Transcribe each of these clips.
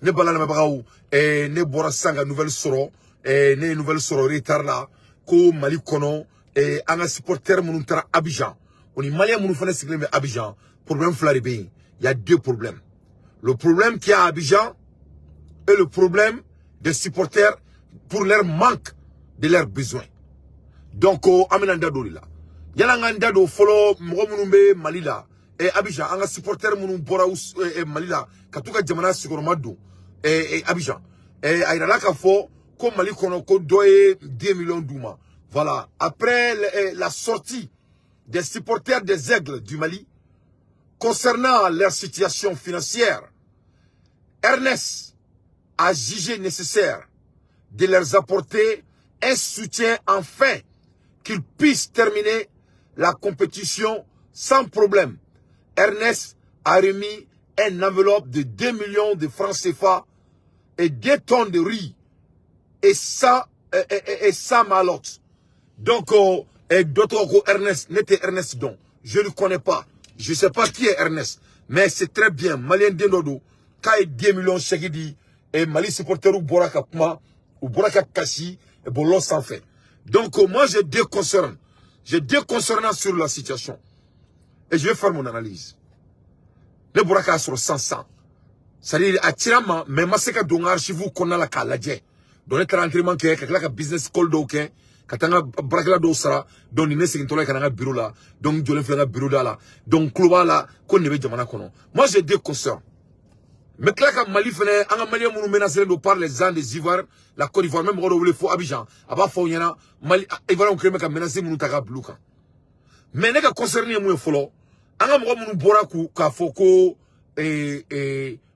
Ne bala lamɛnbagaw, ne bɔra sisan ka nouvelle sɔrɔ, ne ye nouvelle sɔrɔ retard la ko Mali kɔnɔ, an ka supporter minnu taara Abidjan, o ni Malien minnu fana sigilen bɛ Abidjan, problème fila de bɛ yen. Il y a deux problèmes: le problème qui est à Abidjan et le problème des supporters pour leur manque de leurs besoins. Donc an bɛna n da don o de la. Yala n ka n da don fɔlɔ, mɔgɔ minnu bɛ Mali la, Abidjan, an ka supporter minnu bɔra Mali la ka t'u ka jamana sigiyɔrɔma don Abidjan, a yirala k'a fɔ ko Mali kɔnɔ, ko dɔ ye 2 millions d'u ma. Voilà, après la sortie des supporters des Aigles du Mali concernant leur situation financière, Ernest a jugé nécessaire de leur apporter un soutien afin qu'ils puissent terminer la compétition sans problème. Ernest a remis une enveloppe de 2 millions de francs CFA et 2 tonnes de riz et 100, et 100 malottes. Donc, et d'autres, Ernest, ne tɛ Ernest dɔn. Je ne le connais pas. Je ne sais pas qui est Ernest. Mais c'est très bien. Malien den dɔ don, k'a ye 2 millions chèque di et Mali supporter bɔra ka kuma, u bɔra ka kasi bɔlɔlɔ sanfɛ. Donc, moi, j'ai deux concerns. J'ai deux concernants sur la situation. Et je vais faire mon analyse. Ne bɔra k'a sɔrɔ 100. C'est-à-dire, a cira ma, mais ma se ka don n ka archive kɔnɔna la k'a lajɛ. Donc, ne taara entraînement kɛ, ka tila ka business call dɔw kɛ, ka taa n ka baarakɛla dɔw sara. Donc, ni ne segintɔla ye ka na n ka bureau la. Donc, n jɔlen filɛ n ka bureau da la. Donc, n tulo b'a la ko nin de bɛ jamana kɔnɔ. Moi, j'ai deux concerns. N bɛ tila ka Mali fɛnɛ, an ka Malien minnu menacé don par les gens des Ivoires, la Côte d'Ivoire, n bɛ mɔgɔ dɔw wele fo Abidjan, a b'a fɔ aw ɲɛna Mali Ivoiriens kɛlen bɛ ka menace minnu ta k'a bila u kan. Mais ne ka concern ye mun ye fɔlɔ? An ka mɔgɔ minnu bɔra k'u k'a fɔ ko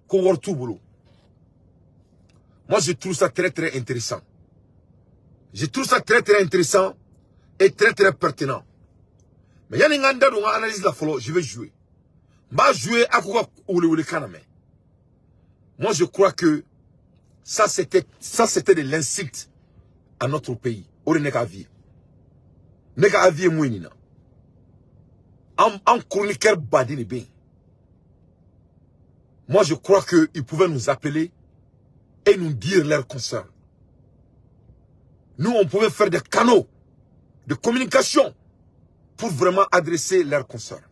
ko wari t'u bolo. Moi, je trouve ça très très intéressant. Je trouve ça très très intéressant et très très pertinent. Mais yanni n ka n da don n ka analyse la fɔlɔ, je vais jouer. N b'a jouer a k'u ka welewelekan lamɛn. Moi, je crois que ça c'était de l'insulte à notre pays. O de ne ka avis ye. Ne ka avis ye mun ye nin na? An chroniqueur baden de bɛ yen. Moi, je crois qu'ils pouvaient nous appeler et nous dire leurs concerns. Nous, on pouvait faire des canaux de communication pour vraiment adresser leurs concerns.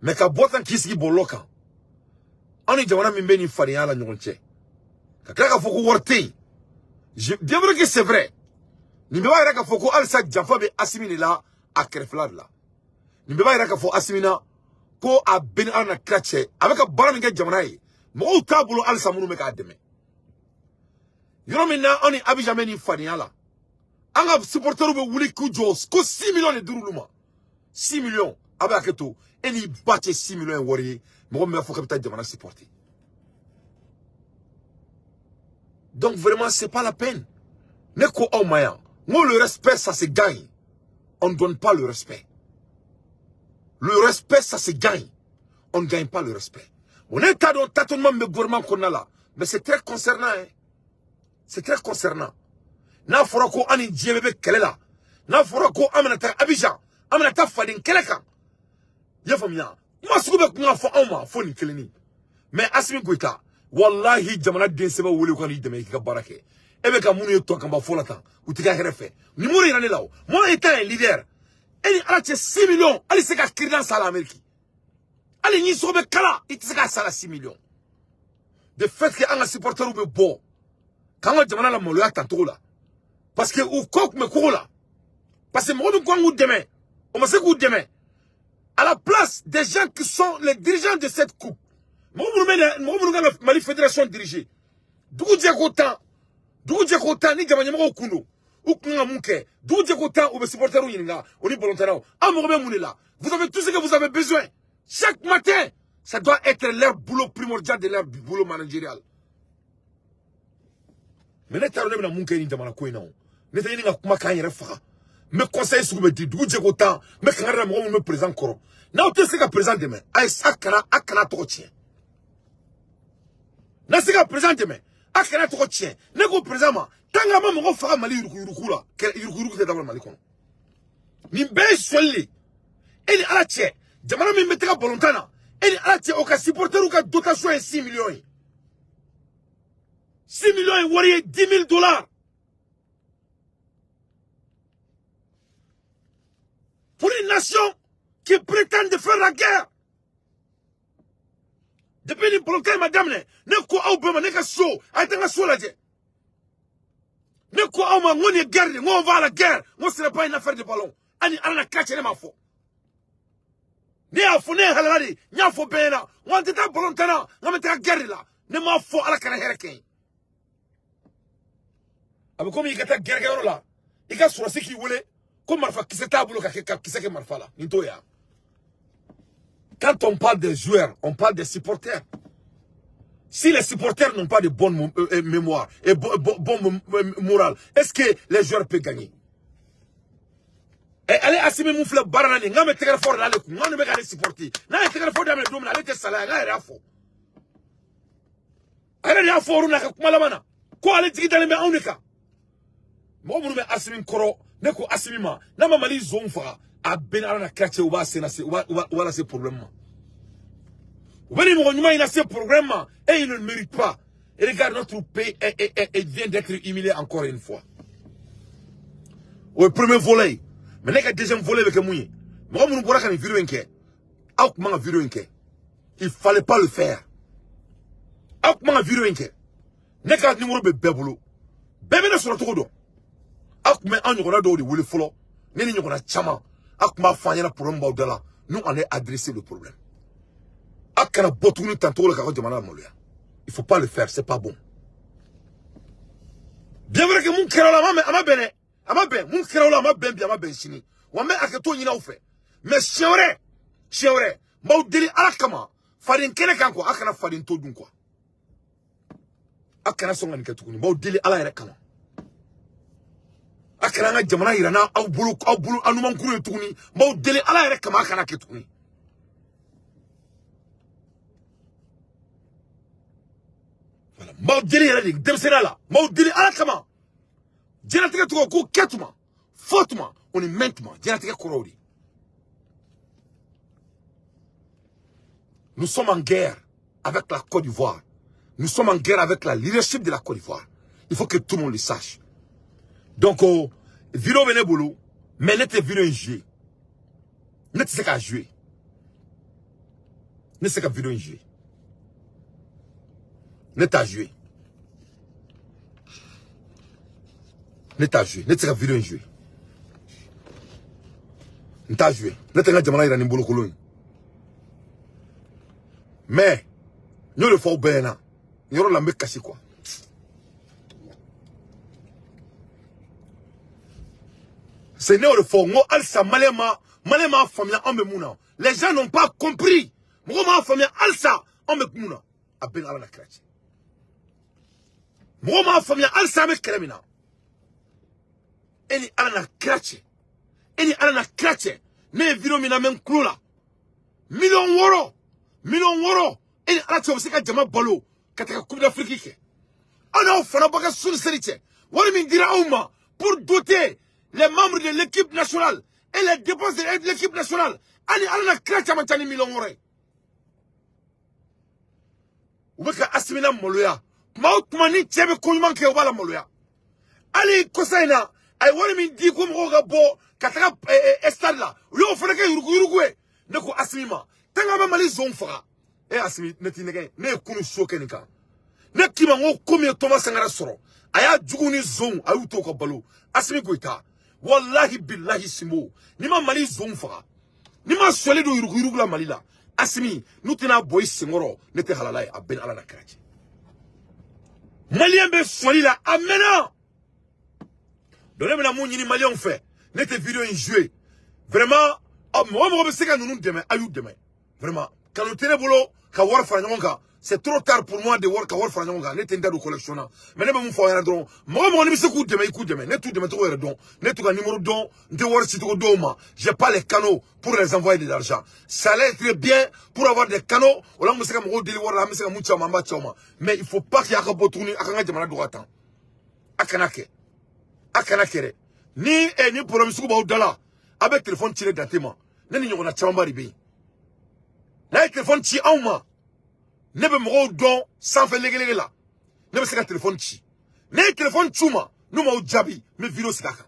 Mais ka bɔ tan k'i sigi bɔlɔlɔ kan, anw ni jamana min bɛ nin fadenya la ɲɔgɔn cɛ, ka tila k'a fɔ ko wari tɛ yen, bien vrai que c'est vrai, nin bɛɛ b'a yira k'a fɔ ko halisa janfa bɛ Asimi de la, a kɛrɛfɛla de la. Nin bɛɛ b'a yira k'a fɔ Asimi na ko a bɛ ni Ala na kira cɛ, a bɛ ka baara min kɛ jamana ye, mɔgɔw t'a bolo halisa minnu bɛ k'a dɛmɛ. Yɔrɔ min na anw ni Abidjan bɛ nin fadenya la, an ka supporters bɛ wuli k'u jɔ ko 6 millions de dir'olu ma. 6 millions, a bɛ hakɛ to, e n'i ba cɛ, 6 millions ye wari ye mɔgɔ min b'a fɔ k'a bɛ taa jamana supporter. Donc vraiment, c'est pas la peine. Ne ko aw ma yan n ko le respect, ça se gagne. On ne donne pas le respect. Le respect, ça se gagne. On ne gagne pas le respect. On est dɔn tâtonnement min bɛ gouvernement kɔnɔna la, mais c'est très concernant, hein. C'est très concernant. N'a fɔra ko an ni diɲɛ bɛɛ bɛ kɛlɛ la, n'a fɔra ko an bɛna taa Abidjan, an bɛna taa faden kɛlɛ kan, i y'a faamuya, kuma sugu bɛɛ kun ka fɔ anw ma fo nin kelennin. Mais Asimi Goïta, wallahi, jamana den sɛbɛn wele u ka n'i dɛmɛ i k'i ka baara kɛ. E bɛ ka minnu ye tɔ kanba fɔ la tan, u t'i ka hɛrɛ fɛ. Nin mun de yira ne la o? Moi, étant un leader, e ni Ala cɛ, 6 millions, hali se ka kirinan sa la Amérique, hali n'i sogo bɛ kala, i tɛ se k'a sara 6 millions. De fait que an ka supporters bɛ bɔ k'an ka jamana la maloya tancogo la, parce que u kɔ tun bɛ kogo la, parce que mɔgɔ min kan k'u dɛmɛ, o ma se k'u dɛmɛ. À la place des gens qui sont les dirigeants de cette coupe, mɔgɔ minnu bɛ, mɔgɔ minnu kan ka Mali fédération diriger, dugu jɛ ko 10, dugu jɛ ko 10, ni jama ɲɛmɔgɔw kun don, u kun ka mun kɛ? Dugu jɛ ko 10, u bɛ supporters ɲininka, o ni volontaires, aw mago bɛ mun de la? Vous avez tout ce que vous avez besoin? Chaque matin, ça doit être leur boulot primordial, de leur boulot managérial. Mais ne t'a dɔn ne bɛna mun kɛ nin jamana ko in na o. Ne tɛ ɲini ka kuma k'an yɛrɛ faga. N bɛ conseil sugu bɛ di, dugu jɛ ko 10, n bɛ kangari da mɔgɔ minnu bɛ président kɔrɔ. N'aw tɛ se ka président dɛmɛ, a ye a kana tɔgɔ tiɲɛ. N'a se ka président dɛmɛ, a kana tɔgɔ tiɲɛ. Ne ko président ma, tant que a ma mɔgɔ faga Mali yuruguyurugu la, yuruguyurugu tɛ dabɔ Mali kɔnɔ. Nin bɛɛ ye sɔli de. E ni Ala cɛ, jamana min bɛ taga balontan na, E ni Ala cɛ, o ka supporter ka dotation ye 6 millions ye. 6 millions ye wari ye, 10 000 dollars. Pour une nation qui prétend de faire la guerre. Depuis ni ballon ma daminɛ, ne ko aw bɛɛ ma, ne ka so, a ye taa n ka so lajɛ. Ne ko aw ma, n ko nin ye guerre de, n ko on va à la guerre, n ko ce n'est pas une affaire de ballon. Hali Ala na kira cɛ, ne m'a fɔ. Ne y'a fɔ, ne ye halala de, n y'a fɔ bɛɛ ɲɛna, n ko an tɛ taa ballon tan na, n k'an bɛ taa guerre de la. Ne m'a fɔ, Ala kana hɛrɛ kɛ n ye. A bɛ komi i ka taa guerre kɛyɔrɔ la, i ka sɔrɔsi k'i wele ko marifa kisɛ t'a bolo ka kɛ ka kisɛ kɛ marifa la, nin t'o ye. Quand on parle des joueurs, on parle des supporters. Si les supporters n'ont pas de bonne mémoire et bon morale, est-ce que les joueurs peuvent gagner? Et allez, Assimi mun filɛ baara la nin, n k'an bɛ tɛgɛrɛ fɔ de l'ale kun, n k'anw de bɛ k'ale supporter. N'a ye tɛgɛrɛ fɔ daminɛ don min na, ale tɛ salaya, n k'a yɛrɛ y'a fɔ. A yɛrɛ de y'a fɔ olu n'a ka kuma laban na, ko ale jigi dalen bɛ anw de kan. Mɔgɔ minnu bɛ Assimi kɔrɔ, ne ko Assimi ma, n'a ma Mali zonw faga, a bɛɛ ni Ala na kira cɛ, u b'a sen lase, u b'a lase problème ma. U bɛ nin mɔgɔ ɲuman in lase problème ma, et il ne le mérite pas. Et regarde, notre pays vient d'être humilié encore une fois. O ye premier volet ye. Mais ne ka deuxième volet bɛ kɛ mun ye? Mɔgɔ minnu bɔra ka nin vidéo in kɛ, aw tun man ka vidéo in kɛ. Il fallait pas le faire. Aw tun man ka vidéo in kɛ. Ne ka numéro bɛ bɛɛ bolo. Bɛɛ bɛ ne sɔrɔ cogo dɔn. Aw tun bɛ an ɲɔgɔnna dɔw de wele fɔlɔ. Ne ni ɲɔgɔnna caman. Aw tun b'a fɔ an ɲɛna problème b'aw da la. Nous, on est adressé le problème. Aw kana bɔ tuguni tan cogo la k'a ka jamana maloya. Il faut pas le faire, c'est pas bon. Bien vrai que mun kɛra o la, a ma bɛn dɛ. A ma bɛn, mun kɛra o la, a ma bɛn bi, a ma bɛn sini. Wa n bɛ hakɛto ɲini aw fɛ. Mais siɲɛ wɛrɛ, n b'aw deli Ala kama, faden kɛnɛ kan quoi, aw kana faden to dun quoi. Aw kana sɔn ka nin kɛ tuguni, n b'aw deli Ala yɛrɛ kama. Aw kana an ka jamana yira n'aw bolo, aw bolo aw numankuru ye tuguni, n b'aw deli Ala yɛrɛ kama, aw kana kɛ tuguni. Voilà, n b'aw deli yɛrɛ de denmisɛnninya la, n b'aw deli Ala kama. Diɲɛlatigɛ tɔgɔ ko kɛ tuma, fɔ tuma, o ni mɛn tuma, diɲɛlatigɛ kɔrɔw de. Nous sommes en guerre avec la Côte d'Ivoire. Nous sommes en guerre avec la leadership de la Côte d'Ivoire. Il faut que tout le monde le sache. Donc, oh, vidéo bɛ ne bolo, mais ne tɛ vidéo in jouer. Ne tɛ se k'a jouer. Ne tɛ se ka vidéo in jouer. Ne t'a jouer. Ne t'a joué. Ne tɛ se ka vidéo in jouer. N t'a joué. Ne tɛ n ka jamana yira nin bolokolon ye. Mais n y'o de fɔ aw bɛɛ ɲɛna. Nin yɔrɔ la n bɛ kasi quoi. C'est ne y'o de fɔ, n ko halisa maliyɛn m'a faamuya anw bɛ mun na. Les gens n'ont pas compris. Mɔgɔw m'a faamuya halisa anw bɛ mun na. A bɛɛ ni Ala na kira cɛ. Mɔgɔw m'a faamuya halisa an bɛ kɛlɛ min na. E ni Ala na kira cɛ. E ni Ala na kira cɛ. Ne ye vidéo min lamɛn n tulo la. Miliyɔn wɔɔrɔ. E ni Ala cɛ, o bɛ se ka jama balo ka taga Coupe d'Afrique kɛ. Aw n'aw fana bɔ ka su ni seli cɛ. Wari min dira aw ma pour doter les membres de l'équipe nationale et les dépenses de l'équipe nationale. Ani Ala na kira caman ca ni miliyɔn wɔɔrɔ ye. U bɛ ka Assimi la maloya. Tuma o tuma ni cɛ bɛ ko ɲuman kɛ, u b'a la maloya. Hali kɔsa in na, a ye wari min di ko mɔgɔw ka bɔ ka taga stade la, u y'o fana kɛ yuruguyurugu ye. Ne ko Assimi ma, tant qu'an bɛ Mali zonw faga, e Assimi, ne t'i nɛgɛ, ne ye kunun so kɛ nin kan. Ne k'i ma n ko ko min ye Thomas Sankara sɔrɔ, a y'a jugu ni zonw, a y'u to ka balo. Assimi Goïta, wallahi billahi Simbo, n'i ma Mali zonw faga, n'i ma sɔli don yuruguyurugu la Mali la, Assimi, n'u tɛna bɔ i senkɔrɔ, ne tɛ halala ye, a bɛɛ ni Ala na kira cɛ. Maliyɛn bɛ sɔli la a mɛnna. Donc ne bɛna mun ɲini maliyɛnw fɛ, ne tɛ vidéo in jouer. Vraiment, mɔgɔ mɔgɔ bɛ se ka ninnu dɛmɛ, a y'u dɛmɛ. Vraiment, kanu tɛ ne bolo ka wari fara ɲɔgɔn kan. C'est trop tard pour moi de wari ka wari fara ɲɔgɔn kan. Ne tɛ n da don collection na. Mais ne bɛ mun fɔ aw ɲɛna dɔrɔn, mɔgɔ mɔgɔ n'i bɛ se k'u dɛmɛ, i k'u dɛmɛ. Ne t'u dɛmɛ cogo yɛrɛ dɔn. Ne t'u ka numéro dɔn, n tɛ wari ci cogo dɔw ma. J'ai pas les canaux pour les envoyer de l'argent. Ça allait être bien pour avoir des canaux. O la an bɛ se ka mɔgɔw deli wari la, an bɛ se ka mun ci aw ma, an b'a ci aw ma. Mais il faut pas qu'il y ait ka bɔ tuguni, a k'an ka jamana dɔgɔya tan. A kana kɛ. A kana kɛ dɛ. Ni ni problème sugu b'aw da la, a bɛ téléphone ci ne Dante ma. Ne ni ɲɔgɔnna camanba de bɛ yen. N'a ye téléphone ci anw ma, ne bɛ mɔgɔw dɔn sanfɛ legelege la, ne bɛ se ka téléphone ci. Ne ye téléphone ci u ma, n'u m'aw jaabi, n bɛ vidéo sigi a kan.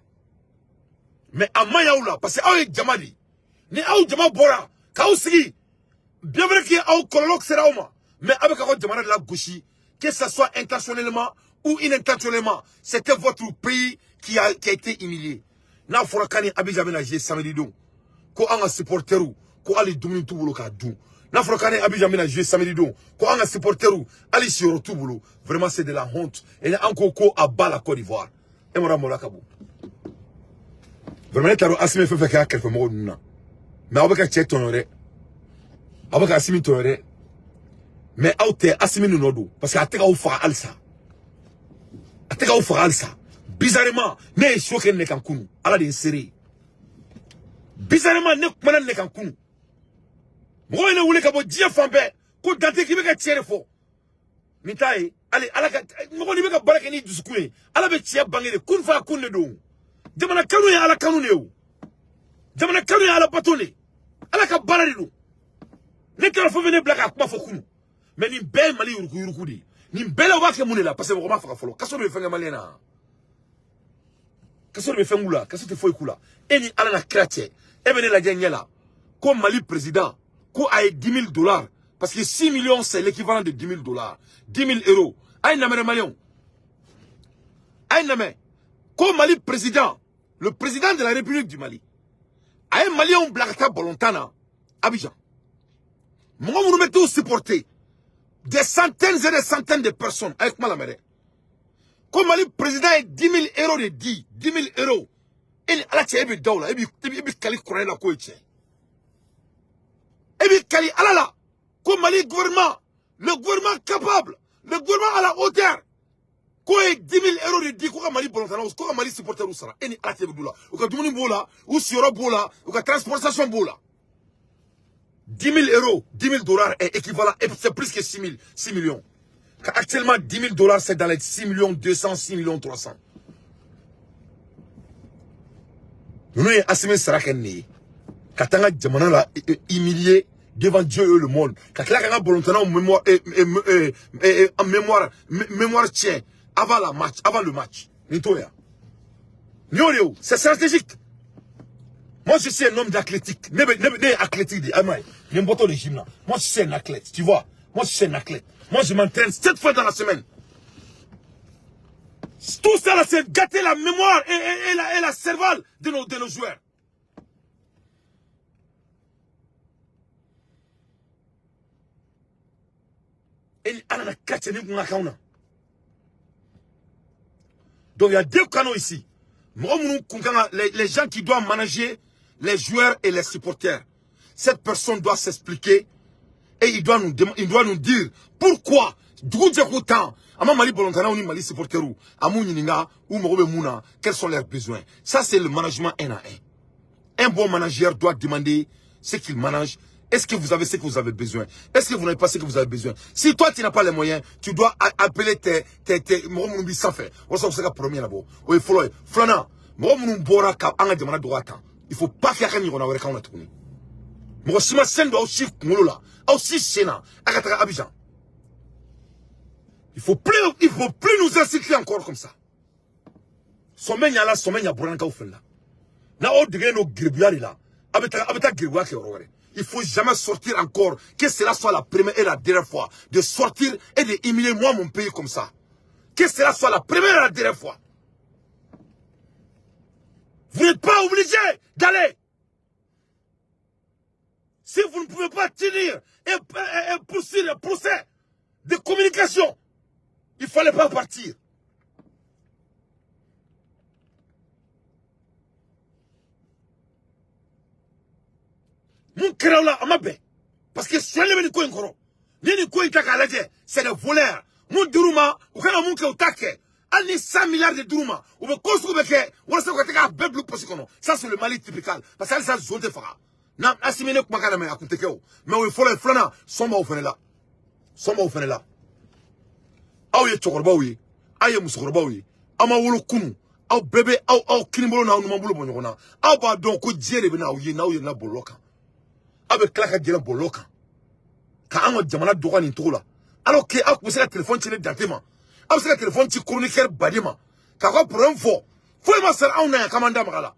Mais a man ɲi aw la parce que aw ye jama de ye. Ni aw jama bɔra k'aw sigi, bien vrai que aw kɔlɔlɔ sera aw ma, mais aw bɛ k'aw ka jamana de lagosi, que ça soit intentionnellement ou inintentionnellement, c'était votre pays qui a été humilié. N'a fɔra k'a ni Abidjan bɛna jouer samedi don, ko an ka supporters ko hali dumuni t'u bolo k'a dun. N'a fɔra k'a ni Abidjan bɛna jouer samedi don, ko an ka supporters hali siyɔrɔ t'u bolo. Vraiment, c'est de la honte. Et an ko ko a ba la Côte d'Ivoire. E mɔra mɔra ka bon. Vraiment, ne t'a dɔn Assimi fɛn fɛn kɛra kɛrɛfɛmɔgɔw ninnu na. Mais aw bɛ ka cɛ tɔɲɔ dɛ. Aw bɛ ka Assimi tɔɲɔ dɛ. Mais aw tɛ Assimi nɔ don parce que a tɛ k'aw faga halisa. A tɛ k'aw faga halisa. Bizarrement, ne ye so kɛ ne kan kunun. Ala de ye n seere ye. Bizarrement, ne kumana ne kan kunun. Mɔgɔw ye ne wele ka bɔ diɲɛ fan bɛɛ ko Dante k'i bɛ ka tiɲɛ de fɔ. Nin t'a ye. Hali Ala ka mɔgɔ n'i bɛ ka baara kɛ n'i dusukun ye, Ala bɛ tiɲɛ bange de. Kun fa kun de don. Jamana kanu ye Ala kanu de ye o. Jamana kanu ye Ala bato de ye. Ala ka baara de don. Ne kɛra fɛn fɛn ne bila k'a kuma fɔ kunun. Mais nin bɛɛ ye Mali yuruguyurugu de ye. Nin bɛɛ la u b'a kɛ mun de la? Parce que mɔgɔ ma faga fɔlɔ. Kaso de bɛ fɛn kɛ maliyɛn na. Kaso de bɛ fɛn k'u la. Kaso tɛ foyi k'u la. E ni Ala na kira cɛ. E bɛ ne lajɛ ɲɛ la. Ko Mali président, ko a ye 10 000 dollars. Parce que 6 millions, c'est l'équivalent de 10 000 dollars. 10 000 euros. A ye lamɛn maliyɛnw. A ye lamɛn. Ko Mali président, le président de la République du Mali, a ye maliyɛnw bila ka taa balontan na Abidjan. Mɔgɔ minnu bɛ t'u supporter, des centaines et des centaines de personnes. A ye kuma lamɛn dɛ. Ko Mali président ye 10 000 euros de di, 10 000 euros. E ni Ala cɛ, e bɛ da o la, e bɛ kali kuranɛ la k'o ye tiɲɛ. E bɛ kali Ala la ko Mali gouvernement, le gouvernement capable, le gouvernement à la hauteur, ko ye 10 000 euros de di ko ka Mali balontannaw, ko ka Mali supporters sara. E ni Ala cɛ bɛ d'u la. U ka dumuni b'o la, u siyɔrɔ b'o la, u ka transportation b'o la. 10 000 euros, 10 000 dollars est équivalent, et c'est plus que 6 000, 6 millions. Actuellement, 10 000 dollars, c'est dans les 6 millions 200, 6 millions 300. Nous, Assimi sara kɛ nin ye. Ka taa n ka jamana la humilier devant Dieu et le monde. Ka tila ka n ka balontannaw mémoire, mémoire, mémoire tiɲɛ avant la match, avant le match. Nin t'o ye wa? Nin y'o de ye o, c'est stratégique. Moi, je suis un homme d'athlétique. Ne ye athlétique de ye, ayi, nin bɔtɔ de gym la. Moi, je suis un athlète, tu vois. Moi, je suis un athlète. Moi, je m'entraîne 7 fois dans la semaine. Tout ça, là, c'est gâter la mémoire et la cervelle de nos joueurs. Et donc, il y a deux canaux ici. Les gens qui doivent manager les joueurs et les supporters. Cette personne doit s'expliquer et il doit nous dire pourquoi. Mali bolontana ou Mali supporter ou ou quels sont leurs besoins. Ça, c'est le management 1 à 1. Un bon manager doit demander ce qu'il manage. Est-ce que vous avez ce que vous avez besoin? Est-ce que vous n'avez pas ce que vous avez besoin? Si toi, tu n'as pas les moyens, tu dois appeler tes mɔgɔ sanfɛ. Walasa u bɛ se ka problème ɲɛnabɔ. O ye fɔlɔ ye. Filanan, mɔgɔ minnu bɔra ka an ka jamana dɔgɔya tan, il faut pas que a ka ɲɔgɔnna wɛrɛ k'anw na tuguni. Mɔgɔ si ma sen don aw si kunkolo la, aw si sen na, a ka taga Abidjan. Il faut plus nous insulter encore comme ça. Sɔmɛ ɲa la, sɔmɛ ɲa burankaw fɛnɛ la. N'aw degelen don geribuya de la, a bɛ taa geribuya kɛ yɔrɔ wɛrɛ. Il ne faut jamais sortir encore, que cela soit la première et la dernière fois, de sortir et de humilier moi, mon pays comme ça. Que cela soit la première et la dernière fois. Vous n'êtes pas obligé d'aller. Si vous ne pouvez pas tenir et poursuivre le procès de communication, il ne fallait pas partir. Mon kɛra la a ma bɛn parce que sonyali bɛ nin ko in kɔrɔ. Ni nin ko in ta k'a lajɛ, c'est des voleurs. Mun dir'u ma, u kan ka mun kɛ u t'a kɛ. Hali ni 100 milliards de dir'u ma, u bɛ ko sugu bɛ kɛ walasa u ka se k'a bɛɛ bila poche kɔnɔ. Ça, c'est le Mali typical. Parce que halisa zon tɛ faga. N'a Assimi ne kumakan lamɛn, a kun tɛ kɛ o. Mais o ye fɔlɔ ye. Filanan, sɔn b'aw fɛnɛ la. Sɔn b'aw fɛnɛ la. Aw ye cɛkɔrɔbaw ye, aw ye musokɔrɔbaw ye, aw ma wolo kunun. Aw bɛɛ bɛ aw kinibolo n'aw numanbolo bɔ ɲɔgɔn na. Aw b'a dɔn ko diɲɛ de bɛ n'aw ye n'aw yɛlɛnna bɔlɔlɔ kan. Aw bɛ tila ka gɛlɛn bɔlɔlɔ kan. Ka an ka jamana dɔgɔ nin cogo la. Alors que aw tun bɛ se ka téléphone ci ne Dante ma. Aw bɛ se ka téléphone ci chroniqueur baden ma. K'a ka problème fɔ. Foyi ma sara anw na yan k'an m'an da maga la.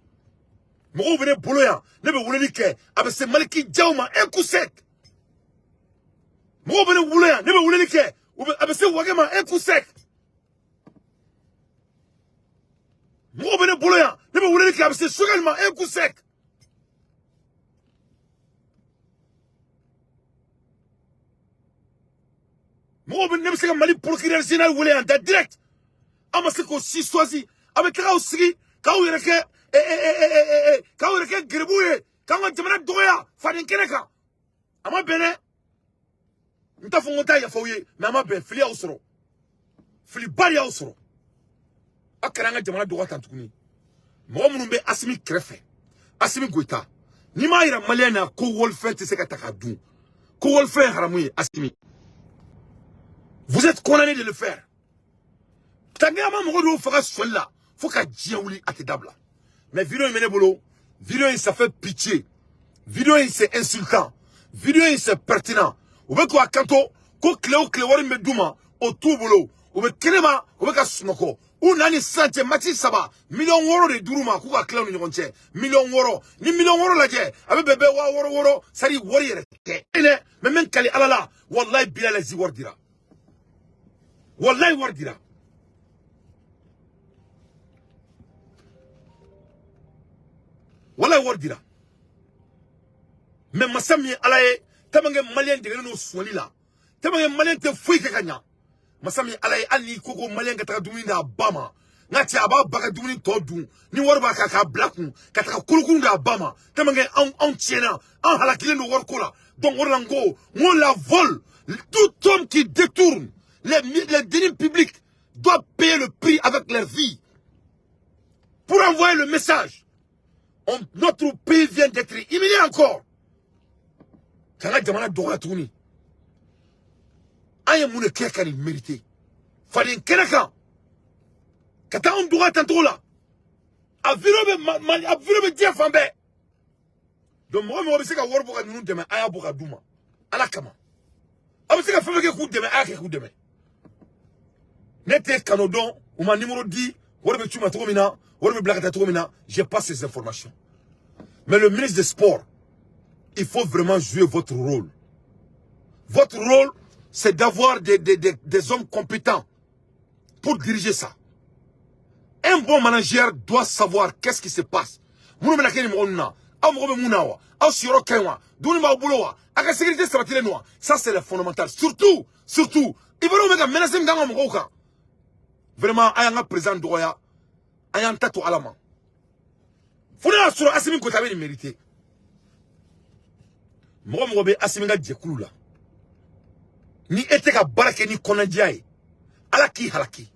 Mɔgɔw bɛ ne bolo yan, ne bɛ weleli kɛ, a bɛ se Maliki Jaw ma un coup sec. Mɔgɔw bɛ ne bolo yan, ne bɛ weleli kɛ, a bɛ se Wage ma un coup sec. Mɔgɔw bɛ ne bolo yan, ne bɛ weleli kɛ, a bɛ se Sogɛli ma un coup sec. Mɔgɔw bɛ ne bɛ se ka Mali procureur général wele yan da direct. An ma se k'o si choisi. A bɛ taga aw sigi k'aw yɛrɛ kɛ k'aw yɛrɛ kɛ geribu ye, k'an ka jamana dɔgɔya faden kɛnɛ kan. A ma bɛn dɛ. N t'a fɔ n ko n t'a yafa aw ye, mais a ma bɛn, fili y'aw sɔrɔ. Filiba de y'aw sɔrɔ. Aw kana an ka jamana dɔgɔya tan tuguni. Mɔgɔ minnu bɛ Asimi kɛrɛfɛ, Asimi Goïta, n'i m'a yira maliyɛn na ko wɔlifɛn tɛ se ka ta k'a dun, ko wɔlifɛn ye haramu ye, Asimi. Vous êtes condamné de le faire. Tant que ma mɔgɔ dɔw faga sɔli la, fo ka diɲɛ wuli a tɛ dabila. Mais vidéo in bɛ ne bolo, vidéo in ça fait pitié. Vidéo in c'est insultant. Vidéo in c'est pertinent. U bɛ k'u kanto ko tile o tile wari min bɛ d'u ma, o t'u bolo. U bɛ kɛnɛma, u bɛ ka sunɔgɔ. U na ni sisan cɛ match 3, miliyɔn 6 de d'u ma k'u ka tila u ni ɲɔgɔn cɛ. Miliyɔn 6. Ni miliyɔn 6 lajɛ, a bɛ bɛn bɛɛ 6000 6000, c'est à dire wari yɛrɛ tɛ. Dɛ, mais n bɛ n kali Ala la, walayi bilahi zi wari dira. Wallahi wari dira. Wallahi wari dira. Mais masa min ye Ala ye, tellement que malien degelen don sonyali la, tellement que malien tɛ foyi kɛ ka ɲa. Masa min ye Ala ye, hali n'i ko ko malien ka taga dumuni d'a ba ma, n ka cɛ a b'a ba ka dumuni tɔ dun, ni wari b'a kan k'a bila kun, ka taga kolokuru d'a ba ma, tellement que anw tiɲɛna, an halakilen don wariko la. Donc o de la n ko la vol, tout homme qui détourne les deniers publics doivent payer le prix avec leur vie. Pour envoyer le message, notre pays vient d'être humilié encore. K'an ka jamana dɔgɔya tuguni. An ye mun de kɛ ka nin mériter? Faden kɛnɛ kan, ka taa anw dɔgɔya tan cogo la. A vidéo bɛ Mali, a vidéo bɛ diɲɛ fan bɛɛ. Donc mɔgɔ bɛ se ka wari bɔ ka ninnu dɛmɛ, a y'a bɔ ka d'u ma. Ala kama. A bɛ se ka fɛn fɛn kɛ k'u dɛmɛ, a y'a kɛ k'u dɛmɛ. Ne tɛ kanu dɔn, u ma numéro di, wari bɛ c'u ma cogo min na, wari bɛ bila ka taa cogo min na, j'ai pas ces informations. Mais le ministre des Sports, il faut vraiment jouer votre rôle. Votre rôle, c'est d'avoir des hommes compétents pour diriger ça. Un bon manager doit savoir qu'est-ce qui se passe. Minnu bɛna kɛ nin mɔgɔ ninnu na, aw mago bɛ mun na wa? Aw siyɔrɔ ka ɲi wa? Dumuni b'aw bolo wa? A ka sécurité sabatilen don wa? Ça, c'est le fondamental. Surtout, surtout, Ivoiriens bɛ ka menace min k'an ka mɔgɔw kan. Vraiment, a y'an ka président dɔgɔya, a y'an ta to Ala ma. Fo n'a y'a sɔrɔ Asimi Goïta bɛ nin mériter. Mɔgɔ bɛ Asimi ka jɛkulu la, ni e tɛ ka baara kɛ ni kɔnɔnajɛya ye, Ala k'i halaki.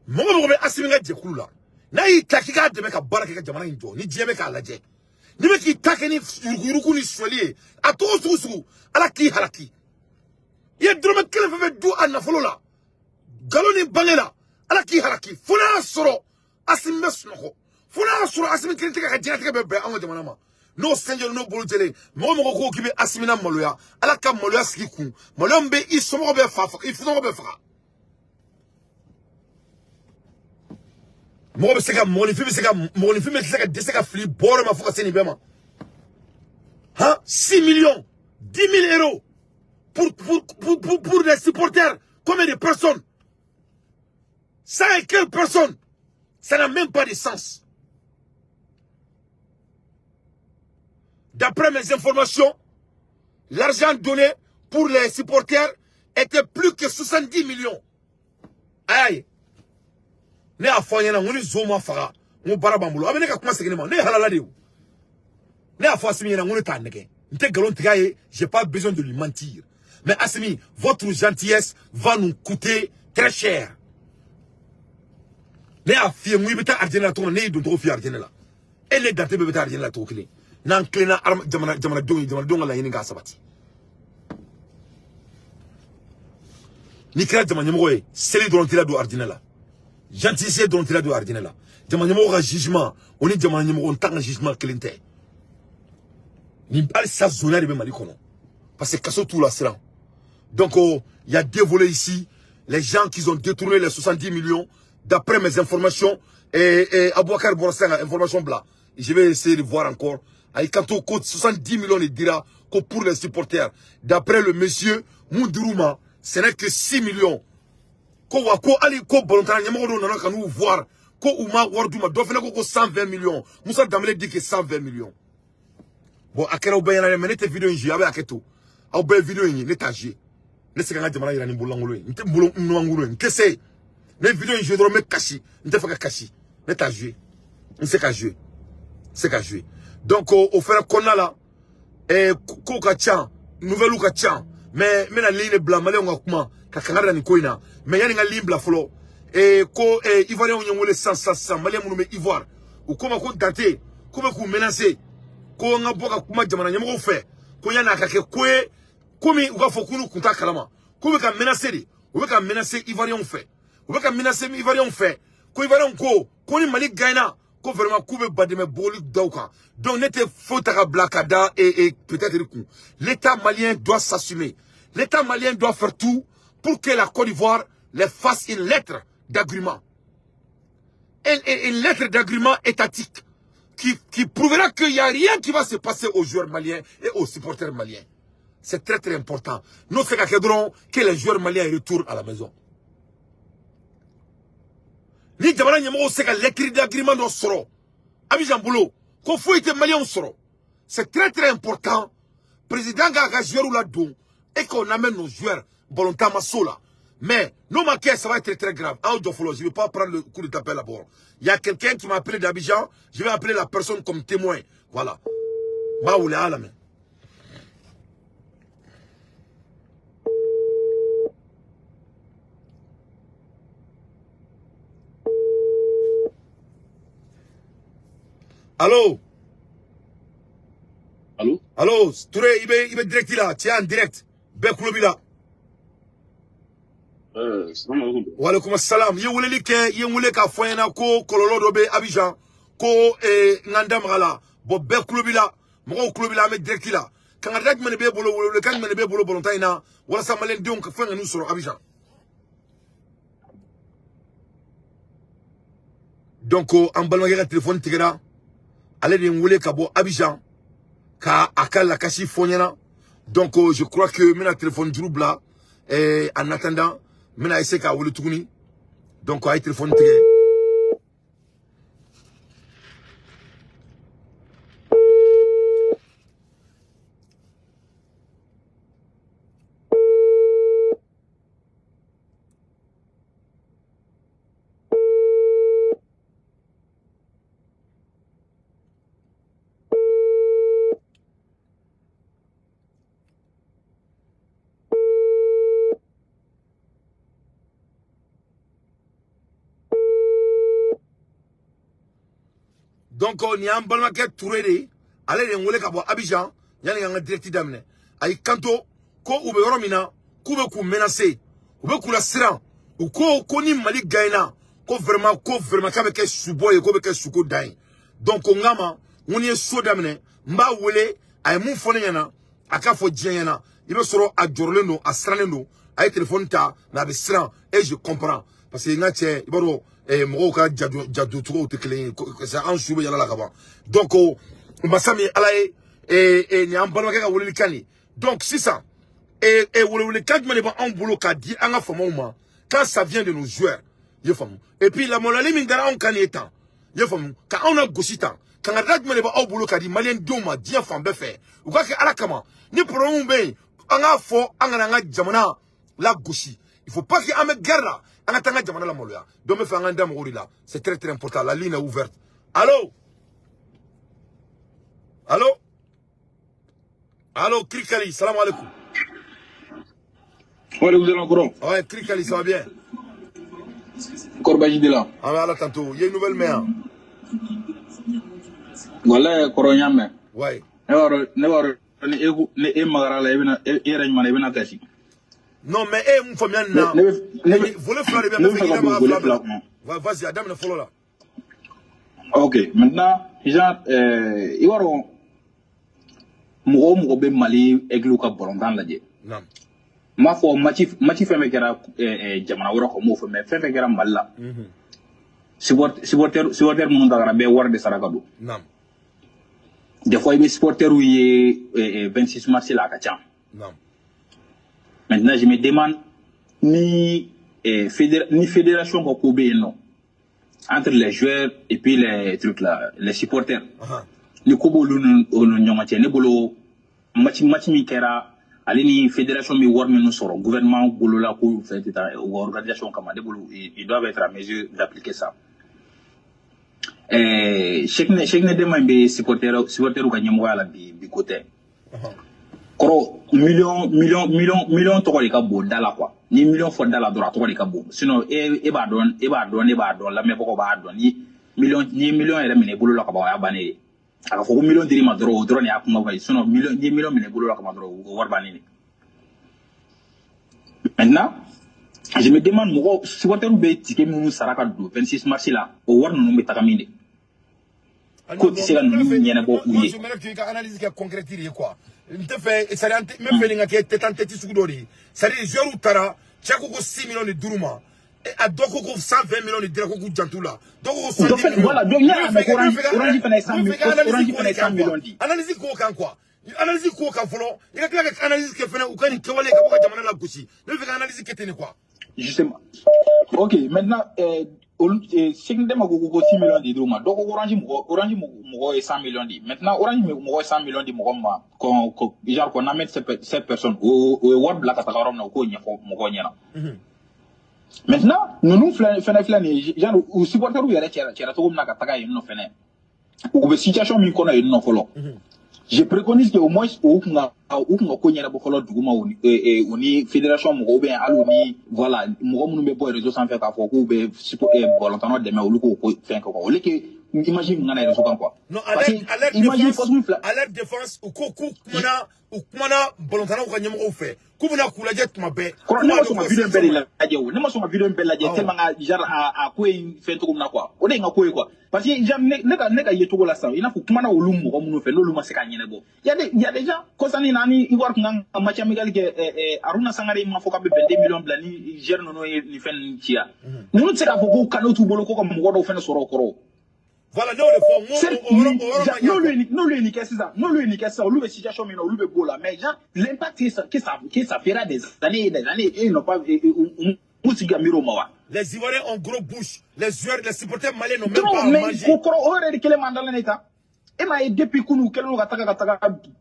Mɔgɔ bɛ Asimi ka jɛkulu la, n'a y'i ta k'i k'a dɛmɛ ka baara kɛ ka jamana in jɔ, ni diɲɛ bɛ k'a lajɛ, n'i bɛ k'i ta kɛ ni yuruguyurugu ni sonyali ye, a togo sugu sugu, Ala k'i halaki. I ye dɔrɔmɛ kelen fɛn fɛn dun a nafolo la, nkalon ni bange la, Ala k'i halaki. Fo n'a y'a sɔrɔ Asimi bɛ sunɔgɔ, fo n'a y'a sɔrɔ Asimi kelen tɛ ka diɲɛlatigɛ bɛɛ bɛn an ka jamana ma. N'o sɛnjɛlen n'o bolo jɛlen, mɔgɔ ko k'i bɛ Asimi na maloya, Ala ka maloya sigi kun, maloya min bɛ i somɔgɔw bɛɛ fa, i somɔgɔw bɛɛ faga. Mɔgɔ bɛ se ka mɔgɔninfin bɛ se ka mɔgɔninfin bɛ se ka dɛsɛ ka fili bɔrɔ ma fo ka se nin bɛɛ ma. Han, 6 millions, 10 000 euros pour les supporters, combien de personnes? 100 et quelques personnes. Ça n'a même pas de sens. D'après mes informations, l'argent donné pour les supporters était plus que 70 millions. Aïe. Ne y'a fɔ an ɲɛna n ko ni zon ma faga n ko baara b'an bolo. A bɛ ne ka kuma segin ne ma, ne ye halala de ye o. Ne y'a fɔ Asimi ɲɛna n ko ne t'a nɛgɛ. N tɛ nkalon tigɛ a ye, j'ai pas besoin de lui mentir. Mais Asimi, votre gentillesse va nous coûter très cher. Ne y'a f'i ye n ko i bɛ taa Arijinɛ la cogo min na, ne y'i don cogo f'i ye Arijinɛ la. E ne Dante bɛɛ bɛ taa Arijinɛ la cogo kelen. N'an tilenna jamanadenw ye, jamanadenw ka laɲini k'a sabati. N'i kɛra jama ɲɛmɔgɔ ye, seli dɔrɔn t'i la don Arijinɛ la. Gentillesse dɔrɔn t'i la don Arijinɛ la. Jama ɲɛmɔgɔ ka jugement, o ni jamana ɲɛmɔgɔ n ta ka jugement kelen tɛ. Ni halisa zonya de bɛ Mali kɔnɔ. Parce que kaso t'u la siran. Donc il y a deux volets ici. Les gens qui ont détourné les 70 millions, d'après mes informations, et Aboubacar bɔra information bla. Je vais essayer de voir encore. Ayi kanto ko 70 millions de dira ko pour les supporters. D'après le monsieur Moundirouma, ce n'est que 6 millions. Ko wa ko ali ko ballontan ɲɛmɔgɔ dɔw nana ka n'u voir ko u ma wari d'u ma, dɔ fana ko ko 120 millions. Moussa Dembélé dit que 120 millions. Bon, a kɛra aw bɛɛ ɲɛna dɛ, mais ne tɛ vidéo in jouer, a bɛ hakɛ to. Aw bɛɛ ye vidéo in ye, ne t'a jouer. Ne tɛ se ka n ka jamana yira ni bololankolon ye. N tɛ bolo numankolon ye, n tɛ se. Ne vidéo in jouer dɔrɔn n bɛ kasi, n tɛ fɛ ka kasi. Ne t'a jouer. N tɛ se ka jouer. N tɛ se ka jouer. Donc o fɛnɛ kɔnɔna la, kow ka ca, nouvelle ka ca, mais n bɛna ligne de bila maliyɛnw ka kuma ka kangari da nin ko in na. Mais yanni n ka ligne bila fɔlɔ, ko Ivoiriyɛnw ye n wele sisan sisan sisan, maliyɛn minnu bɛ Ivoire, u ko n ma ko Dante, ko bɛ k'u menacer, ko n ka bɔ ka kuma jamana ɲɛmɔgɔw fɛ, ko yanni a ka kɛ ko ye, komi u k'a fɔ k'u kun t'a kalama, k'u bɛ ka menacer de, u bɛ ka menacer Ivoiriyɛnw fɛ, u bɛ ka menacer Ivoiriyɛnw fɛ, ko Ivoiriyɛnw ko ko ni Mali gagnera, ko vraiment k'u bɛ badɛmɛ boli da u kan. Donc ne tɛ foyi ta ka bila ka da peut-être kun. L'État malien doit s'assumer. L'État malien doit faire tout pour que la Côte d'Ivoire les fasse une lettre d'agrément. Une lettre d'agrément étatique qui prouvera qu'il n'y a rien qui va se passer aux joueurs maliens et aux supporters maliens. C'est très très important. Nous, c'est que les joueurs maliens retournent à la maison. Ni jamana ɲɛmɔgɔw se ka lettre d'agrément dɔ sɔrɔ Abidjan bolo ko foyi tɛ maliyɛnw sɔrɔ. C'est très très important. Président k'a ka joueurs ladon et qu'on amène nos joueurs ballontan ma so la. Mais n'o ma kɛ, ça va être très très grave. Aw jɔ fɔlɔ, je vais pas prendre le coup de t'appel d'abord. Il y a quelqu'un qui m'a appelé d'Abidjan, je vais appeler la personne comme témoin. Voilà. N b'a wele a y'a lamɛn. Allô? Allô? Allô, Touré, il bɛ direct la, tu es en direct. Bɛɛ kulo b'i la. Salam alaikum. Wa alaikum salam. I ye weleli kɛ, i ye n wele k'a fɔ n ɲɛna ko kɔlɔlɔ dɔ bɛ Abidjan, ko n ka n da maga la. Bon, bɛɛ kulo b'i la, mɔgɔw kulo b'i la, an bɛ direct la. Kangarida jumɛn de b'e bolo, welewelekan jumɛn de b'e bolo balontan in na, walasa maliyɛndenw ka fɛn ka n'u sɔrɔ Abidjan? Donc an balimakɛ ka téléphone tigɛra, ale de ye n wele ka bɔ Abidjan ka a ka lakasi fɔ n ɲɛna. Donc je crois que n bɛna téléphone juru bila, en attendant n bɛna essayer k'a wele tuguni. Donc a ye téléphone tigɛ. Donc nin y'an balimakɛ Touré de ye, ale de ye n wele ka bɔ Abidjan yanni k'an ka direct daminɛ. A y'i kanto ko u bɛ yɔrɔ min na, k'u bɛ k'u menacer, u bɛ k'u lasiran. U ko ko ni Mali gagnera, ko vraiment, ko vraiment k'a bɛ kɛ subɔ ye, k'o bɛ kɛ suko dan ye. Donc n k'a ma, n ko n'i ye so daminɛ, n b'a wele, a ye mun fɔ ne ɲɛna, a k'a fɔ diɲɛ ɲɛna. I bɛ sɔrɔ a jɔrɔlen don, a sirannen don, a ye téléphone ta, mais a bɛ siran, et je comprends. Parce que n ka cɛ, i b'a dɔn, mɔgɔw ka jadocogow tɛ kelen ye, parce que an su bɛ yala la ka ban. Donc masa min ye Ala ye, nin y'an balimakɛ ka welelikan de ye. Donc sisan, welewelekan jumɛn de b'anw bolo k'a di an ka faamaw ma quand ça vient de nos joueurs, i ye faamu? Et puis lamaloyali min dara anw kan nin ye tan, i ye faamu, ka anw lagosi tan, kangarida jumɛn de b'aw bolo k'a di maliyɛndenw ma diɲɛ fan bɛɛ fɛ, u ka kɛ Ala kama? Ni problème bɛ yen, an k'a fɔ, an kana an ka jamana lagosi. Il faut pas que an bɛ guerre la, an ka taa an ka jamana lamaloya. Donc n bɛ fɛ an k'an da mɔgɔw de la. C'est très très important. La ligne est ouverte. Allô? Allô? Allô, Krikali, salam alaikum. Wa alaikum salam kɔrɔ. Ouais, Krikali, ça va bien? Kɔrɔ baasi t'i la? An bɛ Ala tanto. I ye nouvelle mɛn yan? Walayi kɔrɔ, n y'a mɛn. Ouais. Ne b'a dɔn ni e ko ni e magara la, e bɛna e yɛrɛ ɲuman na, i bɛna kasi. Non, mais e ye mun faamuya nin na? Ne bɛ ne bɛ Volet fila de bɛ ne yan, bɛ n bɛ fɛ fɛ k'i ka da don maga volet fila bɛɛ fila la. kɔnɔ. Ouais, vas-y, a daminɛ fɔlɔ la. Ok, maintenant, genre, i b'a dɔn Mɔgɔ o mɔgɔ bɛ Mali Aigle ka balontan lajɛ, n b'a fɔ match fɛn fɛn kɛra jamana wɛrɛ kɔ, n m'o fɔ, mais fɛn fɛn kɛra Mali la, supporter minnu tagara, bɛɛ wari de sara ka don. Des fois i bɛ supporterw ye 26 mars la, a ka ca. Maintenant, je me demande ni ni fédération ka ko bɛ yen nɔ, entre les joueurs et puis les trucs là, les supporters, ni ko b'olu ni olu ni ɲɔgɔn cɛ. Ne bolo, match min kɛra, ale ni fédération bɛ wari minnu sɔrɔ gouvernement bolo la k'u fɛn tɛ taa u ka organisation kama, ne bolo, ils doivent être à mesure d'appliquer ça. Cheikh Dema in bɛ supporter ka ɲɛmɔgɔya la bi, bi ko tɛ. Kɔrɔ, miliyɔn miliyɔn miliyɔn miliyɔn tɔgɔ de ka bon da la quoi. Ni miliyɔn fɔ da la dɔrɔn, a tɔgɔ de ka bon. Sinon e b'a dɔn, e b'a dɔn, ne b'a dɔn, lamɛnbagaw b'a dɔn. Ni miliyɔn, ni ye miliyɔn yɛrɛ minɛ i bolo la ka ban, o y'a bannen ye. A ka fɔ ko miliyɔn dir'i ma dɔrɔn, o dɔrɔn de y'a kuma ye. Sinon miliyɔn, n'i ye miliyɔn minɛ i bolo la ka ban dɔrɔn, o wari bannen de. Maintenant, je me demande, mɔgɔ supporter bɛ ticket minnu sara ka don 26 mars la, o wari ninnu bɛ taga min de? Ko tɛ se ka ninnu ɲɛnabɔ u Moi, ye. j'aimerais que tu aies analyse kɛ concrète de ye quoi. N tɛ fɛ, c'est à dire an tɛ n bɛ fɛ nin ka kɛ tête en tête sugu dɔ de ye. C'est à dire joueurs taara, cɛ ko ko 6 millions de d'u ma. A dɔ ko ko 120 millions de dira ko k'u janto la. Dɔ ko ko Dɔ 70 fɛnɛ millions. Voilà, donc ne y'a mɛn ko Orange fɛnɛ ye 100 N bɛ fɛ ka millions, analyse Orange k'o fɛnɛ de ye kan 100 quoi. millions di. Analyse k'o kan quoi. Analyse k'o kan fɔlɔ. I ka tila ka analyse kɛ fɛnɛ u ka nin kɛwale ka bɔ ka jamana lagosi. Ne bɛ fɛ ka analyse kɛ ten de quoi. Justement. Ok, maintenant, olu, Cheikh Dema ko 6 millions di d'u ma. Dɔ ko Orange mɔgɔ ye 100 millions di. Maintenant, Orange mɔgɔ ye 100 millions di mɔgɔ min ma, qu'on, genre qu'on amène cette personne, o ye wari bila ka taga yɔrɔ min na, u k'o ɲɛfɔ mɔgɔw ɲɛna. Maintenant, ninnu filɛ fɛnɛ filɛ nin ye, genre u supporters yɛrɛ cɛra cogo min na ka taga yen nɔ fɛnɛ. U bɛ situation min kɔnɔ yen nɔ fɔlɔ. Je préconise que au moins u kun ka ko ɲɛnabɔ fɔlɔ duguma, u ni fédération mɔgɔw ou bien hali u ni, voilà, mɔgɔ minnu bɛ bɔ réseau sanfɛ k'a fɔ k'u bɛ balontannaw dɛmɛ, olu k'o ko fɛn kɛ quoi, au lieu que image min kana réseau kan quoi. Non, Parce à leur que image défense, fasugu fila. à leur défense, u ko k'u kumana, u kumana balontannaw ka ɲɛmɔgɔw fɛ, k'u bɛna k'u lajɛ tuma bɛɛ. Kɔrɔ, K'u ne b'a ma dɔn sɔn ka ko vidéo in bɛɛ de situation lajɛ o, ne ma sɔn ka vidéo in bɛɛ lajɛ tellement ka genre a ko in fɛn cogo min na quoi, o de ye n ka ko ye quoi. Parce que genre ne ka ye cogo la sisan, i n'a fɔ kumana olu mɔgɔ minnu fɛ, n'olu ma se k'a ɲɛnabɔ. Il y a des gens kɔsani na ni Ivoire kun kan ka match amical kɛ, Haruna Sangare ma fɔ k'a bɛ 22 millions bila ni joueur ninnu ye nin fɛn ninnu ci yan. Ninnu tɛ se k'a fɔ ko kanu t'u bolo ko ka mɔgɔ dɔw fɛnɛ sɔrɔ o kɔrɔ. Voilà, ne y'o de fɔ, n ko o yɔrɔ ma ɲa N'olu quoi. ye nin n'olu ye nin kɛ sisan, n'olu ye nin kɛ sisan, olu bɛ situation min na, olu bɛ b'o la. Mais genre l'impact que ça fera des années et des années, et ils n'ont pas u sigi ka miiri o ma wa. Les Ivoiriens ont gros bouche. Les joueurs, les supporters maliens n'ont même Non, pas à mais manger. ko kɔrɔ, o yɛrɛ de kelen m'an dalen ne ta. E m'a ye, depuis kunu u kɛlen don ka taga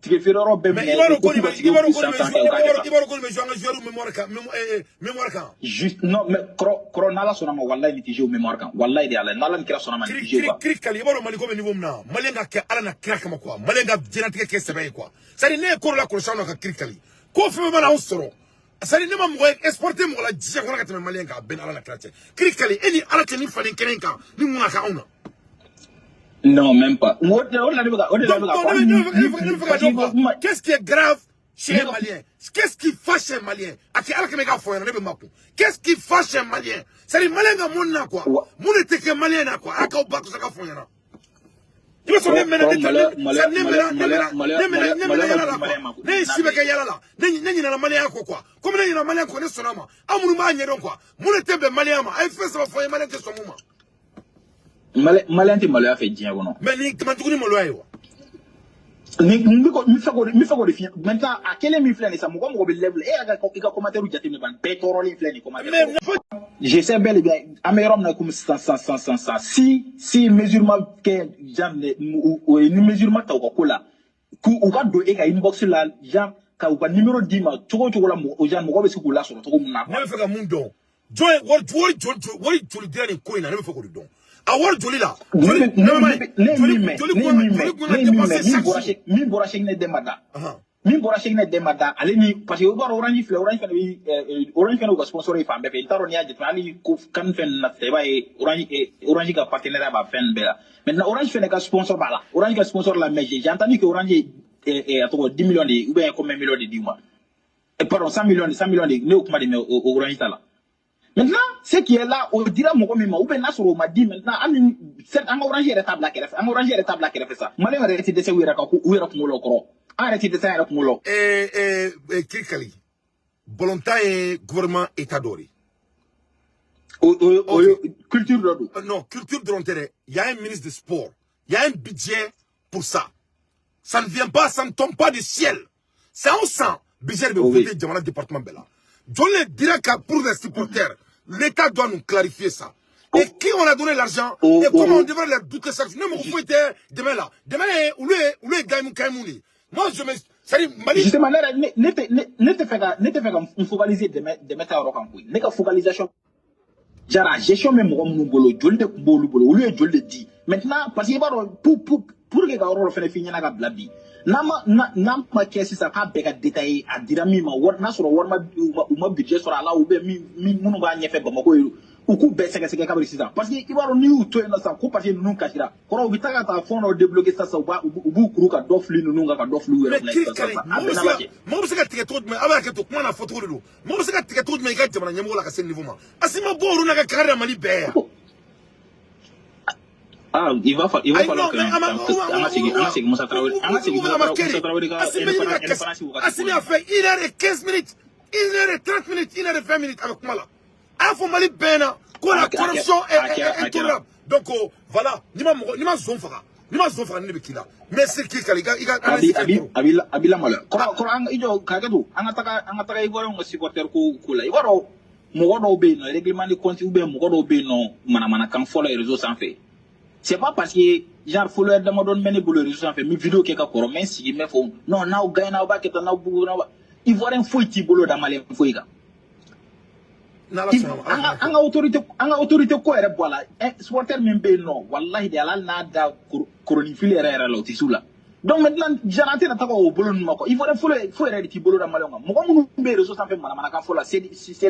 tigɛ feere yɔrɔ bɛɛ Mais minɛ i b'a dɔn ko ko k'u nin ka bɛ, i tigɛw b'a dɔn k'u ko nin san bɛ san jouer, kɛ u k'a i kɛ b'a dɔn tan. i b'a dɔn ko nin bɛ jouer an ka joueurs mémoire kan, mémoire kan. Juste, non, mais kɔrɔ, n'Ala sɔnna ma, walayi nin tɛ jouer mémoire kan, walayi de Ala, n'Ala ni kira sɔnna ma, nin tɛ Kiri jouer kiri quoi. Kiri kali, i b'a dɔn Mali ko bɛ niveau min na, Malien ka kɛ Ala na kira kama quoi. Malien ka diɲɛlatigɛ kɛ sɛbɛ ye quoi. C'est à dire ne ye ko dɔ la kɔlɔsi anw na ka kiri kali. Ko fɛn fɛn mana anw sɔrɔ. C'est à dire ne ma mɔgɔ ye exporter mɔgɔ la diɲɛ kɔnɔ ka tɛmɛ Malien kan, a bɛɛ ni Ala na kira cɛ. Kiri kali, e ni Ala cɛ ni faden kɛnɛ in kan, ni mun ka kɛ anw na. Non, même pas. O de la ne bɛ ka o de la Donc, ne bɛ ka non, fɔ ne hali bɛ ne bɛ ne bɛ fɛ ka parce dɔn quoi. que Qu'est-ce qui est grave chez ne un ka Malien? Qu'est-ce qui fâche un Malien? A kɛ Ala kama i k'a fɔ n ɲɛna, ne bɛ makun. Qu'est-ce qui fâche un Malien? C'est-à-dire Malien ka mun na quoi? Wa Mun de tɛ kɛ Malien na quoi? Ala k'aw ba kosɛbɛ k'a fɔ n ɲɛna. I bɛ sɔrɔ ne kɔrɔ mɛnna kɔrɔ ne tɛ maloya ne maloya ne maloya mɛnna ne maloya mɛnna maloya ne mɛnna maloya ne mɛnna maloya ka yala jugu la quoi. maliyɛn ma Ne ye n'a si bɛ bɛɛ kɛ ye. yala la. Ne ɲinɛna Malien kɔ quoi. Komi ne ɲinɛna Malien kɔ, ne sɔnna a ma. Aw minnu b'a ɲɛdɔn quoi. Mun de tɛ bɛn Malien ma? A ye fɛn saba fɔ n ye Malien tɛ sɔn mun ma. Maliyɛn tɛ maloya fɛ diɲɛ kɔnɔ. Mais nin man jugu ni maloya ye wa? Ni n bɛ ko n bɛ fɛ k'o de f'i ɲɛna maintenant, a kelen min filɛ nin ye sisan, mɔgɔ mɔgɔ bɛ level e yɛrɛ ka i ka commentaire jateminɛ ban, bɛɛ tɔɔrɔlen filɛ nin commentaire Mais kɔrɔ. Je sais bel et bien, an bɛ yɔrɔ min na komi sisan sisan sisan sisan sisan, si mesure ma kɛ, genre o ye ni mesure ma ta u ka ko la, k'u u ka don e ka inbox la, genre ka u ka numéro d'i ma cogo o cogo la, mɔgɔ genre mɔgɔ bɛ se k'u lasɔrɔ cogo min na Ne quoi. bɛ fɛ ka mun dɔn? Jɔn ye wari joli wari joli dira nin ko in na? Ne bɛ fɛ k'o de dɔn. A wari joli la? Ne Joli bɛ ne ne ma ne ne ye joli min mɛn joli ne ye kun min joli mɛn kun ne ka ye min dépenser mɛn min chaque bɔra jour. Min bɔra Cheick Demba da min bɔra Cheick Demba da, ale ni, parce que o b'a dɔn Orange filɛ, Orange fana bɛ Orange fana y'u ka sponsor ye fan bɛɛ fɛ. I t'a dɔn, n'i y'a jateminɛ hali ko kan fɛn ninnu na sisan, i b'a ye Orange ka partenariat b'a fɛn bɛɛ la. Maintenant, Orange fana ka sponsor b'a la, Orange ka sponsor la, mais j'ai entendu que Orange ye a tɔgɔ 10 millions de ou bien combien millions de di u ma. Pardon, 100 millions, 100 millions de, ne y'o kuma de mɛn o Orange ta la. Maintenant, ce qui est là, o dira mɔgɔ min ma, ou bien n'a sɔrɔ o ma di maintenant, hali ni certes, an ka Orange yɛrɛ t'a bila kɛrɛfɛ, an ka Orange yɛrɛ t'a bila kɛrɛfɛ sa. Maliyɛn yɛrɛ tɛ dɛsɛ u yɛrɛ ka ko u yɛrɛ kunkolo kɔrɔ. An yɛrɛ ti dɛsɛ an yɛrɛ kunkolo la. Kirikali, balontan ye gouvernement état dɔ de ye. O ye culture dɔ don. Non, culture dɔrɔn tɛ dɛ. Il y a un ministre de sport, il y a un budget pour ça. Ça ne vient pas, ça ne tombe pas du ciel. San o san, budget de bɛ voter jamana département bɛɛ la. Jɔn le dira ka pour les supporters? L'État doit nous clarifier ça. Et qui on a donné l'argent et comment on devrait leur douter chaque jour. Ne mɔgɔ foyi tɛ dɛmɛ la. Dɛmɛ ye olu ye Gayimu Kayimu de ye. Moi je me, c'est-à-dire Mali. Justement, ne yɛrɛ ne tɛ fɛ ka n focaliser dɛmɛ ta yɔrɔ kan koyi. Ne ka focalisation jara gestion bɛ mɔgɔ minnu bolo, joli de tun b'olu bolo, olu ye joli de di maintenant? Parce que i b'a dɔn, pour que ka yɔrɔ dɔ fɛnɛ f'i ɲɛna ka bila bi, n'a ma kɛ sisan k'a bɛɛ ka détaillé, a dira min ma, wari n'a sɔrɔ wari ma, u ma budget sɔrɔ a la, ou bien min minnu b'a ɲɛfɛ Bamakɔ ye, u k'u bɛɛ sɛgɛsɛgɛ kabiri sisan. Parce que i b'a dɔn, n'i y'u to yen nɔ sisan ko parce que ninnu kasira kɔrɔ, u bɛ taa ka taa fɛn dɔ débloquer sisan, u b'u kuru ka dɔ fili ninnu kan, ka dɔ fili u yɛrɛ kunna sisan, a bɛɛ n'Ala cɛ. Mɔgɔ bɛ se ka tigɛ cogo jumɛn? A b'a kɛ to kuma n'a fɔcogo de don. Mɔgɔ bɛ se ka tigɛ cogo jumɛn i ka jamana ɲɛmɔgɔ la ka se niveau ma? Asimi ma bɔ olu n'a ka kangari da Mali bɛɛ yan. Ah, il va falloir que an ka segin Musa Traoré, an ka segin Musa Traoré ka indépendance wagati. Assimi a fait 1 heure et 15 minutes, 1 heure et 30 minutes, 1 heure et 20 minutes a bɛ kuma la. A y'a fɔ Mali bɛɛ ɲɛna ko la corruption est intolérable. Donc voilà, n'i ma mɔgɔ, n'i ma zon faga, n'i ma zon faga, ne de bɛ k'i la. Merci Kikali, i ka A b'i lamaloya. Kɔrɔ, an i jɔ k'a kɛ to, an ka taga Ivoirien ka supporter ko la. I b'a dɔn, mɔgɔ dɔw bɛ yen nɔ, règlement de compte, ou bien mɔgɔ dɔw bɛ yen nɔ, manamanakan fɔlɔ réseau sanfɛ. C'est pas parce que genre follower damadɔni bɛ ne bolo réseau sanfɛ, n bɛ vidéo kɛ ka kɔrɔ, n bɛ n sigi, n bɛ fɔ non, n'aw gagne, aw b'a kɛ tan, n'aw bugu, n'aw b'a Ivoirien foyi t'i bolo da Malien foyi kan. An ka autorité ko yɛrɛ bɔ a la. Supporter min bɛ yen nɔ, walahi de, ala n'a da koronifili yɛrɛ yɛrɛ la, o tɛ s'u la. Donc maintenant, genre an tɛna taga o bolo ninnu ma quoi. Ivoirien foyi foyi yɛrɛ de t'i bolo da Malien kan. Mɔgɔ minnu bɛ réseau sanfɛ manamanakan fɔ la, c'est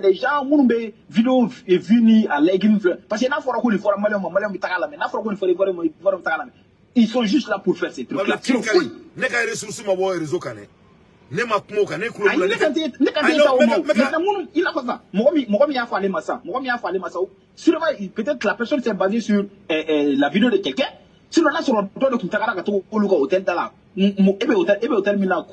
des gens minnu bɛ vidéo vue ni a like ni filɛ. Parce que n'a fɔra ko nin fɔra Malien ma, Malien bɛ taga lamɛn. N'a fɔra ko nin fɔra Ivoirien ma, Ivoirien bɛ taga lamɛn. Ils sont juste là pour faire ces trucs là. Ne ka ressource ma bɔ réseau kan dɛ. Ne ma kuma o kan, ne kulo. Ayi, ne kan tɛ taa o ma. Maintenant, minnu i n'a fɔ sisan, mɔgɔ min y'a fɔ ale ma sisan, mɔgɔ min y'a fɔ ale ma sisan, sûrement peut-être que la personne s'est basée sur la vidéo de quelqu'un. Sinon n'a sɔrɔ dɔ de tun tagara ka to olu ka hôtel da la, e bɛ hôtel min na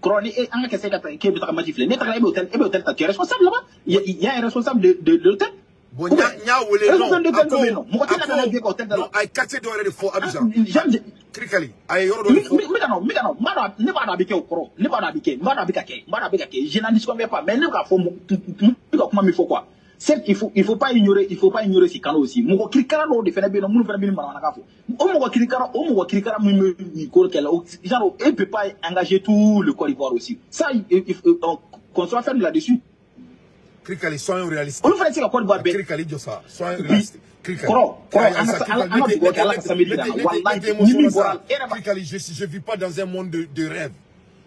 kɔrɔ, ni e an ka kɛ se ka taa k'e bɛ taga match filɛ, ne tagara, e bɛ hôtel ta, tu es responsable là-bas, il y a un responsable de l'hôtel. Bon, n y'a wele. Non, a ko mɔgɔ tɛ na ka na ka hôtel da la. Non, a ye quartier dɔ yɛrɛ de fɔ Abidjan. Kirikali, a ye yɔrɔ dɔ de fɔ. N bɛ ka nɔ, n b'a dɔn, ne b'a dɔn a bɛ kɛ o kɔrɔ, ne b'a dɔn a bɛ kɛ, n b'a dɔn a bɛ ka kɛ, n b'a dɔn a bɛ ka kɛ. Je n'en disconviens pas, mais ne bɛ k'a fɔ, n bɛ ka kuma min fɔ quoi, certes, il faut pas ignorer ces canaux aussi. Mɔgɔ kirikara dɔw de fana bɛ yen nɔ, minnu fana bɛ nin manamanakan fɔ. O mɔgɔ kirikara min bɛ nin ko kɛ la, genre e peut pas engager tout le Côte d'Ivoire aussi. Ça, il faut qu'on soit ferme là-dessus. Kirikali, soyons réalistes. Olu fana tɛ se ka Côte d'Ivoire bɛɛ. Kirikali, jɔ sa, soyons réalistes. Kirikali. Kɔrɔ, an ka dugawu kɛ Ala ka samedi d'an na. Walahi, ni min bɔra e yɛrɛ b'a. Kirikali, je vis pas dans un monde de rêve.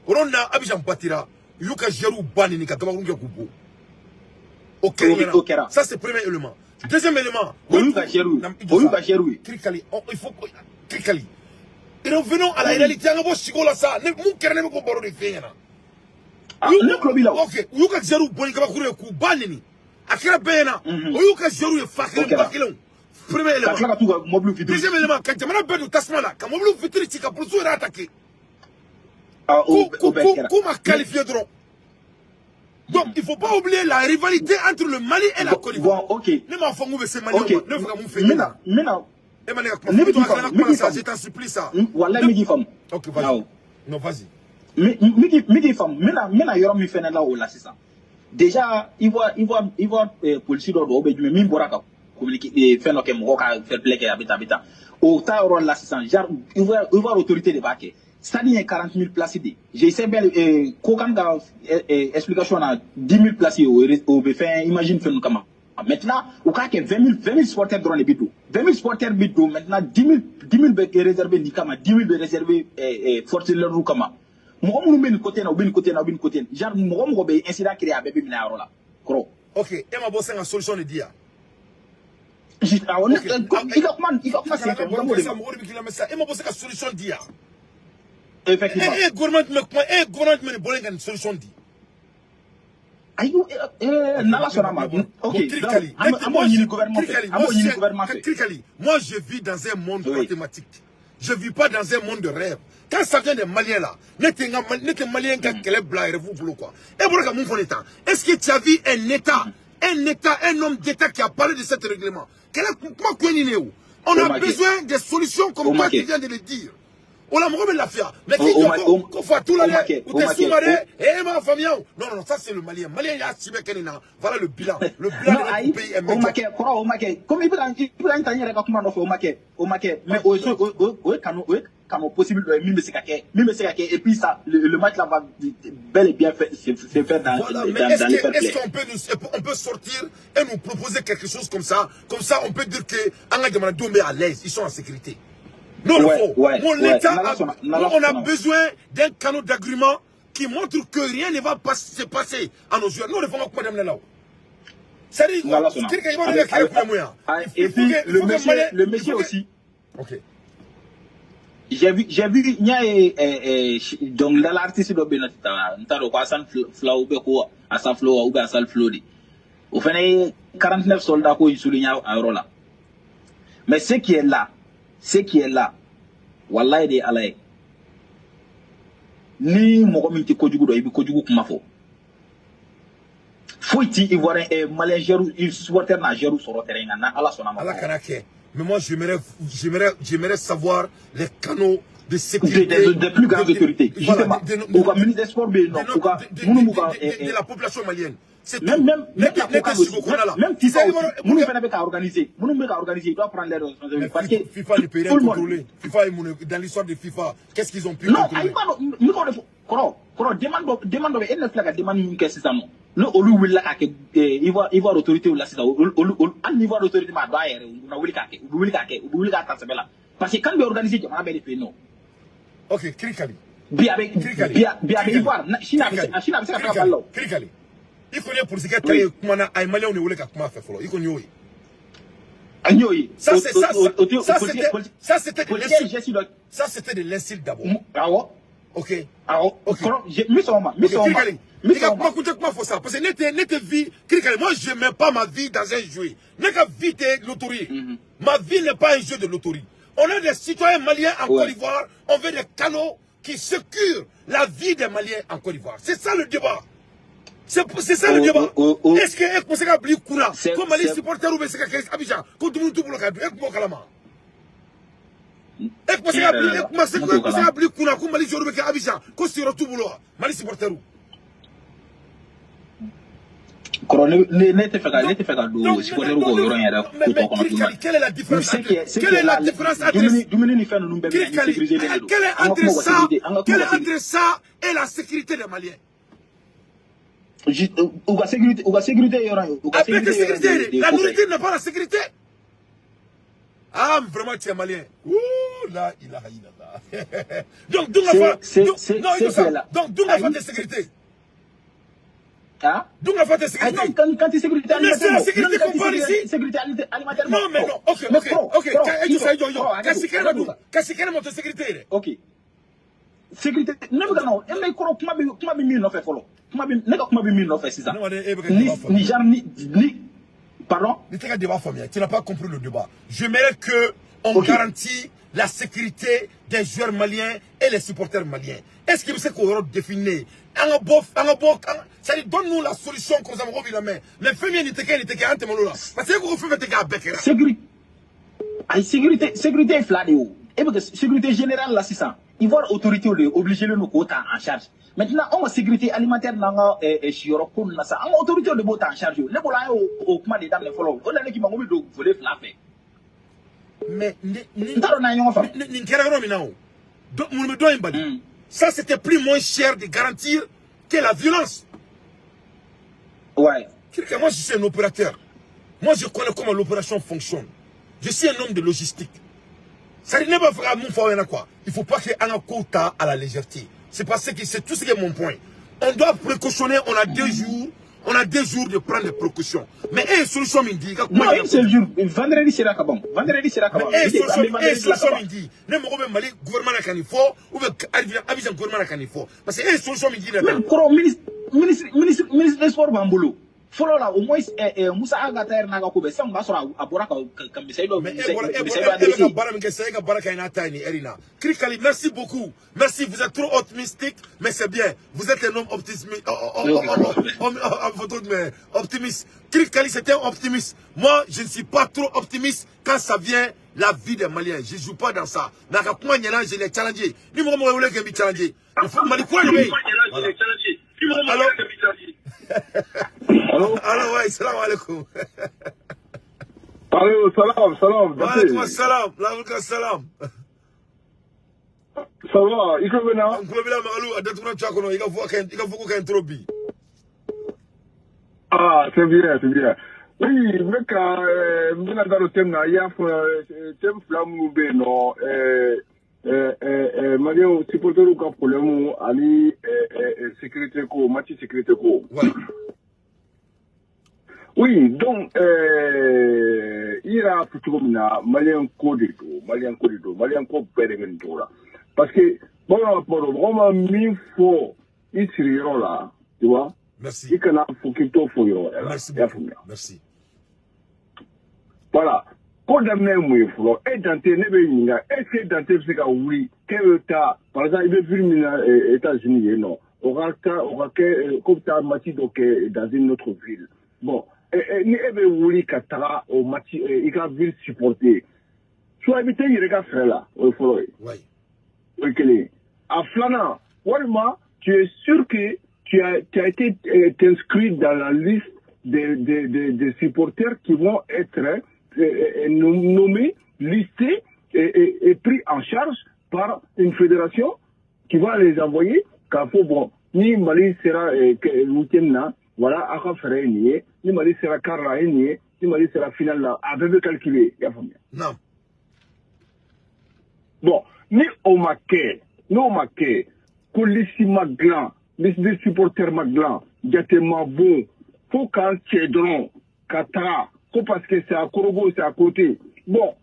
O yɔrɔ na, Abidjan batira, u y'u ka joueurs ba neni ka gabakurun kɛ k'u bon. O kɛra. Ça, c'est premier élément. Deuxième élément. O y'u ka joueurs ye. O y'u ka joueurs ye. Kirikali, il faut Kirikali. Revenons à la réalité. An ka bɔ siko la sa. Ne mun kɛra, ne bɛ k'o baro de f'e ɲɛna. Ne tulo b'i la. Ok, u y'u ka joueurs bɔ ni kabakuru ye k'u ba neni. A kɛra bɛɛ ɲɛna. O y'u ka joueurs ye fa kelen ba kelenw. Premier élément. Ka tila ka t'u ka mobili vitre. Deuxième élément, ka jamana bɛɛ don tasuma la, ka mobili vitre ci, ka polisiw yɛrɛ attaquer. O bɛɛ kɛra. K'u ma qualifié dɔrɔn. Donc, il ne faut pas oublier la rivalité entre le Mali et la Côte d'Ivoire. Bon, ok. Ne m'a fɔ n k'u bɛ se Mali ma. Ne bɛ fɛ ka mun fɛ yen. N bɛna. E ma ne ka kuma fɔ. Ne bɛ k'i faamu. N bɛ k'i faamu. Je t'en supplie ça. Walahi, n bɛ k'i faamu. Ok, vas-y. Non, vas-y. N bɛ k'i faamu. N bɛna yɔrɔ min fɛnɛ la o la sisan. Déjà, Ivoire polisi dɔ don, o bɛ jumɛn min bɔra ka communiquer fɛn dɔ kɛ, mɔgɔw ka fair play kɛ, a bɛ tan, a bɛ tan. O ta yɔrɔ la sisan, genre Ivoire autorité de b'a kɛ. Stade ye 40 000 places de. Je sais bien, ko kan ka explication na 10 000 places, o bɛ fɛn imagine fɛn kama. Maintenant, u k'a kɛ 20 000, 20 000 supporters dɔrɔn de bɛ don. 20 000 supporters bɛ don. Maintenant, 10 000, 10 000 bɛ réservé nin kama, 10 000 bɛ réservé force de l'ordre kama. Mɔgɔ minnu bɛ nin côté in na, u bɛ nin côté in na, u bɛ nin côté in. Genre mɔgɔ bɛ incident créer, a bɛɛ bɛ minɛ a yɔrɔ la. Kɔrɔ. Ok, e ma bɔ sisan ka solution de di yan. Awɔ, i ka kuma sen fɛ, n b'o de. Mɔgɔ de bɛ k'i lamɛn sisan, e ma bɔ se ka solution di yan. Effectivement. E ye gouvernement jumɛn kuma, e ye gouvernement jumɛn de bɔlen ka nin solution di? Ayi, n'Ala sɔnna ma. Ok, donc an b'o ɲini gouvernement fɛ. An b'o ɲini gouvernement fɛ. Kirikali, moi je vis dans un monde mathématique. Je vis pas dans un monde de rêve. Quand ça vient des Maliens là, ne tɛ Malien ka kɛlɛ bila yɛrɛ f'u bolo quoi. E bɔra ka mun fɔ nin tan? Est-ce que tu as vu un État, un homme d'État qui a parlé de ce règlement? Kɛlɛ kuma kun ye nin de ye o. On a besoin des solutions comme toi tu viens de le dire. O la mɔgɔ bɛ lafiya. Mais k'i jɔ ko fa t'u la dɛ, u tɛ s'u ma dɛ, e m'a faamuya o. Non, non, ça c'est le Malien. Malien y'a si bɛɛ kɛ nin na. Voilà le bilan. Le bilan de notre pays est médiocre. O ma kɛ, kɔrɔ, o ma kɛ. Comme i bɛ ka n ta n yɛrɛ ka kuma nɔfɛ, o ma kɛ. O ma kɛ. Mais o ye kanu possible dɔ ye min bɛ se ka kɛ, min bɛ se ka kɛ. Et puis ça, le match là va bel et bien se faire dans voilà, mais dans les fair play. Est-ce qu'on peut on peut sortir et nous proposer quelque chose comme ça? Comme ça, on peut dire que an ka jamanadenw bɛ à l'aise, ils sont en sécurité. Non, le faut. L'État, on a besoin d'un canot d'agrément qui montre que rien ne va pas se passer à nos joueurs. Nous, le faisons comme là. C'est-à-dire, et puis le monsieur aussi. Ok. J'ai vu, il y a donc là l'artiste doit bien être quoi, Assane Fla ou bien quoi, Assane Flo ou bien Assane Flo. Au fait, 49 soldats qui soulignent à là. Mais ce qui est là, wallahi de Ala ye. Ni mɔgɔ min tɛ kojugu dɔn, i bɛ kojugu kuma fɔ. Foyi ti Ivoirien Malien joueur supporter n'a joueur sɔrɔ terrain kan, n'Ala sɔnna ma. Ala kana kɛ. Mais moi j'aimerais savoir les canaux de sécurité des plus grandes autorités. Justement, ou ka ministre des sports bɛ yen nɔ, ou ka minnu b'u ka de la population malienne. Même même FIFA aussi, minnu fana bɛ ka organiser, ils doivent prendre leurs responsabilités parce que FIFA ne peut rien contrôler. FIFA dans l'histoire de FIFA, qu'est-ce qu'ils ont pu contrôler? Non, ayi ma dɔn, kɔrɔ demande dɔ bɛ e ne filɛ ka demande min kɛ sisan nɔ, ni olu wulila k'a kɛ Ivoire autorité la sisan, olu hali ni Ivoire autorité m'a dɔn a yɛrɛ, u na wuli k'a kɛ, u bɛ wuli k'a kɛ, u bɛ wuli k'a ta sɛbɛ la parce que kan bɛ organiser jamana bɛɛ de fɛ yen nɔ. Ok, Kirikali. Bi a bɛ Ivoire, sini a bɛ se ka taga Mali la o. Kirikali. I kɔni ye polisikɛ ta ye kuma na, a ye Maliyɛnw de wele ka kuma fɛ fɔlɔ, i kɔni y'o ye. An y'o ye. Ça c'était de l'insulte d'abord. Awɔ. Ok. Awɔ. Ok. Kɔrɔ, n bɛ sɔn o ma, n bɛ sɔn o ma. Kirikali, i ka kuma kuncɛ kuma fɔ sa, parce que ne tɛ vie, Kirikali, moi je mets pas ma vie dans un jeu. Ne ka vie tɛ loterie. Ma vie n'est pas un jeu de loterie. On a des citoyens maliens en Côte d'Ivoire, on veut des canaux qui sécurent la vie des Maliens en Côte d'Ivoire. C'est ça le débat. C'est ça le débat. Est-ce que e se ka bila i kunna ko Mali supporter bɛ se ka kɛ Abidjan ko dumuni t'u bolo ka dun, e kun b'o kalama? E kun se ka bila i kunna ko Mali joueur bɛ kɛ Abidjan ko sigiyɔrɔ t'u bolo wa, Mali supporter? Kɔrɔ, ne tɛ fɛ ka don supporter ko yɔrɔ in yɛrɛ ko tɔ kɔnɔ tuguni. Quelle est la différence? Quelle est la différence entre dumuni ni fɛn ninnu bɛɛ bɛ na sécuriser de don. Quelle est entre ça et la sécurité des Maliens? Ou la sécurité, la nourriture n'est pas la sécurité. Ah, vraiment, tu es malien. Ouh là, il a. Donc, Dunga de sécurité. Hein? Dunga de sécurité. Quand tu sécurité alimentaire. Mais c'est la sécurité qu'on parle ici. Sécurité alimentaire. Non, mais non. Ok, ok, ok. Sécurité. Ok. Sécurité. Ne bɛ e kɔrɔ kuma bɛ min nɔfɛ fɔlɔ. Ne ka kuma bɛ min nɔfɛ sisan. Ni genre ni pardon. Ni tɛ ka débat faamuya, tu n'as pas compris le débat. J'aimerais que on garantit la sécurité des joueurs maliens et les supporters maliens. Est-ce que vous savez qu'on va définir? C'est-à-dire, donne-nous la solution comme ça, on va la main. Mais fais-moi ni teke ni teke ante molo là. Parce que vous faites teke avec là. Sécurité. Sécurité, sécurité fila de ye o. E bɛ sécurité générale la sisan. Ivoire autorité de obligé le nous ta en charge. Maintenant, on a sécurité alimentaire n'an ka siyɔrɔ ko ninnu na sa, an ka autorité de b'o ta en charge. Ne bolo an y'o kuma de daminɛ fɔlɔ. O de la ne k'i ma n ko bɛ don volet fila fɛ. Mais n t'a dɔn n'an ye ɲɔgɔn faamu. Nin kɛra yɔrɔ min na o, mun bɛ dɔ in bali? Ça c'était plus moins cher de garantir que la violence. Ouais. Moi je suis un opérateur. Moi je connais comment l'opération fonctionne. Je suis un homme de logistique. Ça n'est pas vraiment quoi. Il ne faut pas que an ka à la légèreté. C'est parce que c'est tout ce qui est mon point. On doit précautionner, on a 2 jours, on a 2 jours de prendre des précautions. Mais une solution me dit. Non, une seule jour, vendredi sera ka ban. Vendredi sera ka ban. Mais une solution me dit. Ne mɔgɔ bɛ Mali gouvernement la ka nin fɔ ou bien Abidjan gouvernement la ka nin fɔ. Parce que une solution me dit. Mais kɔrɔ ministre des sports b'an bolo. Fɔlɔ la au moins Musa Aga ta yɛrɛ n'a ka ko bɛɛ sisan o b'a sɔrɔ a bɔra ka misali dɔ Mais misali dɔ e bɛ adressé. ka baara min kɛ sisan, e ka baara ka ɲi n'a ta ye nin heure in na. Krikali, merci beaucoup. Merci, vous êtes trop optimiste, mais c'est bien. Vous êtes un homme optimiste. Optimiste. Krikali, c'est un optimiste. Moi, je ne suis pas trop optimiste quand ça vient la vie des Maliens. Je ne joue pas dans ça. Mais à kuma ɲɛna, je l'ai challengé. Ni mɔgɔ mɔgɔ wele k'e b'i challenger. Il faut Mali kura de bɛ yen. Voilà. Allô? Allô? Allô, ouais, salam alaikum. Allô, salam, salam, Wa alaikum Dante. salam. Wa alaikum salam. Ça va, i tulo bɛ n na? N tulo b'i la Magalu, a datugura tu a kɔnɔ, i ka voix ka ɲi, i ka voix ka ɲi trop bi. Ah, c'est bien, c'est bien. Oui, n bɛ ka n bɛna da don thème na, i y'a fɔ thème fila minnu bɛ yen nɔ, Maliyɛnw supporters ka problème ani sécurité ko, match sécurité ko. Ouais. Oui, donc i yɛrɛ y'a fɔ cogo min na, Maliyɛn ko de don, Maliyɛn ko de don, Maliyɛn ko bɛɛ de bɛ nin cogo la. Parce que bamananw ka kuma don, mɔgɔ ma min fɔ i sigiyɔrɔ la, tu vois, Merci. i kana fɔ k'i t'o fɔ yɔrɔ wɛrɛ la. Merci I y'a beaucoup. faamuya. Merci. Voilà. Ko daminɛ ye mun ye fɔlɔ? E Dante, ne bɛ ɲininka, est ce que Dante bɛ se ka wuli k'e bɛ taa, par exemple, i bɛ ville min na États-Unis yen nɔ, o ka taa o ka kɛ ko bɛ taa match dɔ kɛ dans une autre ville. Bon, ni e bɛ wuli ka taga o match i ka ville supporter, soit i bɛ taa i yɛrɛ ka fɛrɛ la, o ye fɔlɔ ye. Ouais. O ye kelen ye. A filanan, walima tu es sûr que tu as été inscrit dans la liste des supporters qui vont être nommés, listés et pris en charge par une fédération qui va les envoyer k'a fɔ bon, ni Mali sera huitième na, voilà, a ka fɛɛrɛ ye nin ye, ni Mali sera quart la, a ye nin ye, ni Mali sera finale la, a bɛɛ bɛ calculer, i y'a faamuya. Non. Bon, ni o ma kɛ, n'o ma kɛ, ko liste ma dilan, liste de supporters ma dilan, jate ma bon, fo k'an cɛ dɔrɔn ka taga, ko parce que c'est à Korogo, c'est à côté. Bon,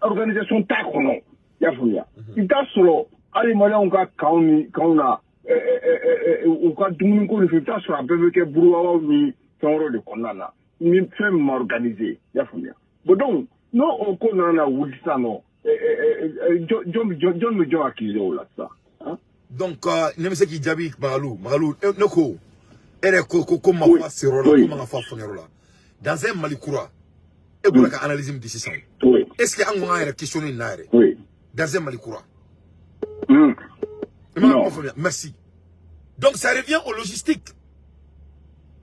organisation t'a kɔnɔ, i y'a faamuya. I t'a sɔrɔ hali Maliyɛnw ka kanw ni kanw na, u ka dumuniko ni fɛn, i bɛ t'a sɔrɔ a bɛɛ bɛ kɛ buruwaw ni fɛn wɛrɛw de kɔnɔna na. Ni fɛn min ma organiser, i y'a faamuya. Bon, donc, n'o o ko nana na wuli sisan nɔ, jɔn bɛ jɔn accuser o la sisan? Hein? Donc, ne bɛ se k'i jaabi Magalu. Magalu, ne ko, e yɛrɛ ko ma fɔ a seyɔrɔ la, ko ma ka fɔ a fɔnyɔrɔ la. Dans un Mali kura, e bɔra ka analyse min di sisan. Oui. Est-ce que an ko k'an yɛrɛ questionner nin na yɛrɛ? Oui. Dans un Mali kura. I m'a Non. faamuya. Merci. Donc, ça revient aux logistiques.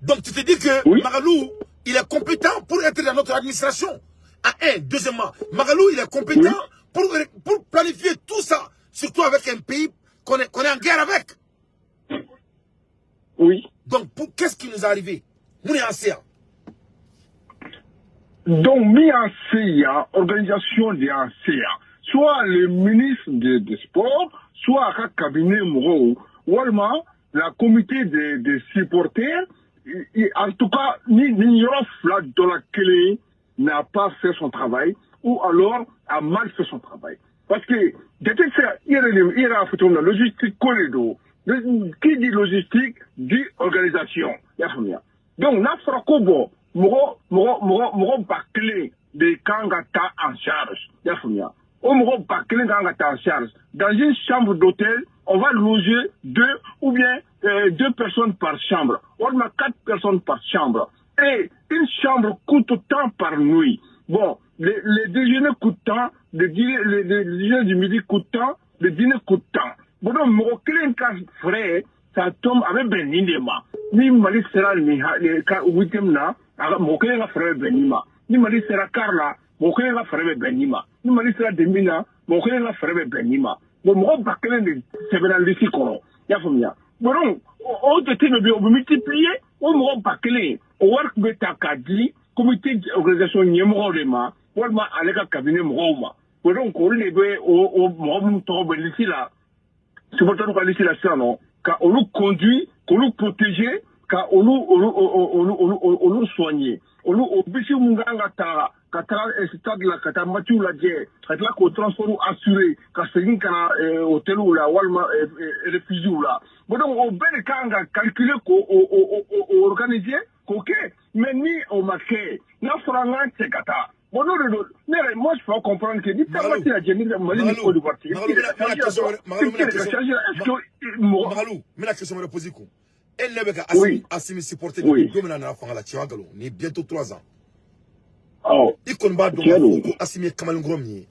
Donc, tu te dis que Oui. Magalou, il est compétent pour être dans notre administration. À un. Deuxièmement, Magalou, il est compétent pour planifier tout ça. Surtout avec un pays qu'on est en guerre avec. Oui. Donc, qu'est-ce qui nous est arrivé? Nous sommes en CA. Donc, mis en CA, organisation de en CA, soit le ministre des Sports, soit un cabinet mɔgɔw, walima la comité des supporters, en tout cas, ni yɔrɔ fila dɔ la kelen n'a pas fait son travail, ou alors a mal fait son travail. Parce que, jate se i yɛrɛ de i yɛrɛ y'a fɔ cogo min na, logistique ko de don. Qui dit logistique dit organisation. I y'a faamuya. Donc, n'a fɔra ko bon, mɔgɔ 1000 de kan ka ta en charge. I y'a faamuya. O mɔgɔ 1000 kan ka ta en charge. Dans une chambre d'hôtel, on va loger deux ou bien deux personnes par chambre. Walima quatre personnes par chambre. Et une chambre coûte tant par nuit. Bon, les déjeuners coûtent tant, le déjeuner du midi coûte tant, le dîner coûte tant. Bon, donc, mɔgɔ kelen ka frais, ça tombe a bɛ bɛn nin de ma. Ni Mali sera nin huitième na, a ka mɔgɔ kelen ka frais bɛ bɛn nin ma. Ni Mali sera quart la, mɔgɔ kelen ka frais bɛ bɛn nin ma. Ni Mali sera demi na, mɔgɔ kelen ka frais bɛ bɛn nin ma. Bon, mɔgɔ 1000 de sɛbɛnna liste kɔnɔ. I y'a faamuya. Bon, donc, o jate bɛ yen, o bɛ multiplier o mɔgɔ 1000, o wari tun bɛ ta k'a di comité d'organisation ɲɛmɔgɔw de ma, walima ale ka cabinet mɔgɔw ma. Bon, donc, olu de bɛ o mɔgɔ minnu tɔgɔ bɛ liste la, supporters ka liste la sisan nɔ, ka olu conduire, k'olu protéger, ka olu soigner, olu o bisi mun kan ka ta ka taga stade la, ka taa matchiw lajɛ, ka tila k'o transport assurer ka segin ka na hôteliw la walima refugew la. Bon donc o bɛɛ de kan ka calculer k'o o organiser k'o kɛ, mais ni o ma kɛ, n'a fɔra an k'an cɛ ka taa, bon n'o de don, ne yɛrɛ, moi je peux comprendre que ni taa waati lajɛ ni Mali ni Côte d'Ivoire cɛ, est-ce que mɔgɔ. Magalou, n bɛna question wɛrɛ poser kun. E ne bɛ ka Assimi supporter don min na, a nana fanga la, tiɲɛ nkalon, ni bientôt 3 ans. I kɔni b'a dɔn k'a fɔ ko Assimi ye kamalenkɔrɔ min ye.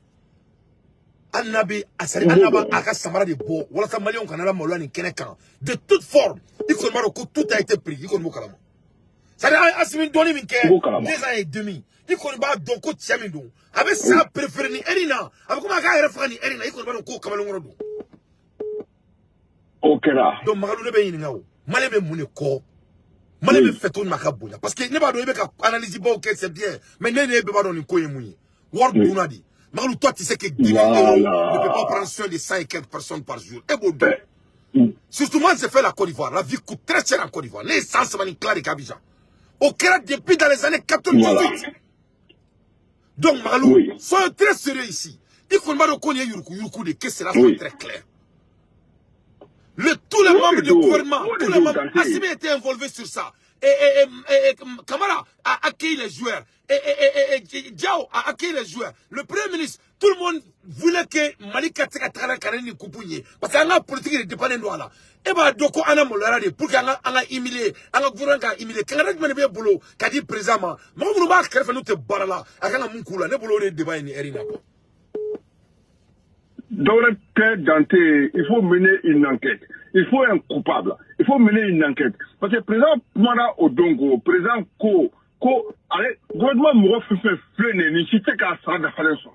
Hali n'a bɛ a sari, hali n'a b'a a ka samara de bɔ walasa maliyɛnw kana la maloya nin kɛnɛ kan, de toute forme, i kɔni b'a dɔn ko tout a été pris, i kɔni b'o kalama. C'est-à-dire an ye Assimi dɔɔni min kɛ 2 ans et demi, i kɔni b'a dɔn ko cɛ min don, a bɛ sa préféré ni heure in na, a bɛ komi a k'a yɛrɛ faga nin heure in na, i kɔni b'a dɔn ko kamalenkɔrɔ don. O kɛra. Donc Magalou, ne bɛ ɲininka, o Malien bɛ mun de kɔ? Malien bɛ fɛ cogo min a ka bonya, parce que ne b'a dɔn i bɛ ka analyse baw kɛ, c'est bien, mais ne ne bɛɛ b'a dɔn nin ko ye mun ye. Wari dunna de. Magalou, toi tu sais que 10 000 euros ne peut pas prendre soin de 100 et quelques personnes par jour. E b'o dɔn. Surtout moi, j'ai fait la Côte d'Ivoire. La vie coûte très cher en Côte d'Ivoire. Ne ye san 3 ni tila de kɛ Abidjan. O kɛra depuis dans les années 98. Donc Magalou, soyons très sérieux ici. I kɔni b'a dɔn ko nin ye yuruku yuruku de, que cela soit très clair. Tous les membres du gouvernement, tous les membres, Assimi était involvé sur ça. Et Kamara a accueilli les joueurs. Et Diao a accueilli les joueurs. Le premier ministre, tout le monde voulait que Mali ka se ka taga ka na ni coupe ye. Parce que an ka politique de dépendait don a la. E b'a dɔn ko an na maloyara de pour que an ka humilier, an ka gouvernement ka humilier. Kangari jumɛn de b'e bolo ka di président ma? Mɔgɔ minnu b'a kɛrɛfɛ n'u tɛ baara la, a kan ka mun k'u la? Ne bolo o de ye débat ye nin heure in na quoi. Dɔwɛrɛ tɛ Dante, il faut mener une enquête. Il faut un coupable. Il faut mener une enquête. Parce que président kumana o don ko, président ko ko ale gouvernement mɔgɔ fɛn fɛn filɛ nin ye, nin si tɛ k'a sara dafalen sɔrɔ.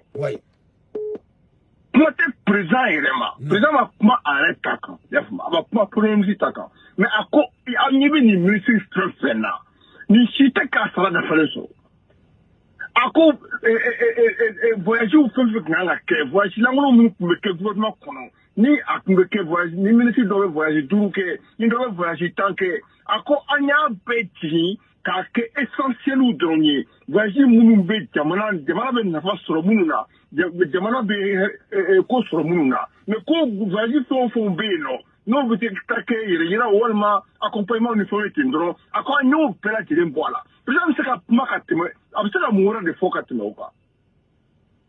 Kuma tɛ président yɛrɛ ma. Président ma kuma a yɛrɛ ta kan. I y'a faamu, a ma kuma premier ministre ta kan. Mais a ko aw ɲɛ bɛ nin ministre fɛn fɛn na, nin si tɛ k'a sara dafalen sɔrɔ. A ko voyage fɛn fɛn tun kan ka kɛ, voyage lankolon minnu tun bɛ kɛ gouvernement kɔnɔ, ni a tun bɛ kɛ voyage, ni ministre dɔ bɛ voyage 5 kɛ, ni dɔ bɛ voyage 10 kɛ, a ko an y'a bɛɛ jigin k'a kɛ essentiel dɔrɔn ye, voyage minnu bɛ jamana bɛ nafa sɔrɔ minnu na, jamana bɛ ko sɔrɔ minnu na. Mais ko voyage fɛn o fɛn bɛ yen nɔ, n'o bɛ taa kɛ yɛrɛ yira walima accompagnement ni fɛnw ye ten dɔrɔn, a ko an y'o bɛɛ lajɛlen bɔ a la. Président bɛ se ka kuma ka tɛmɛ, a bɛ se ka mun wɛrɛ de fɔ ka tɛmɛ o kan?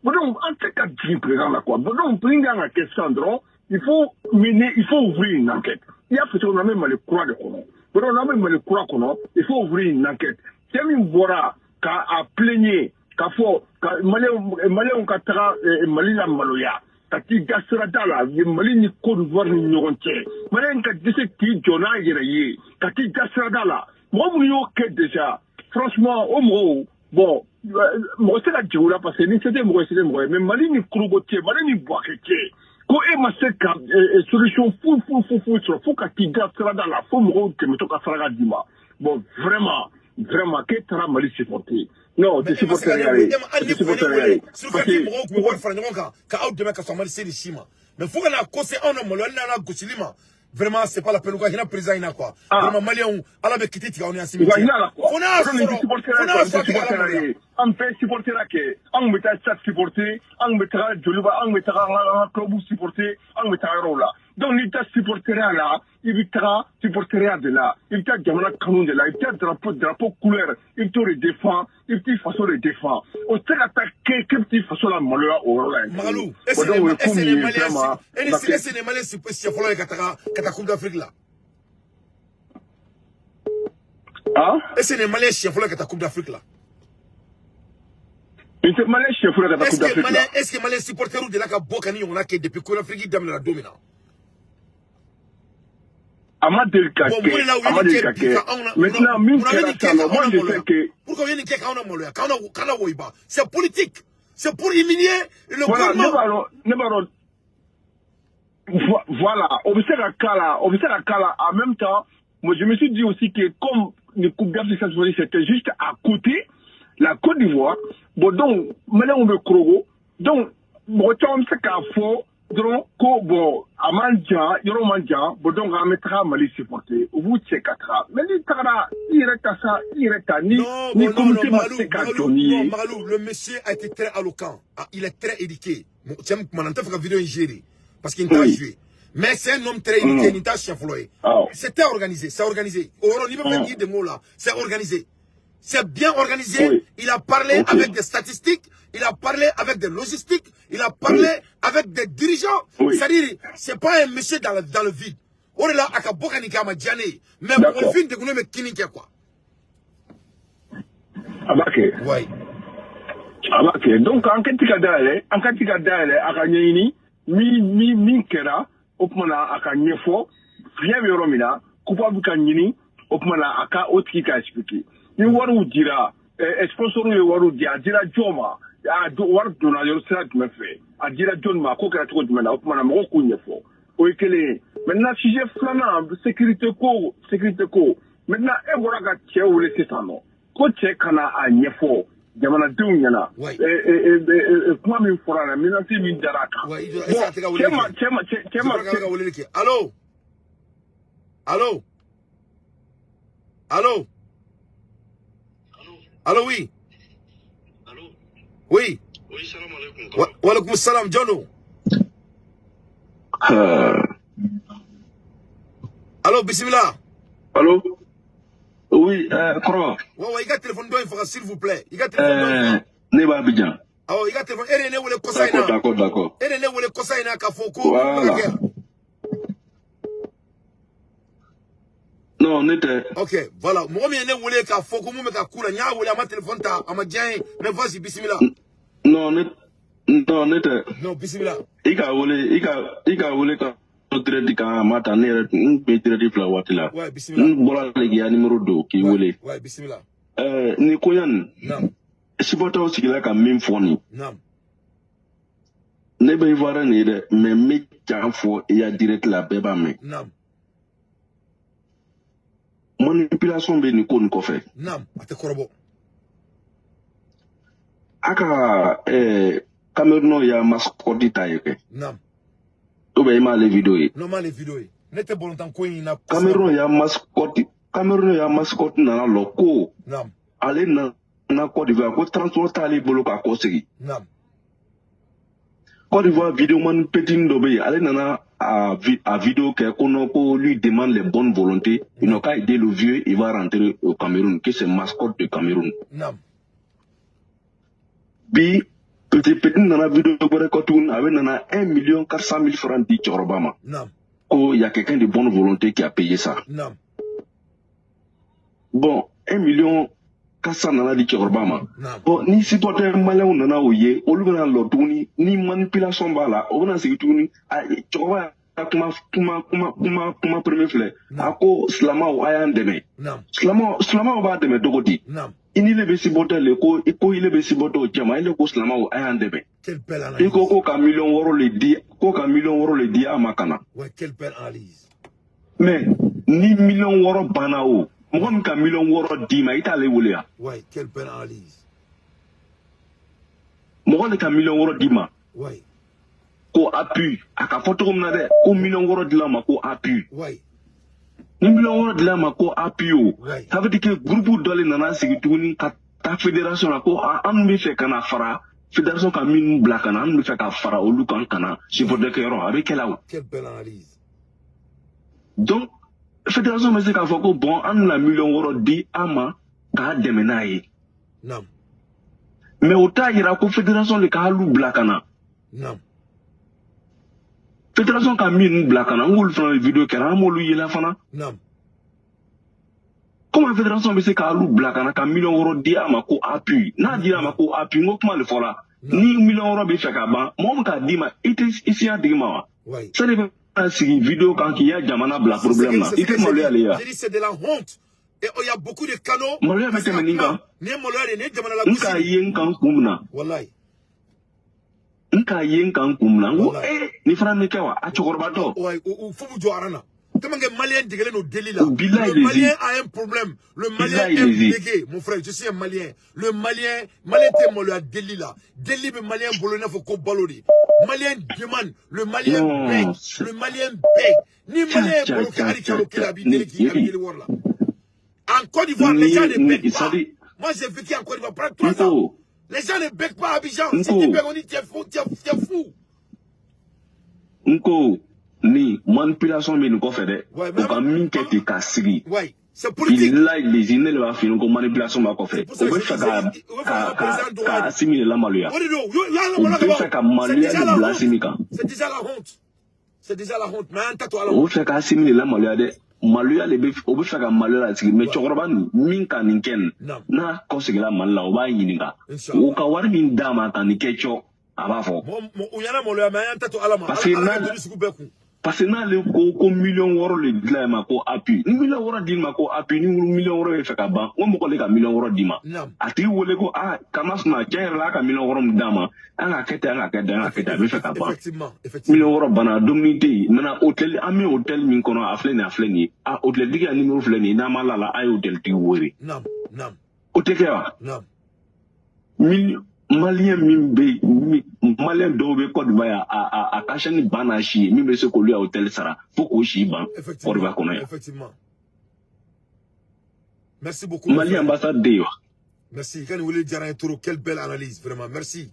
Bon donc an tɛ ka jigin président la quoi. Bon donc min kan ka kɛ sisan dɔrɔn, il faut mener, il faut ouvrir une enquête. I y'a fɔ cogo min na, an bɛ Mali kura de kɔnɔ. Bon donc n'an bɛ Mali kura kɔnɔ, il faut ouvrir une enquête. Cɛ min bɔra ka a plaigner k'a fɔ ka maliyɛnw ka taga Mali la maloya, ka t'i da sirada la Mali ni Côte d'Ivoire ni ɲɔgɔn cɛ, maliyɛn ka dɛsɛ k'i jɔ n'a yɛrɛ ye ka t'i da sirada la, mɔgɔ minnu y'o kɛ déjà, franchement, o mɔgɔw, bon, mɔgɔ tɛ se ka jigin o la, parce que ni se tɛ mɔgɔ ye, se tɛ mɔgɔ ye. Mais Mali ni Korogo cɛ, Mali ni Bouaké cɛ, ko e ma se ka solution foyi foyi foyi foyi sɔrɔ fo ka t'i da sirada la, fo mɔgɔw tɛmɛtɔ ka saraka d'i ma, bon vraiment vraiment, k'e taara Mali supporter, non, tɛ supporter ye, tɛ supporter ye. Parce que mɔgɔw tun bɛ wari fara ɲɔgɔn kan ka aw dɛmɛ ka sɔrɔ Mali se nin si ma, mais fo ka n'a ko se anw na maloya n'a la gosili ma, vraiment c'est pas la peine. U ka hinɛ président in na quoi. Vraiment, maliyɛnw, Ala bɛ kiti tigɛ aw ni Assimi cɛ. U ka hinɛ la quoi. Fo n'a y'a sɔrɔ, fo n'a y'a sɔrɔ a tɛ ka Ala maloya. An bɛɛ supporter kɛ, an tun bɛ taa stade supporter, an tun bɛ taga Joliba, an tun bɛ taga an ka club supporter, an tun bɛ taga yɔrɔw la. Donc n'i taa supporteriya la, i bɛ taga supporteriya de la, i bɛ taa jamana kanu de la, i bɛ taa drapeau couleur, i bɛ t'o de défend, i bɛ t'i faso de défend. O tɛ se ka taa kɛ k'e bɛ t'i faso la maloya o yɔrɔ la yen. Magalou, est-ce que Malien siɲɛ fɔlɔ ye ka taga ka taa Coupe d'Afrique la? Ah? Est-ce que Malien siɲɛ fɔlɔ ye ka taa Coupe d'Afrique la? Nin tɛ Malien siɲɛ fɔlɔ ka taa Coupe d'Afrique la. Est-ce que Malien supporter delila ka bɔ ka ni ɲɔgɔnna kɛ depuis Coupe d'Afrique daminɛna don min na? A ma deli ka kɛ, a ma deli ka kɛ. Maintenant min kɛra sisan nɔ, moi je sais que. Pourquoi u ye nin kɛ k'anw na maloya, k'anw na woyiba? C'est politique, c'est pour humilier le Voilà, gouvernement. Ne b'a dɔn, ne b'a dɔn. Voilà, o bɛ se ka k'a la, o bɛ se ka k'a la. En même temps, moi je me suis dit aussi que comme les Coupes d'Afrique cette fois-ci c'était juste à côté, la Côte d'Ivoire, bon donc Maliyɛnw bɛ Korogo, donc mɔgɔ caman bɛ se k'a fɔ dɔrɔn ko bon a man jan, yɔrɔ man jan, bon donc an bɛ taga Mali supporter, u b'u cɛ ka taga. Mais n'i tagara i yɛrɛ ta sa, i yɛrɛ ta ni ni comité ma se ka jɔ n'i ye. Non, Magalou, le monsieur a été très éloquent. Ah, il est très éduqué. Cɛ min kumana, n tɛ fɛ ka vidéo in gérer parce qu'il t'a joué. Mais c'est un homme très unité, ni t'a siɲɛ fɔlɔ ye. Awɔ. C'était organisé, c'est organisé. O yɔrɔ n'i bɛ fɛ k'i dɛmɛ o la, c'est organisé. C'est bien organisé. Oui. Il a parlé Ok. avec des statistiques, il a parlé avec des logistiques, il a parlé avec des dirigeants. Oui. C'est-à-dire, c'est pas un monsieur dans le vide. O de la a ka bɔ ka nin kɛ a ma diya ne ye. Mais D'accord. mɔgɔninfin degunnen bɛ kini kɛ quoi. A b'a kɛ. Ouais. A b'a kɛ. Donc enquête ka dayɛlɛ, enquête ka dayɛlɛ, a ka ɲɛɲini min kɛra. O tuma na a ka ɲɛfɔ fiɲɛ bɛ yɔrɔ min na, coupable ka ɲini. O tuma na a ka o tigi ka expliquer ni wariw dira, sponsor ye wariw di, a dira jɔn ma, a wari donna yɔrɔ sira jumɛn fɛ, a dira jɔn ma, a ko kɛra cogo jumɛn na. O tuma na mɔgɔw k'u ɲɛfɔ, o ye kelen ye. Maintenant, sujet filanan, sécurité ko, sécurité ko. Maintenant, e bɔra ka cɛ wele sisan nɔ ko cɛ kana a ɲɛfɔ jamanadenw ɲɛna. Ouais. Kuma min fɔra la, menace min dara a kan. Ouais, est-ce que a tɛ ka Bon, weleli cɛ ma kɛ? cɛ ma cɛ Je ma crois k'a bɛ ka weleli kɛ. Allo? Allo? Allo? Allo, oui. Allô. Oui. Oui, salam alaikum. Wa walaikum salam, jɔn don? Allo, bisimila. Allô. Oui, kɔrɔ. Wa i ka téléphone dɔ in faga, s'il vous plaît. I ka téléphone dɔ in faga. Ne b'a Abidjan. Awɔ, i ka téléphone, e de ye ne wele kɔsa in D'accord, na. d'accord, d'accord. E de ye ne wele kɔsa in na k'a fɔ ko mun bɛ ka Voilà. kɛ yan. Non, ne tɛ. Ok, voilà. Mɔgɔ min ye ne wele k'a fɔ ko mun bɛ ka k'u la, n y'a wele, a ma téléphone ta, a ma diya n ye. Mais vas-y, bisimila. Non, ne non, ne tɛ. Non, bisimila. I ka wele ka direct kan a ma ta. Ne yɛrɛ n bɛ direct fila waati la. Ouais, bisimila. N bɔra de k'i ka numéro don k'i Ouais, wele. ouais, bisimila. Nin ko ɲa nin, Naam, supporters sigila ka min fɔ nin. Naam. Ne bɛ Ivoirien de ye dɛ, mais n bɛ can fɔ i ya direct la, bɛɛ b'a mɛn. Naam, Manipulation bɛ nin ko nin kɔfɛ. Naam. A tɛ kɔrɔbɔ. A ka Cameroun ya mascotte ta ye kɛ. Naam. Ou bien i m'ale vidéo ye. Non, m'ale vidéo ye. Ne tɛ balontan ko in na kosɛbɛ. Cameroun ya mascotte nana lɔ ko Naam, ale nana Côte d'Ivoire ko transport t'ale bolo k'a kɔ segin. Naam. Côte d'Ivoire vidéoman petit dɔ bɛ yen, ale nana a vidéo kɛ ko non, ko lui demande les bonnes volontés, il n'a qu'à aider le vieux, il va rentrer au Cameroun, que c'est mascotte de Cameroun. Naam. Bi petit petit nana vidéo wɛrɛ kɔ tuguni, a bɛ nana 1 million 400 000 francs di cɛkɔrɔba ma. Naam, Ko il y a quelqu'un de bonne volonté qui a payé ça. Naam, Bon, 1 million 400 nana di cɛkɔrɔba ma. Naam. Bon, ni supporter maliyɛnw nana o ye, olu bɛna lɔ tuguni ni manipulation b'a la, o bɛna sigi tuguni. A cɛkɔrɔba ya kuma premier filɛ. A ko silamɛw a y'an dɛmɛ. Naam, Silamɛw b'a dɛmɛ cogo di? Naam. I ni ne bɛ supporter le ko i ko ile bɛ supporter o cɛma, ile ko silamɛw a y'an dɛmɛ. Quelle belle I analyse. ko ka miliyɔn 6 le di, ko ka miliyɔn 6 le di a ma ka na. Ouais, quelle belle analyse. Mais ni miliyɔn 6 banna o, mɔgɔ min ka miliyɔn 6 d'i ma, i t'ale wele yan. Ouais, quelle belle analyse. Mɔgɔ de ka miliyɔn 6 d'i ma. Ouais, Ko appui a ka fɔ cogo min na dɛ, ko miliyɔn 6 dila ma ko appui. Ouais, Ni miliyɔn 6 dila ma ko appui o, Ouais. ça veut dire que groupe dɔ le nana sigi tuguni ka taa fédération la ko an bɛ fɛ ka na fara fédération ka minnu bila ka na, an bɛ fɛ ka fara olu kan ka na supporter kɛyɔrɔ a bɛ kɛ la o. Quelle belle analyse. Donc fédération bɛ se k'a fɔ ko bon, an bɛna miliyɔn 6 di an ma k'a dɛmɛ n'a ye. Naam, Mais o t'a yira ko fédération de k'alu bila ka na. Naam, Fédération ka minnu bila ka na, n k'olu fana bɛ vidéo kɛra, an m'olu yela fana. Naam, Comment fédération bɛ se k'alu bila ka na ka miliyɔn 6 di a ma ko appui? N'a dira a ma ko appui, n ko kuma de fɔra. Ni miliyɔn 6 bɛ fɛ ka ban, mɔgɔ min k'a d'i ma, i tɛ i siya tigi ma wa? Ouais. Sani bɛ sigi vidéo kan k'i ya jamana bila problème na, i tɛ maloya le ya. J'ai dit c'est de la honte. Et oh, il y a beaucoup de canaux. Maloya bɛ tɛmɛ nin kan. Ni ye maloya de ye, nin ye jamana N k'a lagosi. ye n kan kun min na. Wallahi. N k'a ye n kan kun min na, n ko Wallahi. ee, nin fana bɛ kɛ wa, a cɛkɔrɔbatɔ. Ouais, ou faut vous jouer arana. Tellement que Malien degelen no délit là. Billahi Le lezi. Malien a un problème. Le Malien Billahi aime lezi. béguer. Mon frère, je suis un Malien. Le Malien, Malien te maloya délit là. Délit be Malien bolo n'a fo ko balo de. Malien demande. Le Malien Non, beg. Le Malien beg. Ni Tcha, Malien tcha, bolo ke tcha, ali tcha, kalo ke tcha. la bi deli ki abi deli wor la. En Côte d'Ivoire, les gens ne bèguent pas. C'est-à-dire Moi, j'ai vécu en Côte d'Ivoire pendant 3 ans. Nko, Les gens ne bèguent pas à Abidjan. Si Nko. tu bègues, on dit tu es fou, tu es fou. N ko Ni manipulation bɛ nin kɔfɛ dɛ. O ka min kɛ ten k'a sigi. Ouais, c'est politique. Bilahi les ne de b'a f'i ɲɛna ko manipulation b'a kɔfɛ. O bɛ fɛ ka Assimi de lamaloya. O de don. O bɛ fɛ ka maloya de bila Assimi kan. C'est déjà la honte. C'est déjà la honte. Mais an ta to ala. O bɛ fɛ ka Assimi de lamaloya dɛ. Maloya de bɛ o bɛ fɛ ka maloya lasigi mais cɛkɔrɔba nin min ka nin kɛ nin n'a kɔseginna Mali la o b'a ɲininka. O ka wari min d'a ma ka nin kɛ cɔ a b'a fɔ. U ɲɛna maloya mais an y'an ta to ala ma. Parce que parce que n'ale ko miliyɔn 6 de dilan ma ko appui ni miliyɔn 6 d'i ma ko appui ni miliyɔn 6 bɛ fɛ ka ban n ko mɔgɔ de ka miliyɔn 6 d'i ma a tigi wele ko aa Kamasina tiɲɛ yɛrɛ la a ka miliyɔn 6 min d'a ma an ka kɛ ten an ka kɛ ten an ka kɛ ten a bɛ fɛ ka ban miliyɔn 6 banna dumuni tɛ yen maintenant hôtel an bɛ hôtel min kɔnɔ a filɛ nin ye a filɛ nin ye a hôtel tigi ka numéro filɛ nin ye n'a ma la a ye hôtel tigi wele o tɛ kɛ wa Malien min bɛ Malien dɔw bɛ Côte d'Ivoire yan a ka chaîne ban n'a si ye min bɛ se k'olu ya hôtel sara fo k'o si ban Côte d'Ivoire kɔnɔ yan. Effectivement. Merci beaucoup. Mali ambassade de ye wa. Merci. Kan wele diyara n ye trop. Quelle belle analyse vraiment. Merci.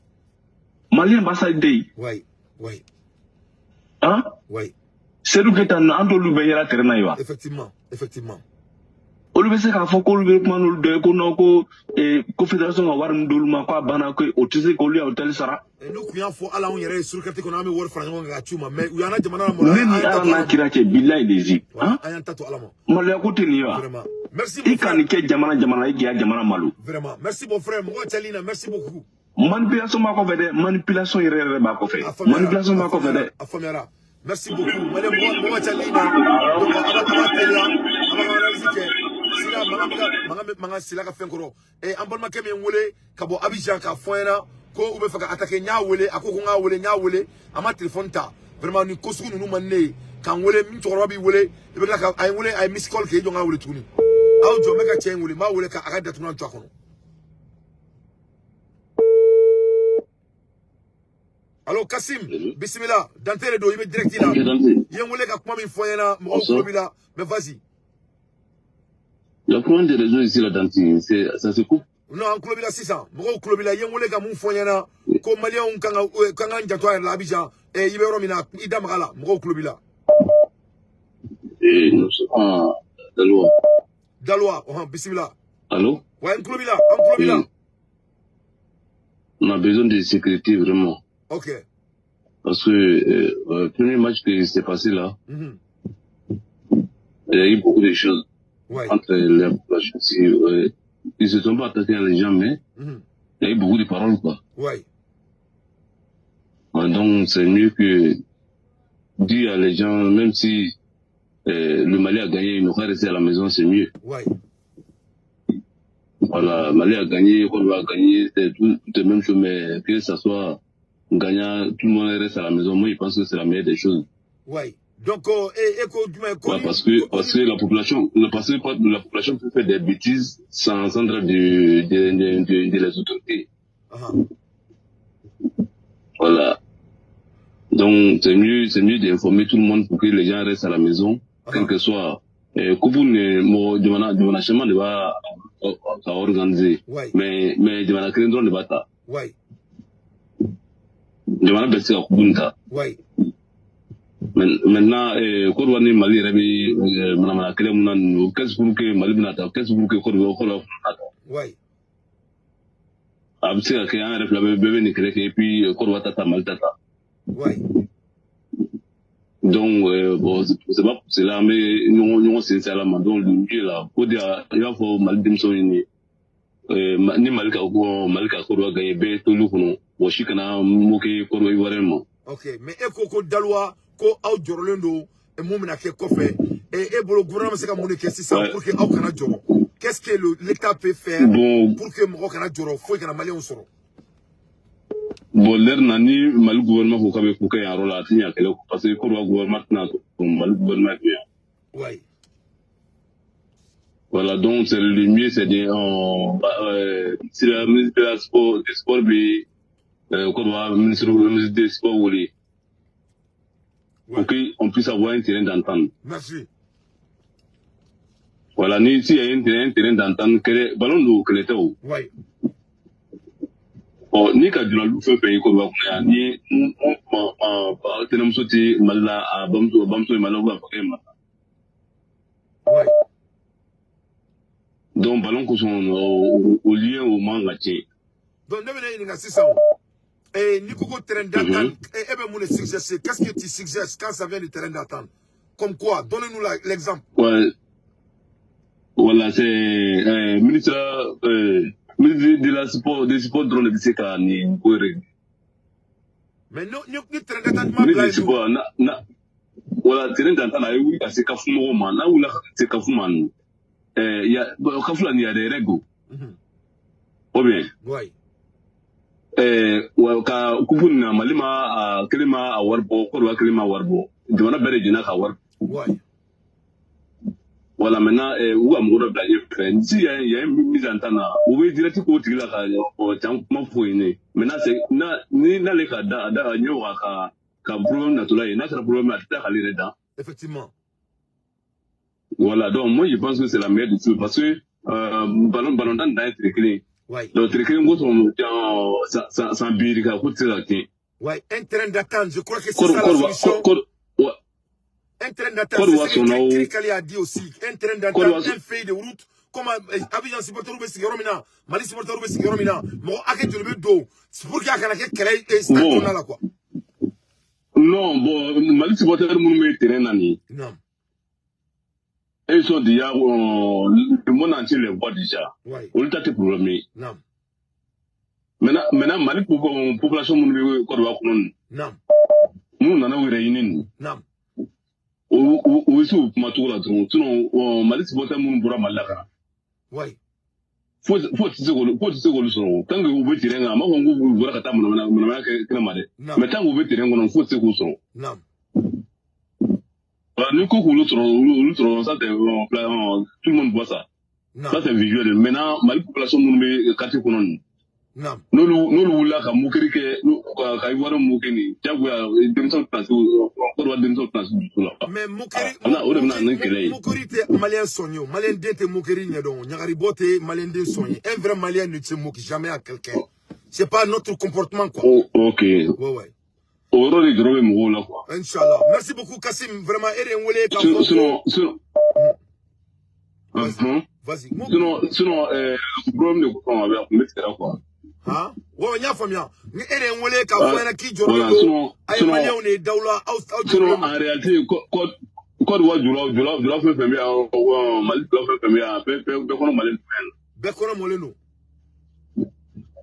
Mali ambassade de ye. Oui, oui. Hein? Oui. Seydou Keita ninnu an t'olu bɛɛ yɛlɛ terrain na ye wa. Effectivement, effectivement. Olu bɛ se k'a fɔ k'olu bɛ kuma n'olu dɔ ye ko non ko ko fédération ka wari min d'olu ma k'a banna ko o tɛ se k'olu ya hôtel sara. N'u kun y'a fɔ hali anw yɛrɛ ye sécurité kɔnɔ an bɛ wari fara ɲɔgɔn kan ka ci u ma mais u y'an ka jamana lamaloya. Ne ni Ala n'a kira cɛ bilahi lezi. An y'an ta to Ala ma. Maloya ko tɛ nin ye wa. Vraiment. Merci mon frère. I ka nin kɛ jamana jamana i k'i ka jamana malo. Vraiment. Merci mon frère mɔgɔ cɛli na merci beaucoup. Manipulation b'a kɔfɛ dɛ manipulation yɛrɛ yɛrɛ b'a kɔfɛ. Manipulation b'a kɔfɛ dɛ. A faamuyara. Merci beaucoup. Mɔgɔ mɔgɔ cɛli na. Donc a b'a teliya a b'a ka analyse kɛ. Sila mankan sila ka fɛn kɔrɔ an balimakɛ min wele ka bɔ Abidjan k'a fɔ n ɲɛna ko u bɛ fɛ ka attaquer n y'a wele a ko ko n k'a wele n y'a wele a ma téléphone ta vraiment nin ko sugu ninnu man di ne ye k'an wele min cɛkɔrɔba b'i wele i bɛ tila ka a ye n wele a ye miss call kɛ i jɔ n k'a wele tuguni aw jɔ n bɛ ka cɛ in wele n b'a wele k'a ka datugulan to a kɔnɔ. Allo Kassim bisimila Dante de don i bɛ direct la i ye n wele ka kuma min fɔ n ɲɛna mɔgɔw tulo b'i la mais vas-y. Le problème des réseaux ici, là, Dante, ça se coupe. Non, an tulo b'i la sisan mɔgɔw tulo b'i la i ye n wele ka mun fɔ n ɲɛna ko maliyɛnw kan k'an janto a yɛrɛ la Abidjan i bɛ yɔrɔ min na i da maga la mɔgɔw tulo b'i la. Nous sommes à Daloa. Daloa, bisimila. Allô? Ouais, an tulo b'i la, an tulo b'i la. On a besoin de sécurité, vraiment. Ok. Parce que le premier match qui s'est passé là, il y a eu beaucoup de choses. Ouais. Entre les populations, ils se sont pas attaqués à les gens, mais il y a eu beaucoup de paroles, quoi. Ouais. Donc, c'est mieux que dire à les gens, même si le Mali a gagné, ils n'ont qu'à rester à la maison, c'est mieux. Ouais. Voilà, Mali a gagné, on va gagner, c'est tout la même chose, mais que ça soit gagnant, tout le monde reste à la maison. Moi, je pense que c'est la meilleure des choses. Ouais. Donc, ouais, parce que la population, la population peut faire des bêtises sans entrer de les autorités. Uh-huh. Voilà. Donc, c'est mieux d'informer tout le monde pour que les gens restent à la maison, quel que soit. Jamana chemin de va organiser. Mais jamana kelen dɔrɔn de b'a ta. Ouais. Jamana bɛɛ tɛ se ka kubu nin ta. Ouais. Maintenant, Côte d'Ivoire ni Mali yɛrɛ bɛ manamana kɛlɛ mun na ninnu, qu'est-ce pour que Mali bɛna ta, qu'est-ce pour que Côte d'Ivoire bɛna ta. Ouais. A bɛ se ka kɛ an yɛrɛ fila bɛɛ bɛ nin kɛlɛ kɛ et puis Côte d'Ivoire ta ta Mali ta ta. Ouais. Donc bon, c'est pas pour cela an bɛ ɲɔgɔn sen s'a la ma. Donc le mieux là, o de i b'a fɔ Mali denmisɛnw ye ni Mali ka ko Mali ka Côte d'Ivoire gagner bɛɛ t'olu kɔnɔ, mɔgɔ si kana moquer Côte d'Ivoire ma. Ok, mais e ko ko Daloa ko aw jɔrɔlen don mun bɛna kɛ kɔfɛ e bolo gouvernement bɛ se ka mun de kɛ sisan pour que aw kana jɔrɔ? Qu'est-ce que l'État peut faire pour que mɔgɔ kana jɔrɔ foyi kana maliyɛnw sɔrɔ? Bon, l'heure na ni Mali gouvernement ko k'a bɛ ko kɛ yan yɔrɔ la, a tɛ ɲɛ kɛlɛ kɔ parce que Côte d'Ivoire gouvernement tɛna sɔn Mali gouvernement kɛ yan. Ouais. Voilà, donc c'est le mieux, c'est de si la ministre de la sport, du sport bɛ Côte d'Ivoire ministre des sports wele. Ouais. Pour qu'on puisse avoir un terrain d'entente. Merci. Voilà, ni s'il y a un terrain d'entente, ballon d'eau, kɛlɛ tɛ o. Oui. Ɔ ni ka julalu fɛn fɛn ye Côte d'Ivoire kɔnɔ yan ni ma tɛnɛmuso tɛ Mali la, a bamuso ye Mali la ou bien a fakɛ ye Mali la. Ouais. Donc ballon kosɔn o lien o man ka tiɲɛ. Donc ne bɛna ɲininka sisan o. Eh, n'i ko ko terrain d'entente, eh, bɛ mun de suggérer? Qu'est-ce que tu suggères quand ça vient du terrain d'entente? Comme quoi? Donnez-nous l'exemple. Ouais. Voilà, c'est ministre de la sport, des sports dɔrɔn de bɛ se ka nin ko régler. Mais ni terrain d'entente ma Ministre bila des yen dun? sports na voilà, terrain d'entente a ye wuli ka se CAF mɔgɔw ma, n'a wulila ka se CAF ma nin ya bon, CAF la nin y a des règles ou bien Ouais. Wa ka coupe nin na Mali ma a kelen ma a wari bɔ, Côte d'Ivoire kelen ma wari bɔ, jamana bɛɛ de jɛnna ka wari. Ouais. Voilà, maintenant u ka mɔgɔ dɔ bila ɲɛfɛ, si y a une mise en temps na, u bɛ direct k'o tigi la ka ɔ can kuma fɔ yen ne. Maintenant c'est na ni n'ale ka da a da a ɲɛ waga ka problème natɔla ye, n'a kɛra problème ye, a tɛ taa k'ale yɛrɛ dan. Effectivement. Voilà, donc moi je pense que c'est la meilleure des choses parce que ballon tan dan ye tile kelen. Donc tile kelen kosɔn san bi ka ko tɛ se ka tiɲɛ. Ouais. Un terrain d'attente, je crois que c'est ça la solution. Ouais, Un terrain d'attente, Côte c'est d'Ivoire ce que sɔnna o Krikali a dit aussi. Un terrain Côte d'attente, d'Ivoire un feuille de route. Comme Abidjan supporter bɛ sigi yɔrɔ min na, Mali supporter bɛ sigi yɔrɔ min na, mɔgɔ hakɛ joli bɛ don pour que a kana kɛ kɛlɛ ye stade Bon kɔnɔna la quoi. Non, bon, Mali supporter minnu bɛ terrain na nin, Non. ils sont déjà le monde entier les voit déjà. Olu ta tɛ problème ye. Non. Maintenant Mali population minnu bɛ Côte d'Ivoire kɔnɔ nin, Non. minnu nana u yɛrɛ ɲini nin, Non. o bɛ se o kuma cogo la dɔrɔn. Sinon Mali supporter minnu bɔra Mali la ka na, foyi tɛ se k'olu sɔrɔ tant que u bɛ terrain kan. A m'a fɔ k'u bɔra ka taa manamana manamana kɛ kɛnɛ ma dɛ, Non. mais tant que u bɛ terrain kɔnɔ, foyi tɛ se k'u sɔrɔ. Non. Voilà, ni ko k'olu sɔrɔ, olu sɔrɔ, ça c'est tout le monde voit ça. Non. Ça c'est visuel. Maintenant Mali population minnu bɛ quartier kɔnɔ nin, Non. n'olu wulila ka moquerie kɛ ka Ivoire moquer nin, diyagoya denmisɛnw tɛna se Côte d'Ivoire denmisɛnw tɛna se dusu la. Mais moquerie, A bɛna o de bɛna ni kɛlɛ ye. Moquerie tɛ malien sɔn ye o. Malien den tɛ moquerie ɲɛdɔn o. Ɲagaribɔ tɛ malien den sɔn ye. Un vrai malien ne se moque jamais à quelqu'un. C'est pas notre comportement quoi. O ok. Ouais. O yɔrɔ de dɔrɔn bɛ mɔgɔw la quoi. Inch'Allah. Merci beaucoup Kassim. Vraiment, e de ye n wele k'a Sinon fɔ ko sinon Vas-y. Vas-y. Sinon problème de kosɔn a bɛ a kun bɛ tigɛra quoi. Han? Ouais, n y'a faamuya. Ni e de ye n wele k'a fɔ ɲɛna k'i jɔrɔlen Voilà, don. sinon A ye sinon maliyɛnw de ye daw la, aw sinon jɔrɔlen don. En réalité Côte d'Ivoire jula fɛn fɛn bɛ yan, Mali jula fɛn fɛn bɛ yan, bɛɛ kɔnɔ Mali fɛn Bɛɛ kɔnɔ mɔlen don.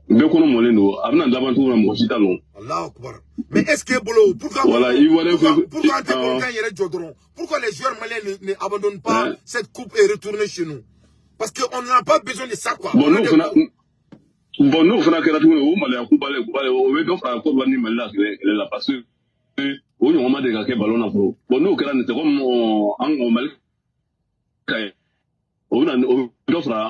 bɛɛ kɔnɔ mɔlen don. A bɛna laban cogo min na, mɔgɔ si t'a dɔn. Allahu Akbar. Mais est-ce que bolo, pourquoi, Voilà, Ivoirien pourquoi, fɛn pourquoi an tɛ balontan yɛrɛ jɔ dɔrɔn? Pourquoi les joueurs maliens ne abandonnent pas cette coupe et retournent chez nous? Parce qu'on n'a pas besoin de ça quoi. Bon On a n'o des fana coupes. Bon n'o fana kɛra tuguni, o maloya kubale o bɛ dɔ fara Côte d'Ivoire ni Mali la kɛlɛ la parce que o ɲɔgɔn ma deli ka kɛ ballon na fɔlɔ. Bon n'o kɛra nin, c'est comme an Mali ka ye, o bɛna o bɛ dɔ fara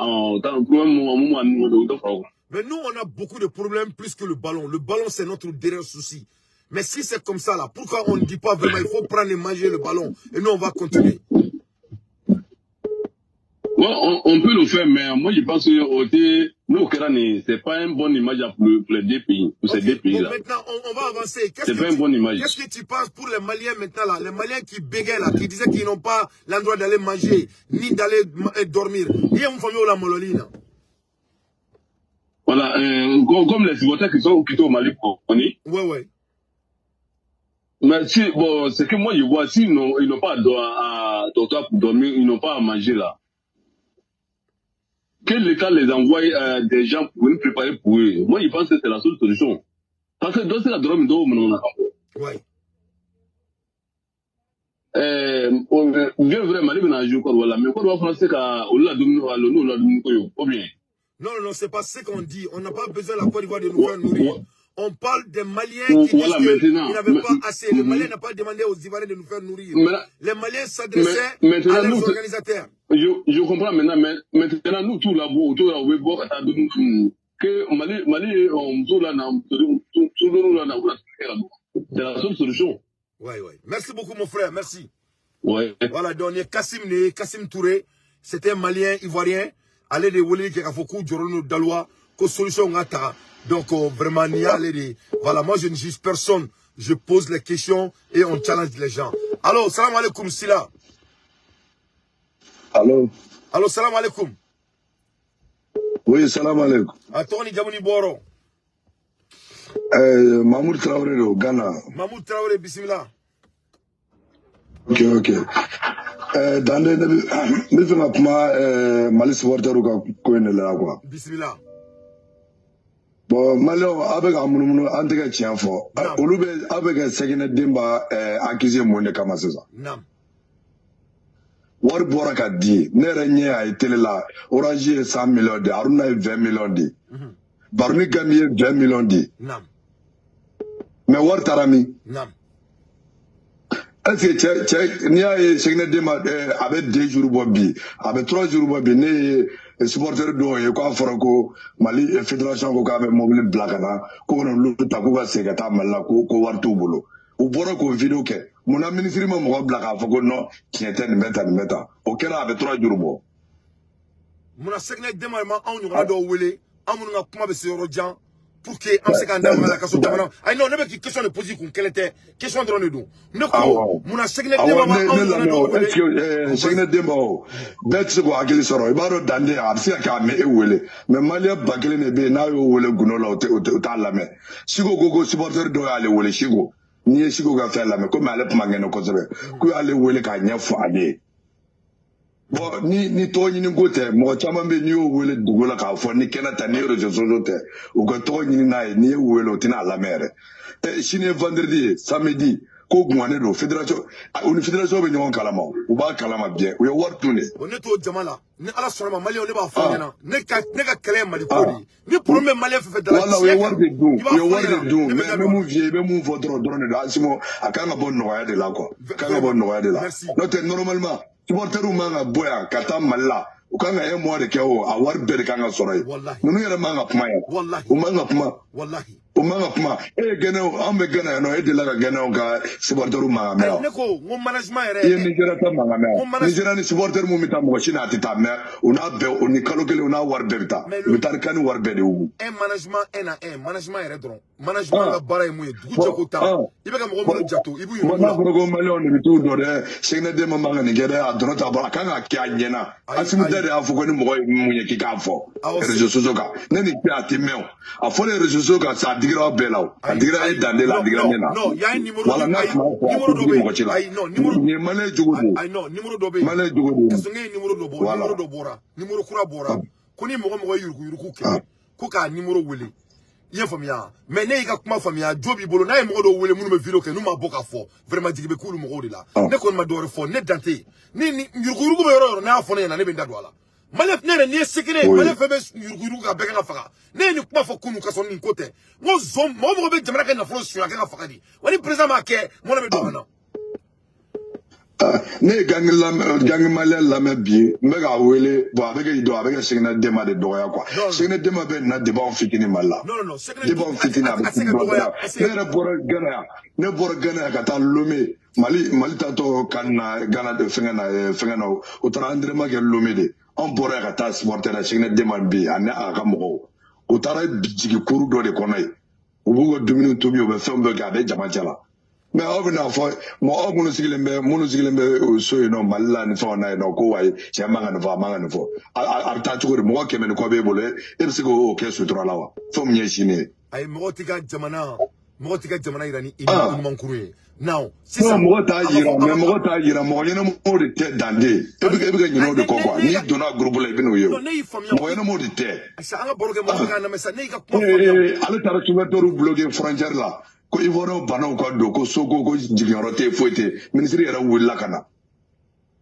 problème mun b'an ni ɲɔgɔn cɛ, o bɛ dɔ fara o kan. Mais nous, on a beaucoup de problèmes plus que le ballon. Le ballon, c'est notre dernier souci. Mais si c'est comme ça, là, pourquoi on ne dit pas vraiment, il faut prendre et manger le ballon et nous, on va continuer? Ouais, on peut le faire, mais moi je pense que n'o kɛra nin, c'est pas une bonne image pour les deux pays, pour ces Ok, deux bon, pays-là. maintenant, on va avancer. C'est pas une bonne image. Qu'est-ce que tu penses pour les Maliens maintenant, là? Les Maliens qui bégaient, là, qui disaient qu'ils n'ont pas l'endroit d'aller manger, ni d'aller dormir. Il y a une famille au la Mololine. Voilà, comme les supporters qui sont quittés au Mali pour Ouais. Mais si, bon, c'est que moi je vois, s'ils n'ont pas à dortoir pour dormir, ils n'ont pas à manger là. Que l'État les envoie des gens pour venir préparer pour eux. Moi je pense que c'est la seule solution. Parce que dans ce droit, Bien vrai, Mali bɛna jouer Côte d'Ivoire la, mais Côte d'Ivoire fana tɛ se ka olu la dumuni n'olu la dumuni ko ye o, ou bien. Non, non, non, c'est pas ce qu'on dit. On n'a pas besoin de la Côte d'Ivoire de nous faire nourrir. On parle des Maliens qui disent Voilà, qu'ils maintenant, n'avaient pas assez. Les Maliens n'ont pas demandé aux Ivoiriens de nous faire nourrir. Les Maliens s'adressaient maintenant, à leurs nous, organisateurs. Je comprends maintenant, mais maintenant, nous, tout là-bas, tout là, on veut ka taa dumuni que Mali muso la na muso la na u bɛna kɛ ka dun. C'est la seule solution. Ouais. Merci beaucoup, mon frère. Merci. Ouais. Voilà, donc, il y a Kassim, né, Kassim Touré, c'était un Malien ivoirien. Ale de wele kɛ k'a fɔ k'u jɔrɔlen don Daloa ko solution ka ta. Donc vraiment ni y'ale de. Voilà, moi je ne juge personne, je pose les questions et on challenge les gens. Allo, salam alaikum Sila. Allo. Allo, salam alaikum. Oui, salam alaikum. A tɔgɔ ni jamu ni bɔrɔ? Mahmoud Traoré do Ghana. Mahmoud Traoré, bisimila. Ok. Dande, ne bɛ fɛ ka kuma Mali supporterw ka ko in de la quoi. Bisimila. Bon, Maliyɛnw, aw bɛ ka munumunu, an tɛ ka tiɲɛ fɔ. Olu bɛ aw bɛ ka Sɛkinɛ Denba accuser mun de kama sisan? Naam. Wari bɔra ka di, ne yɛrɛ ɲɛ y'a ye télé la, Orange ye 100 millions di, Haruna ye 20 millions di. Baroni Gami ye 20 millions di. Naam. Mais wari taara min? Naam. Est-ce que cɛ n'i y'a ye Sɛkinɛ Denba a bɛ 2 jours bɔ bi, a bɛ 3 jours bɔ bi, ne ye supporter dɔw ye k'a fɔra ko Mali fédération ko k'a bɛ mobili bila ka na, ko kana olu ta k'u ka segin ka taa Mali la, ko wari t'u bolo. U bɔra k'o vidéo kɛ. Munna minisiri ma mɔgɔ bila k'a fɔ ko non, tiɲɛ tɛ, nin bɛ tan, nin bɛ tan? O kɛra a bɛ 3 jours bɔ. Munna Sɛkinɛ Denba ma anw ɲɔgɔnna dɔw wele, an minnu ka kuma bɛ se yɔrɔ jan, pour que an bɛ se k'an da maga la ka sɔrɔ jamana? Ayi non, ne bɛ k'i question de poser kun kelen tɛ, question dɔrɔn de don. Ne ko munna Sɛkinɛ Denba ma anw ɲɔgɔnna dɔw wele? Est-ce que Sɛkinɛ Denba o bɛɛ tɛ se k'o hakili sɔrɔ? I b'a dɔn Dande, a bɛ se ka kɛ a mɛ e wele, mais Maliyɛn 1000 de bɛ yen, n'a y'o wele gundo la, o t'a lamɛn. Siko ko supporter dɔw y'ale wele, Siko. N'i ye Siko ka fɛn lamɛn, komi ale kuma kɛnɛ kosɛbɛ, k'u y'ale wele k'a ɲɛfɔ ale ye. Bon, ni tɔgɔ ɲini ko tɛ, mɔgɔ caman bɛ yen, n'i y'o wele dugu la k'a fɔ ni kɛnɛ ta, ni réseaux sociaux tɛ, u ka tɔgɔ ɲini n'a ye, n'i ye wele, o tɛna a lamɛn yɛrɛ. Sini ye vendredi ye, samedi ko guwannen don, fédération u ni fédération bɛ ɲɔgɔn kalama, u b'a kalama bien, u ye wari dun de. O ne t'o jama la, ni Ala sɔnna ma, Maliyɛnw, ne b'a fɔ ɲɛna, ne ka kɛlɛ ye Mali ko de ye. Ni problème bɛ Maliyɛn fɛn fɛn da la, wala u ye wari de dun, u ye wari de dun. Mais n bɛ mun f'i ye, i bɛ mun fɔ dɔrɔn de don, Asimo, a kan ka bɔ nɔgɔya de la quoi, a kan ka bɔ nɔgɔya de la. N'o tɛ, normalement supporteriw man ka bɔ yan ka taa Mali la, u kan ka un mois de kɛ, o a wari bɛɛ de kan ka sɔrɔ yen. Ninnu yɛrɛ man ka kuma yan, u man ka kuma. U man ka kuma. E ye Gɛnɛw, anw bɛ Gɛnɛ yan nɔ, e delila ka Gɛnɛw ka supporteriw mankan mɛn wa? Ne ko n ko management yɛrɛ. I ye Nizeriya ta mankan mɛn wa? Nizeriya ni supporter mun bɛ taa, mɔgɔ si n'a tɛ taa, mɛ u n'a bɛɛ, u ni kalo kelen, u n'a wari bɛɛ bɛ taa. U bɛ taa ni kani wari bɛɛ de y'u. Un management un à un, management yɛrɛ dɔrɔn. Management ka baara ye mun ye? Dugu jɛko tan. I bɛ ka mɔgɔ minnu jato, i b'u yɛrɛ. N'a fɔra ko Maliyɛnw de bɛ t'u jɔ dɛ, Sɛkinɛ Denba man ka nin kɛ dɛ, a dɔrɔn t'a bɔ, a kan ka kɛ a ɲɛna. Asimu da de y'a fɔ ko ni mɔgɔ ye mun ye k'i k'a fɔ réseaux sociaux kan. Ne nin tɛ, a tɛ mɛn o. A fɔlen réseaux sociaux kan, sa a digira aw bɛɛ la o. A digira e Dande la, a digira ne la. Non, il y a un numéro. Voilà, n'a tun b'a fɔ, a tɛ digi mɔgɔ si la. Ayi, non, numéro. Nin ye Maliyɛn jogo de ye. Ayi, non, numéro dɔ bɛ yen. Maliyɛn jogo de ye. Kasɔrɔ ye numéro dɔ bɔ, numéro dɔ bɔra, numéro kura bɔra. Ko ni mɔgɔ ye yuruguyurugu kɛ, ko k'a numéro wele. I y'a faamuya? Mais ne y'i ka kuma faamuya, jo b'i bolo, n'a ye mɔgɔ dɔw wele minnu bɛ vidéo kɛ, n'u ma bɔ k'a fɔ, vraiment jigi bɛ k'olu mɔgɔw de la. Ne kɔni ma dɔwɛrɛ fɔ, ne dan tɛ yen. Ni yuruguyurugu bɛ yɔrɔ o yɔrɔ, n'a y'a fɔ ne ɲɛna, ne bɛ n da don a la. Maliyɛn, ne yɛrɛ n'i ye Sɛkinɛ, Maliyɛn fɛn bɛ yuruguyurugu ka bɛɛ kan ka faga. Ne ye nin kuma fɔ kunun ka sɔrɔ nin ko tɛ. N ko zon, mɔgɔ mɔgɔ bɛ jamana kɛ nafolo suɲɛ, a kan ka faga de. Wa ni président m'a kɛ, mɔnɛ bɛ don a na. Ne ye gangi Maliyɛn lamɛn bi, n bɛ k'a wele, bon, a bɛ kɛ dɔn, a bɛ kɛ Sɛkinɛ Denba de dɔgɔya quoi. Sɛkinɛ Denba bɛ na débat fitinin Mali la. Non, débat fitinin a bɛ dɔgɔya. Ne yɛrɛ bɔra Gana yan, ne bɔra Gana yan ka taa Lomé, Mali taatɔ ka na Gana de fɛngɛ na, o taara entraînement kɛ Lomé de. Anw bɔra yan ka taa supporter la Sɛkinɛ Denba bi, ani a ka mɔgɔw. U taara jigin kuru dɔ de kɔnɔ yen. U b'u ka dumuni tobi, u bɛ fɛnw bɛɛ kɛ, a bɛ jama cɛ la. Mais aw bɛna fɔ mɔgɔ minnu sigilen bɛ so yen nɔ Mali la ni fɛnw na yen nɔ, ko wayi, cɛ man ka nin fɔ, a man ka nin fɔ. A bɛ taa cogo di? Mɔgɔ 100 ni kɔ b'e bolo, e bɛ se k'o kɛ sutura la wa? Fɛn min ye sini ye. Ayi, mɔgɔ t'i ka jamana yira ni i ɲumankuru ye. Non, sisan mɔgɔ t'a yira, mais mɔgɔ t'a yira, mɔgɔ ɲɛnamaw de tɛ Dande. E bɛ ka ɲinɛ o de kɔ quoi. N'i donna groupe la, i bɛ n'o ye o. Mɔgɔ ɲɛnamaw de tɛ. An ka baro kɛ, mɔgɔ k'a lamɛn sa, ne y'i ka kuma faamuya. Ale taara supporteurs bloquer frontière la. Ko Ivoirien bannaw ka don, ko soko, ko jiginyɔrɔ tɛ yen, foyi tɛ yen. Minisiri yɛrɛ wulila ka na.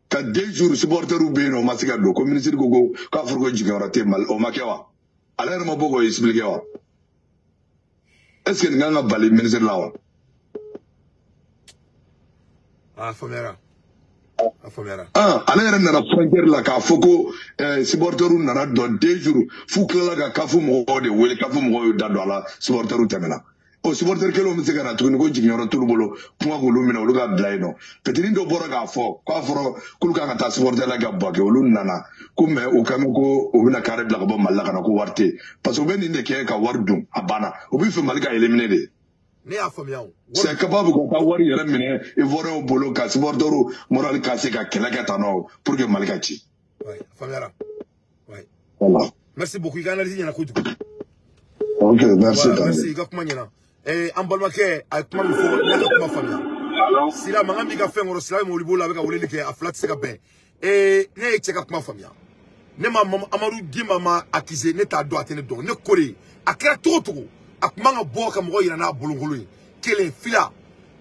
Ka 2 jours supporteurs bɛ yen nɔ, o ma se ka don. Ko minisiri ko k'a fɔra ko jiginyɔrɔ tɛ yen Mali, o ma kɛ wa? Ale yɛrɛ ma bɔ k'o expliquer wa? Est ce que nin kan ka bali minisiri la wa? A faamuyara. A faamuyara. Ale yɛrɛ nana frontière la k'a fɔ ko supporteurs nana dɔn 2 jours, f'u tilala ka CAF mɔgɔw de wele, CAF mɔgɔw y'u da don a la, supporteurs tɛmɛna. O supporter kelenw bɛ se ka na tuguni ko jiginyɔrɔ t'olu bolo, kuma k'olu minɛ, olu ka bila yen nɔ. Petini dɔ bɔra k'a fɔ k'a fɔra k'olu kan ka taa supporter la ka Bouaké, olu nana ko mais u kan ko u bɛna carré bila ka bɔ Mali la ka na, ko wari tɛ yen, parce que u bɛ nin de kɛ ka wari dun, a banna. U bɛ fɛ Mali ka éliminer de. Ne y'a faamuya o. C'est capable ka taa wari yɛrɛ minɛ Ivoirien bolo ka supporter moral casser, ka kɛlɛ kɛ tan nɔ pour que Mali ka ci. Ouais, faamuyara. Ouais. Voilà. Merci beaucoup, i ka analyse ɲɛna kojugu. Ok, merci. Voilà, merci, i ka kuma ɲɛna. An balimakɛ a ye kuma min fɔ, ne ka kuma faamuya. Sila mankan b'i ka fɛn kɔrɔ, Sila bɛ mobili bolo, a bɛ ka weleli kɛ, a fila tɛ se ka bɛn. Ne ye cɛ ka kuma faamuya. Ne ma Amadu Gimba ma accusé, ne t'a dɔn, a tɛ ne dɔn. Ne ko de, a kɛra cogo o cogo, a kun man ka bɔ ka mɔgɔ yira n'a bolonkolo ye. Kelen, fila.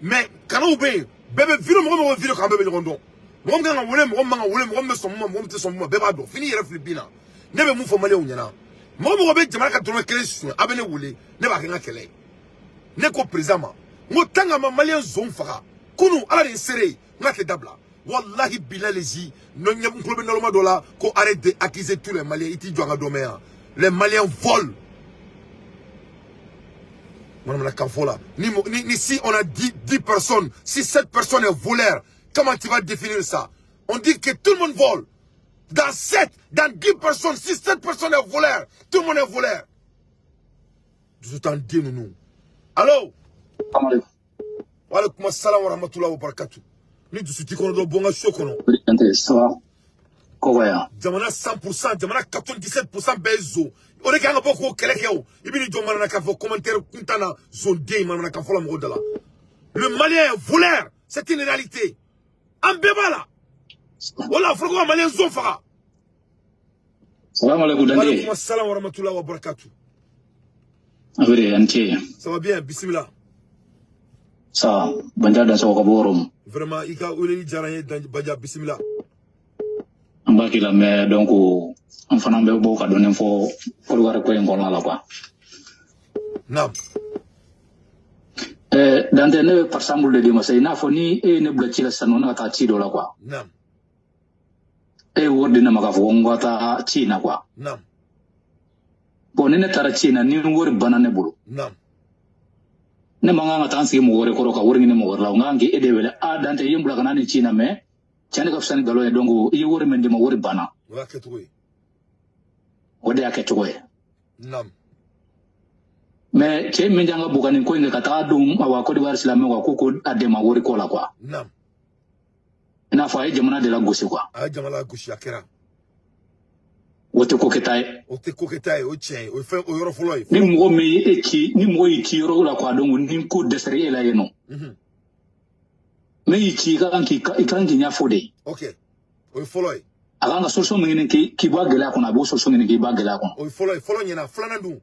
Mais kanaw bɛ yen, bɛɛ bɛ vidéo, mɔgɔ mɔgɔ vidéo kan, bɛɛ bɛ ɲɔgɔn dɔn. Mɔgɔ min kan ka wele, mɔgɔ min man ka wele, mɔgɔ min bɛ sɔn mun ma, mɔgɔ min tɛ sɔn mun ma, bɛɛ b'a dɔn. Fini yɛrɛ fili bin na. Ne bɛ mun fɔ maliyɛnw ɲɛna? Mɔgɔ mɔgɔ bɛ jamana ka dɔrɔmɛ kelen suɲɛ, a bɛ ne wele, ne b'a kɛ n ka kɛlɛ ye. Ne ko président ma, n ko tant que ma maliyɛn zon faga kunu, ala de ye seere ye, n k'a tɛ dabila. Wallahi bilahi, n tulo bɛ naloma dɔ la ko arrête d'accuser tous les Maliens, i t'i jɔ an ka dɔ mɛn yan. Les Maliens volent. Manamanakan fɔ la. Ni si on a dit 10 personnes, si 7 personnes est voleur, comment tu vas définir ça? On dit que tout le monde vole. Dans 7, dans 10 personnes, si 7 personnes est voleur, tout le monde est voleur. Dusu t'an den ninnu. Allo? Wa alaikum assalam wa rahmatullahi wa barakatuh. Ni dusu t'i kɔnɔ dɔrɔn, bɔ n ka so kɔnɔ. Ça va? Kɔkɔya. Jamana 100%, jamana 97% bɛɛ ye zon. O de kan ka bɔ k'o kɛlɛ kɛ o. I bɛ n'i jɔ manamanakan fɔ commentaire kuntan na, zon den manamanakan fɔla mɔgɔw da la. Le Malien est voleur, c'est une réalité. An bɛɛ b'a la. O la a fɔra ko ka Malien zon faga. Salam alaikum Wa Dante. alaikum assalam wa rahmatullahi wa barakatuh. Abiri anti. Ça va bien, bismillah. Sa banja dan so ka borom. Vraiment, i ka weleli diyara n ye, Baja, bismillah. An b'a k'i la mais donc an fana bɛ bɔ ka dɔɔnin fɔ Côte d'Ivoire ko in kɔnɔna la quoi. Naam. Dante, ne bɛ par exemple de d'i ma sisan, i n'a fɔ ni e ye ne bila ci la sisan nɔ, ne ka taa ci dɔ la quoi. Naam. E ye wari di ne ma k'a fɔ ko n ka taa ci in na quoi. Naam. Bon, ni ne taara ci in na, ni wari banna ne bolo. Naam. Ne man kan ka taa n sigi mɔgɔ wɛrɛ kɔrɔ ka wari ɲini mɔgɔ wɛrɛ la, o kan k'e de wele: a Dante, i ye n bila ka na nin ci in na, mais tiɲɛ de ka fisa ni nkalon ye, donc i ye wari min di ma, wari banna. O y'a kɛcogo ye. O de y'a kɛcogo ye. Naam. Mais cɛ min jan ka bon ka nin ko in kɛ ka taga don awa Côte d'Ivoire silamɛw kan ko a dɛmɛ wari ko la quoi. Naam. I n'a fɔ a ye jamana de la gosi quoi. A ye jamana gosi, a kɛra. O tɛ ko kɛta ye. O tɛ ko kɛta ye, o tiɲɛ ye, o ye fɛn o yɔrɔ fɔlɔ ye. Ni mɔgɔ min ye e ci, ni mɔgɔ y'i ci yɔrɔ la quoi, donc ni ko dɛsɛra e la yen nɔ. Min y'i ci, i kan k'i ɲɛfɔ de. Ok, o ye fɔlɔ ye. A kan ka solution min ɲini k'i bɔ a gɛlɛya kɔnɔ, a b'o solution ɲini k'i bɔ a gɛlɛya kɔnɔ. O ye fɔlɔ ye, fɔlɔ ɲɛna, filanan dun?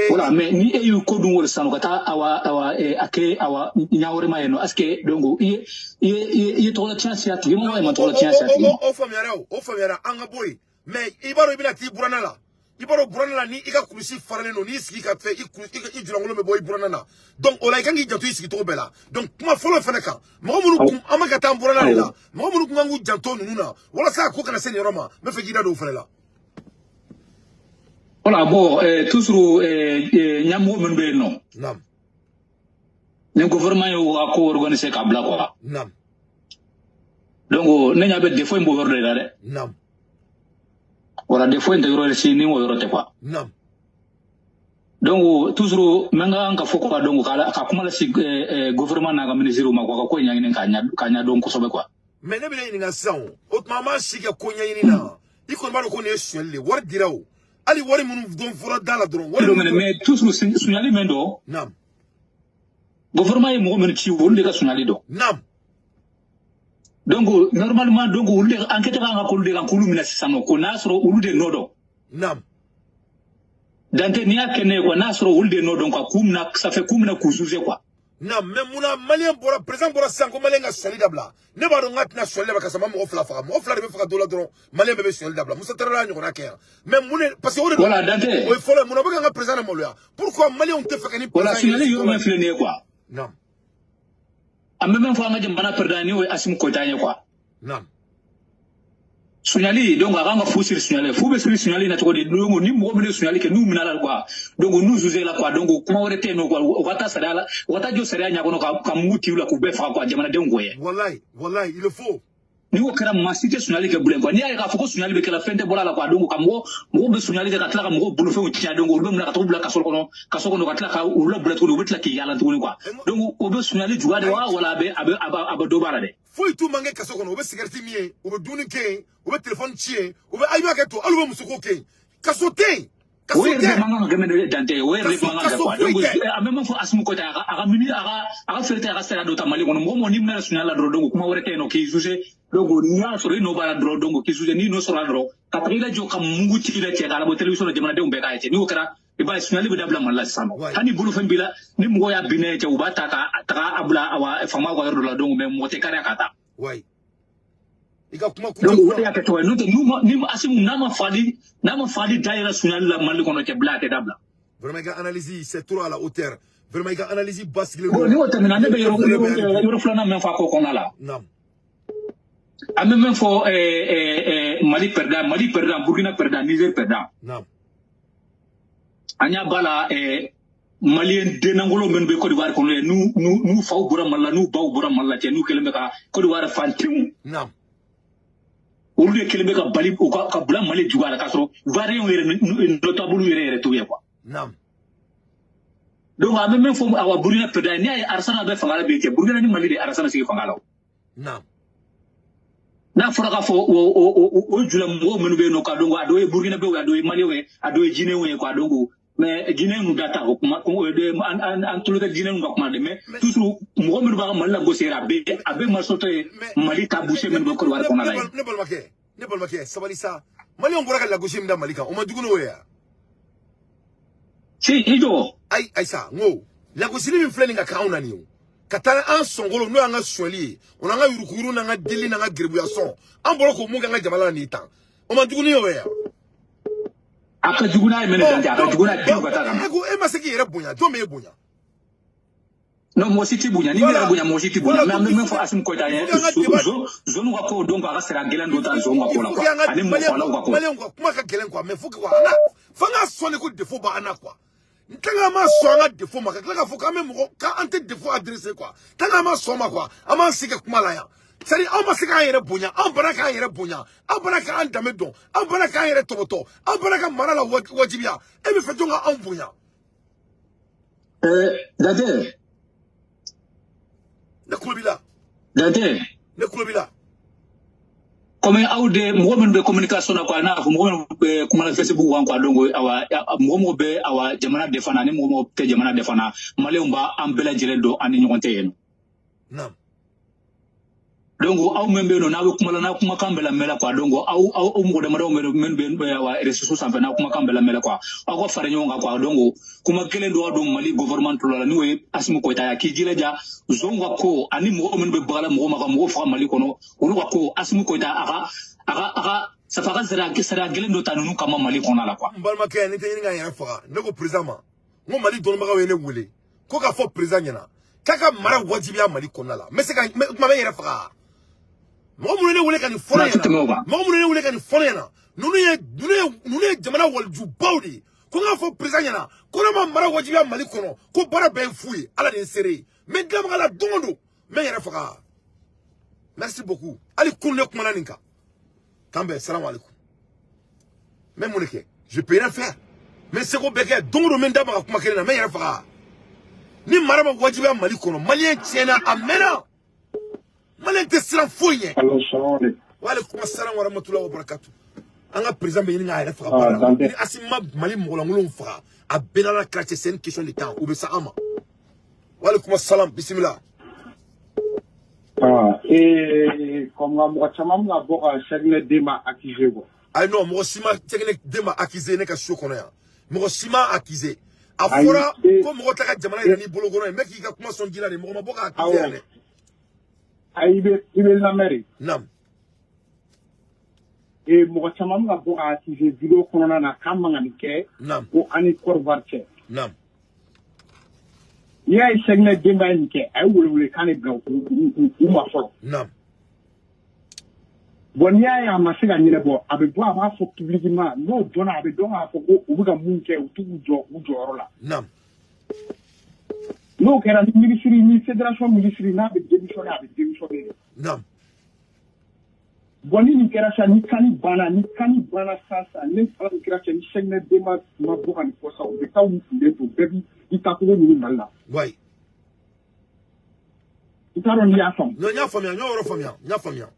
Voilà, mais ni e y'u ko dun wari sisan ka taa awa awa a kɛ awa ɲa wɛrɛ ma yen nɔ, est ce que donc i ye tɔgɔla tiɲɛ se a tigi ma walima tɔgɔla tiɲɛ se a tigi ma? O faamuyara, o faamuyara, an ka bɔ yen. Mais i b'a dɔn i bɛna t'i buranna la. I b'a dɔn buranna la, ni i ka kulusi faralen don, n'i sigi ka fɛ, i kulu i julankolo bɛ bɔ i buranna na. Donc o la i kan k'i janto i sigicogo bɛɛ la. Donc kuma fɔlɔ fɛnɛ kan, mɔgɔ minnu kun an bɛ ka taa an buranna de la, mɔgɔ minnu kun kan k'u janto ninnu na walasa a ko kana se nin yɔrɔ ma, n bɛ fɛ k'i da don o fɛnɛ la. Voilà, bon, toujours ɲɛmɔgɔ minnu bɛ yen nɔ. Naam. Ni gouvernement y'o ka ko organiser k'a bila quoi. Naam. Donc ne ɲa bɛ défaut in b'o yɔrɔ de la dɛ. Naam. Voilà, défaut in tɛ yɔrɔ si ni o yɔrɔ tɛ quoi. Naam. Donc toujours n ka kan ka fɔ quoi, donc ka kuma lase gouvernement n'a ka ministre ma quoi, ka ko in ɲɛɲini k'a ɲɛdɔn kosɛbɛ quoi. Mais ne bɛna ɲininka sisan, o tuma an m'an si kɛ ko ɲɛɲini na, i kɔni b'a dɔn ko nin ye sonyali de ye, wari dira o, hali wari minnu dɔn fɔra da la dɔrɔn wari. Donc mais toujours suɲali min dɔn. Naam. Gouvernement ye mɔgɔ minnu ci, olu de ka suɲali dɔn. Naam. Donc normalement, donc olu de enquête kan ka k'olu de kan k'olu minɛ sisan nɔ ko n'a sɔrɔ olu de nɔ dɔn. Naam. Dante, n'i y'a kɛ ne ye quoi, n'a sɔrɔ olu de nɔ dɔn quoi, k'u minɛ, ça fait k'u minɛ k'u juger quoi. Non, mais munna malien bɔra, président bɔra sisan ko malien ka sonyali dabila? Ne b'a dɔn n k'a tɛna sonyali dabila ka sɔrɔ n ma mɔgɔ fila faga. Mɔgɔ fila de bɛ faga dɔ la dɔrɔn, malien bɛɛ bɛ sonyali dabila. Musa Tarawele y'a ɲɔgɔnna kɛ yan. Mais mun de, parce que o de don. Voilà, Dante. O ye fɔlɔ ye. Munna o bɛ k'an ka président maloya? Pourquoi malienw tɛ fɛ ka ni Voilà, président suɲali yɔrɔ min filɛ nin ye quoi. Naam. An bɛ min fɔ an ka jamana président ni o ye Assimi Goïta ye quoi. Naam. Suɲali donc a kan ka fu siri suɲali fu bɛ siri suɲali na cogo di donc ni mɔgɔ min ye suɲali kɛ n'u minɛ la quoi donc n'u jugé la quoi donc kuma wɛrɛ tɛ yen nɔ quoi u ka taa sariya la u ka taa jɔ sariya ɲɛ kɔnɔ ka mugu ci u la k'u bɛɛ faga quoi jamanadenw kɔ ye. Wallahi wallahi il le faut. Ni o kɛra maa si tɛ suɲali kɛ bilen quoi n'i y'a ye k'a fɔ ko suɲali bɛ kɛla fɛn tɛ bɔra la quoi donc ka mɔgɔw bɛ suɲali kɛ ka tila ka mɔgɔw bolofɛnw tiɲɛ donc olu bɛ minɛ ka t'u bila kaso kɔnɔ ka tila ka olu labila tuguni u bɛ tila k'i yaala tuguni quoi donc o bɛ suɲali juguya de wa wala a bɛ dɔ b'a la dɛ. Foyi t'u man kɛ kaso kɔnɔ u bɛ sigɛriti min ye u bɛ dumuni kɛ yen u bɛ telefɔni ci yen u bɛ ayi b'a kɛ to hali u bɛ musoko kɛ yen kaso tɛ yen. O yɛrɛ de man kan ka kɛ Dante o yɛrɛ de man kan ka quoi donc a bɛ min fɔ Assimi Goïta a ka mini a ka fɛrɛ a ka sariya dɔ ta Mali kɔnɔ mɔgɔ mɔgɔ n'i minɛna suɲali la dɔrɔn donc kuma wɛrɛ tɛ yen nɔ k'i jugé donc n'i y'a sɔrɔ i nɔ b'a la dɔrɔn donc k'i jugé n'i nɔ sɔrɔ la dɔrɔn ka taga i lajɔ ka mugu ci i la cɛ k'a labɔ télévision na jamanadenw bɛɛ k'a ye cɛ n'o kɛra i b'a ye suɲali bɛ dabila Mali la sisan nɔ hali ni bolofɛn b'i la ni mɔgɔ y'a bin ne cɛ u b'a ta ka taga a bila awa faamaw ka yɔrɔ dɔ la donc mais mɔgɔ tɛ kariya ka taa. I ka kuma donc o de y'a kɛ cogo ye n'o tɛ ni Assimi n'a ma fagali da yɛlɛ suɲali la Mali kɔnɔ cɛ bila a tɛ dabila. Vraiment i ka analyse c'est trop à la hauteur vraiment i ka analyse basigilen don. Bon ni o tɛmɛna ne bɛ yɔrɔ filanan min fɔ a ko kɔnɔna la. Naam. An bɛ min fɔ Mali perdant Burkina perdant Niger perdant. Naam. An y'a ba la Malien dennankolo minnu bɛ Côte d'Ivoire kɔnɔ ye n'u faw bɔra Mali la n'u baw bɔra Mali la cɛ n'u kɛlen bɛ ka Côte d'Ivoire fantenw. Naam. Olu de kɛlen bɛ ka bali u ka bila Mali juguya la k'a sɔrɔ Ivoirien yɛrɛ notable yɛrɛ t'u ye quoi. Naam. Donc an bɛ min fɔ awa Burkina perdant n'i y'a ye Arasana bɛ fanga la bi cɛ Burkina ni Mali de Arasana sigi fanga la o. Naam. N'a fɔra k'a fɔ o jula mɔgɔw minnu bɛ yen nɔ k'a dɔn a dɔw ye Burkinabɛw ye a dɔw ye Maliyɛnw ye a dɔw ye Guinéenw ye quoi donc mais Guinéenw da ta o kuma an tulo tɛ Guinéenw ka kuma de mais toujours mɔgɔ minnu b'a ka Mali lagosi yɛrɛ a bɛɛ masɔtɔ ye Mali ta boucher minnu bɛ Côte d'Ivoire kɔnɔ la ye. Ne balimakɛ sabali sa Maliyɛnw bɔra ka lagosi min da Mali kan o ma jugu n'o ye wa. Si i jɔ. Ayi ayisa n ko lagosili min filɛ nin ka kɛ anw na nin ye o ka taa an sɔngolo n'o y'an ka sonyali ye o n'an ka yurukuyuru n'an ka deli n'an ka geribuya sɔn an bɔra k'o mun kɛ an ka jamana la nin tan o ma jugu ni o ye wa. A ka jugu n'a ye mɛnɛ Dante a ka jugu n'a ye pewu ka taa kan. E ko e ma se k'i yɛrɛ bonya jɔn b'e bonya. Non mɔgɔ si t'i bonya n'i yɛrɛ bonya mɔgɔ si t'i bonya mais an bɛ min fɔ Assimi Goïta ye zone ka ko donc a ka sariya gɛlɛn dɔ ta zone ka ko la quoi ani mɔgɔ fagalaw ka ko. Maliyɛnw ka kuma ka gɛlɛn quoi mais faut que quoi an ka f'an ka sɔn de ko défaut b'an na quoi. Tant qu'an ma sɔn an ka défaut ma ka tila k'a fɔ k'an bɛ mɔgɔ k'an tɛ défaut adressé quoi tant qu'an ma sɔn ma quoi an b'an sigi ka kuma la yan. C'est-à-dire anw ma se k'an yɛrɛ bonya an bana k'an yɛrɛ bonya an bana k'an danbe dɔn an bana k'an yɛrɛ tɔbɔtɔ an bana ka mara la wajibiya e bɛ fɛ jɔn ka anw bonya. Dante. Ne kulo b'i la. Dante. Ne kulo b'i la. Comme aw de mɔgɔ minnu bɛ communication na quoi n'a fɔ mɔgɔ minnu bɛ kuma na Facebook kan quoi donc awa mɔgɔ bɛ awa jamana défend ani mɔgɔ tɛ jamana défend Maliyɛnw b'an bɛɛ lajɛlen dɔn an ni ɲɔgɔn cɛ yen nɔ. Naam. Donc aw min bɛ yen nɔ n'a bɛ kuma la n'a kumakan bɛɛ lamɛn la quoi donc aw mɔgɔ damadɔ minnu bɛ awa réseaux sanfɛ n'a kumakan bɛɛ lamɛn la quoi aw ka fara ɲɔgɔn kan quoi donc kuma kelen dɔ don Mali gouvernement tulo la n'o ye Assimi Goïta ye k'i jilaja zone ka ko ani mɔgɔ minnu bɛ bagala mɔgɔ ma ka mɔgɔ faga Mali kɔnɔ olu ka ko Assimi Goïta a ka ça fait ka sariya gɛlɛn dɔ ta ninnu kama Mali kɔnɔ la quoi. N balimakɛ ne tɛ ɲini ka n yɛrɛ faga ne ko président ma n ko Mali dɔnnibagaw ye ne wele ko k'a fɔ président ɲɛna k'a ka mara wajibiya Mali kɔnɔna la n bɛ se ka kuma bɛ n yɛrɛ faga. Mɔgɔ minnu ye ne wele ka nin fɔ ne ɲɛna mɔgɔ minnu ye ne wele ka nin fɔ ne ɲɛna ninnu ye jamana walijubaw de ye ko n k'a fɔ président ɲɛna ko ne ma mara wajibiya Mali kɔnɔ ko baara bɛɛ ye fu ye Ala de ye n seere ye n bɛ dilanbaga la don o don n bɛ n yɛrɛ faga. Merci beaucoup hali kunun ne kumana nin kan k'an bɛn salamu aleykum n bɛ mun de kɛ je peux rien faire n bɛ seko bɛɛ kɛ don o don n bɛ n da maga kuma kelen na n bɛ n yɛrɛ faga ni mara ma wajibiya Mali kɔnɔ Maliyɛn tiɲɛna a mɛnna. Maliyɛn tɛ siran foyi ɲɛ. Allo salamu aleykum. Wa aleykum salam wa rahmatulahi wa barakatu. An ka président bɛ ɲini k'a yɛrɛ faga baara la. Ni Assimi ma Mali mɔgɔlankolonw faga a bɛɛ n'Ala kira cɛ c'est une question de temps u bɛ se an ma. Wa aleykum salam bisimila. Comme mɔgɔ caman bɛna bɔ ka Sɛkinɛ Denba accuser quoi. Ayi non mɔgɔ si ma Sɛkinɛ Denba accuser ne ka so kɔnɔ yan mɔgɔ si ma accuser. A fɔra ko mɔgɔ tɛ ka jamana yɛrɛ n'i bolo kɔnɔ ye n bɛ k'i ka kuma sɔn ji la de mɔgɔ ma bɔ k'a accuser yan dɛ. Ayi i bɛ lamɛn de. Naam. Mɔgɔ caman bɛ ka bɔ k'a accuser vidéo kɔnɔna na k'a man ka nin kɛ. Naam. Ko an ni Côte d'Ivoire cɛ. Naam. N'i y'a ye Sɛkinɛ Denba ye nin kɛ a ye welewelekan de bila u ma fɔlɔ. Naam. Bon n'i y'a ye a ma se ka ɲɛnabɔ, a bɛ bɔ a b'a fɔ publiquement, n'o dɔnna a bɛ dɔn k'a fɔ ko u bɛ ka mun kɛ, u t'u jɔ u jɔyɔrɔ la. Naam. N'o kɛra, ni ministre, ni fédération ministre n'a bɛ démissionner, a bɛ démissionner. Naam. Bon ni nin kɛra sisan, ni CAN banna, ni CAN banna sisan, ne Ala ni kira cɛ, ni Cheickna Demba ma bɔ ka nin fɔ sisan, u bɛ taa u kunden to, bɛɛ b'i taacogo ɲini Mali la. Ouais. I t'a dɔn n'i y'a faamu. Non, n y'a faamuya, n y'o yɔrɔ faamuya, n y'a faamuya.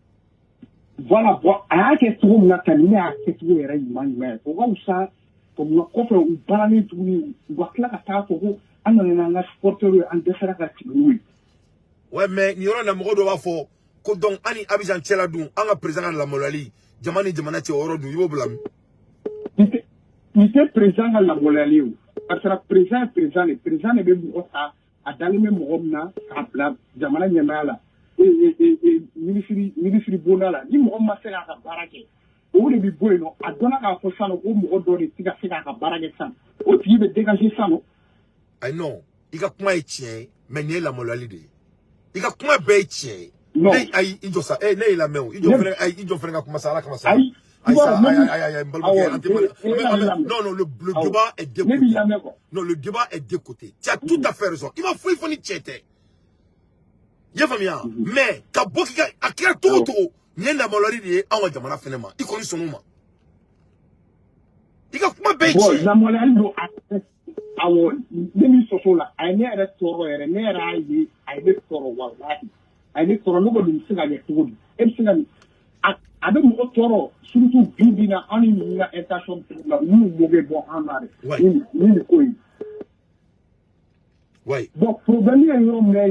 Voilà, bon a y'a kɛ cogo min na tan, ni ne y'a kɛcogo yɛrɛ ɲuman ɲuman ye, o ka wusa. Kɔfɛ u baaranen tuguni, u ka tila ka taa fɔ ko an nana n'an ka supporters ye, an dɛsɛra ka sigi n'u ye. Ouais, mais nin yɔrɔ in na, mɔgɔ dɔw b'a fɔ ko donc an ni Abidjan cɛla dun, an ka président ka lamaloyali jama ni jamana cɛ, o yɔrɔ dun, i b'o bila min? Nin tɛ président ka lamaloyali ye o, parce que président ye président de, président de bɛ mɔgɔ ta, a dalen bɛ mɔgɔ min na k'a bila jamana ɲɛmaaya la, ministre bonda la. Ni mɔgɔ ma se k'a ka baara kɛ, o de bɛ bɔ yen nɔ. A dɔnna k'a fɔ sisan nɔ ko mɔgɔ dɔ de tɛ ka se k'a ka baara kɛ sisan, o tigi bɛ dégager sisan nɔ. Ayi non, i ka kuma ye tiɲɛ ye, mais nin ye lamaloyali de ye. I ka kuma bɛɛ ye tiɲɛ ye. Non. Ne ayi, i jɔ sa, ne y'i lamɛn o, i jɔ fɛnɛ, ayi, i jɔ fɛnɛ ka kuma sa, Ala kama sa. Ayi. Ayi sa, ayi ayi ayi, n balimakɛ, an tɛ mali. Non non, le débat est deux côtés. Non, le débat est deux côtés. Tu as tout à fait raison. I ma foyi fɔ ni tiɲɛ tɛ. I y'a faamuya? Mais ka bɔ k'i ka a kɛra cogo o cogo, nin ye lamaloyali de ye anw ka jamana fɛnɛ ma. I kɔni sɔnn'o ma. I ka kuma bɛɛ ye tiɲɛ ye. Bon, lamaloyali don. Awɔ, ne min sɔsɔ la, a ye ne yɛrɛ tɔɔrɔ yɛrɛ, ne yɛrɛ y'a ye, a ye ne tɔɔrɔ, walahi a ye ne tɔɔrɔ. Ne ko nin bɛ se ka kɛ cogo di? E bɛ se ka nin, a bɛ mɔgɔ tɔɔrɔ, surtout bi bi in na, an ni ninnu ka intention bɛ cogo min na, n'u m'o bɛ bɔ an na dɛ, ni nin ko in. Bon, problème ye yɔrɔ min na,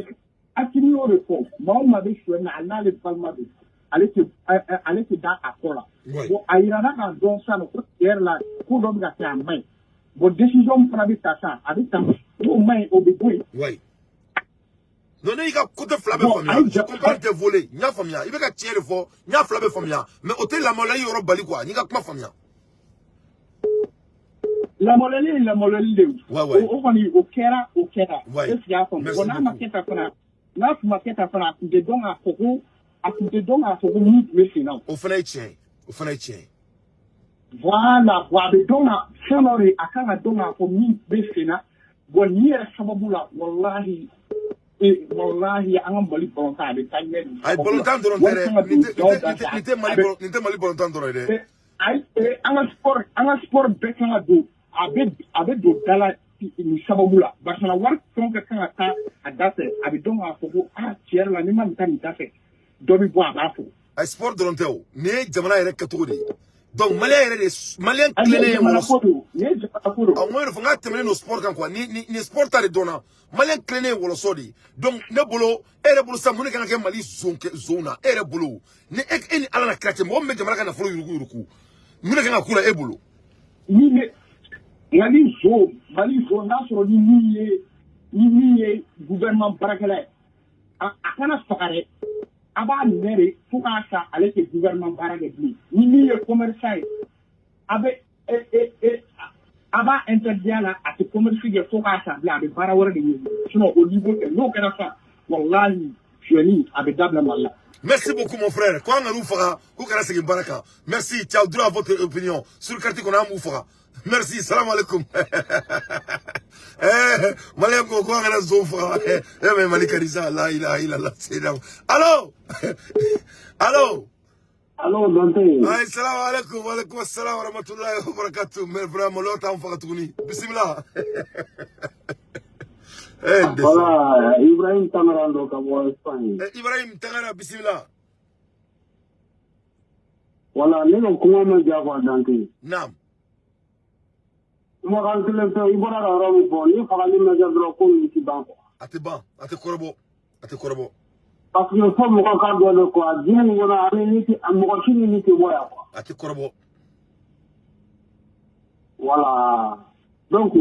Assimi y'o de fɔ, maa o maa bɛ suɲɛ na, hali n'ale balima don, ale tɛ da a kɔ la. Bon, a yirala k'a dɔn sisan nɔ ko tiɲɛ yɛrɛ la, ko dɔ bɛ ka kɛ, a man ɲi. Bon, décision min fana bɛ ta sisan, a bɛ ta, n'o man ɲi, o bɛ bɔ yen. Oui. Non, ne y'i ka côté fila bɛɛ faamuya. Je comprends tes volets. N y'a faamuya. I bɛ ka tiɲɛ de fɔ. N y'a fila bɛɛ faamuya. Mais o tɛ lamaloyali yɔrɔ bali quoi. N y'i ka kuma faamuya. Lamaloyali ye lamaloyali de ye. O kɔni, o kɛra, o kɛra. Ouais. Est ce que i y'a faamu? Bon, n'a ma kɛ tan fana, n'a tun ma kɛ tan fana, a tun tɛ dɔn k'a fɔ ko, a tun tɛ dɔn k'a fɔ ko min tun bɛ sen na. O fana ye tiɲɛ ye. O fana ye tiɲɛ ye. Voilà, bon a bɛ dɔn ka fɛn dɔ de, a kan ka dɔn k'a fɔ min bɛ sen na. Bon, nin yɛrɛ sababu la, walahi, walahi, an ka Mali balontan a bɛ taa ɲɛ nin Ayi, sababu la. balontan dɔrɔn tɛ Wari dɛ. kan ka Nin don tɛ jaw nin da tɛ fɛ. nin tɛ A Mali bɛ ballon, nin tɛ Mali balontan dɔrɔn ye dɛ. Ayi, an ka sport bɛɛ kan ka don, a bɛ don da la nin sababu la, barisa wari fɛn o fɛn kan ka taa a da fɛ, a bɛ dɔn k'a fɔ ko aa, tiɲɛ yɛrɛ la, n'i ma nin ta nin da fɛ, dɔ bɛ bɔ a b'a fɔ. Ayi, sport dɔrɔn tɛ o. Nin ye jamana yɛrɛ kɛcogo de ye. Donc malien yɛrɛ de, malien Ayi, tilennen ye jamana mɔgɔ. ko don, nin ye jamana ko don. Awɔ, n y'o de fɔ, n k'a tɛmɛnen don sport kan quoi. Ni sport ta de dɔnna. Malien tilennen ye wɔlɔsɔ de ye. Donc ne bolo, e yɛrɛ bolo sisan, mun de kan ka kɛ Mali zon kɛ zonw na? E yɛrɛ bolo, ni e ni Ala na kira cɛ, mɔgɔ min bɛ jamana ka nafolo yurugu yurugu, mun de kan ka k'u la e bolo? Ni ne nka ni zo, Mali zo, n'a sɔrɔ ni min ye gouvernement baarakɛla ye, a kana faga dɛ, a b'a minɛ de fo k'a sa, ale tɛ gouvernement baara kɛ bilen. Ni min ye commerçant ye, a bɛ e e e a b'a interdit a la, a tɛ commerce kɛ fo k'a sa bilen, a bɛ baara wɛrɛ de ɲini. Sinon o niveau tɛ, n'o kɛra sisan, walahi, sonyɛni a bɛ dabila Mali la. Merci beaucoup mon frère. Ko an ka n'u faga, k'u kana segin baara kan. Merci, tu as droit à votre opinion. Sur carte kɔnɔ, an b'u faga. Merci, salam alaikum. Malien ko ko an kana zon faga. Mais Mali ka di sa, la ilaha illallah. Seydina. Allo? Allo? Allo, Dante. Ay, salam alaikum, wa alaikum assalam wa rahmatullahi wa barakatuh. Mais vraiment, l'autre t'an faga tuguni. Bismillah. Dese. Voilà, Ibrahim Tangara do ka bɔ Espagne. Ibrahim Tangara, bismillah. Voilà, ne ka kuma ma diya quoi, Dante. Naam. Kumakan kelen fɛ, i bɔra ka yɔrɔ min fɔ, ni fagali ma kɛ dɔrɔn, ko ninnu ti ban quoi. A tɛ ban, a tɛ kɔrɔbɔ, a tɛ kɔrɔbɔ. Parce que fo mɔgɔ ka dɔn de quoi, diɲɛ nin kɔnɔ, ani ni tɛ mɔgɔ si ni tɛ bɔ yan quoi. A tɛ kɔrɔbɔ. Voilà. Donc,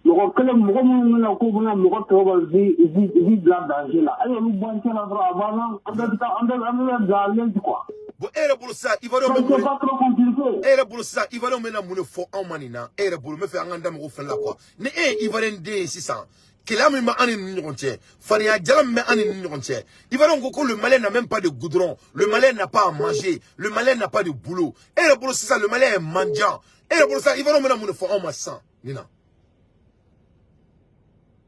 mɔgɔ kelen, mɔgɔ minnu bɛna k'u bɛna mɔgɔ tɔw ka vie bila danger la, a y'olu bɔ an cɛ la dɔrɔn, a banna, an bɛɛ bɛ taa, an bɛɛ bɛ bila à l'aise quoi. Bon, e yɛrɛ bolo sisan, Ivoirien bɛ Donc mun c'est de pas trop compliqué. E yɛrɛ bolo sisan, Ivoirien bɛna mun de fɔ anw ma nin na? E yɛrɛ bolo, n bɛ fɛ an k'an da mɔgɔw fɛnɛ la quoi. Ni e ye Ivoirien den ye sisan, Kɛlɛ min bɛ an ni ɲɔgɔn cɛ, farinya jala min bɛ an ni ɲɔgɔn cɛ. Ivoirien ko ko le Malien n'a même pas de goudron, le Malien n'a pas à manger, le Malien n'a pas de boulot. E yɛrɛ bolo sisan le Malien est mendiant. E yɛrɛ bolo sisan Ivoirien bɛna mun de fɔ anw ma sisan nin na?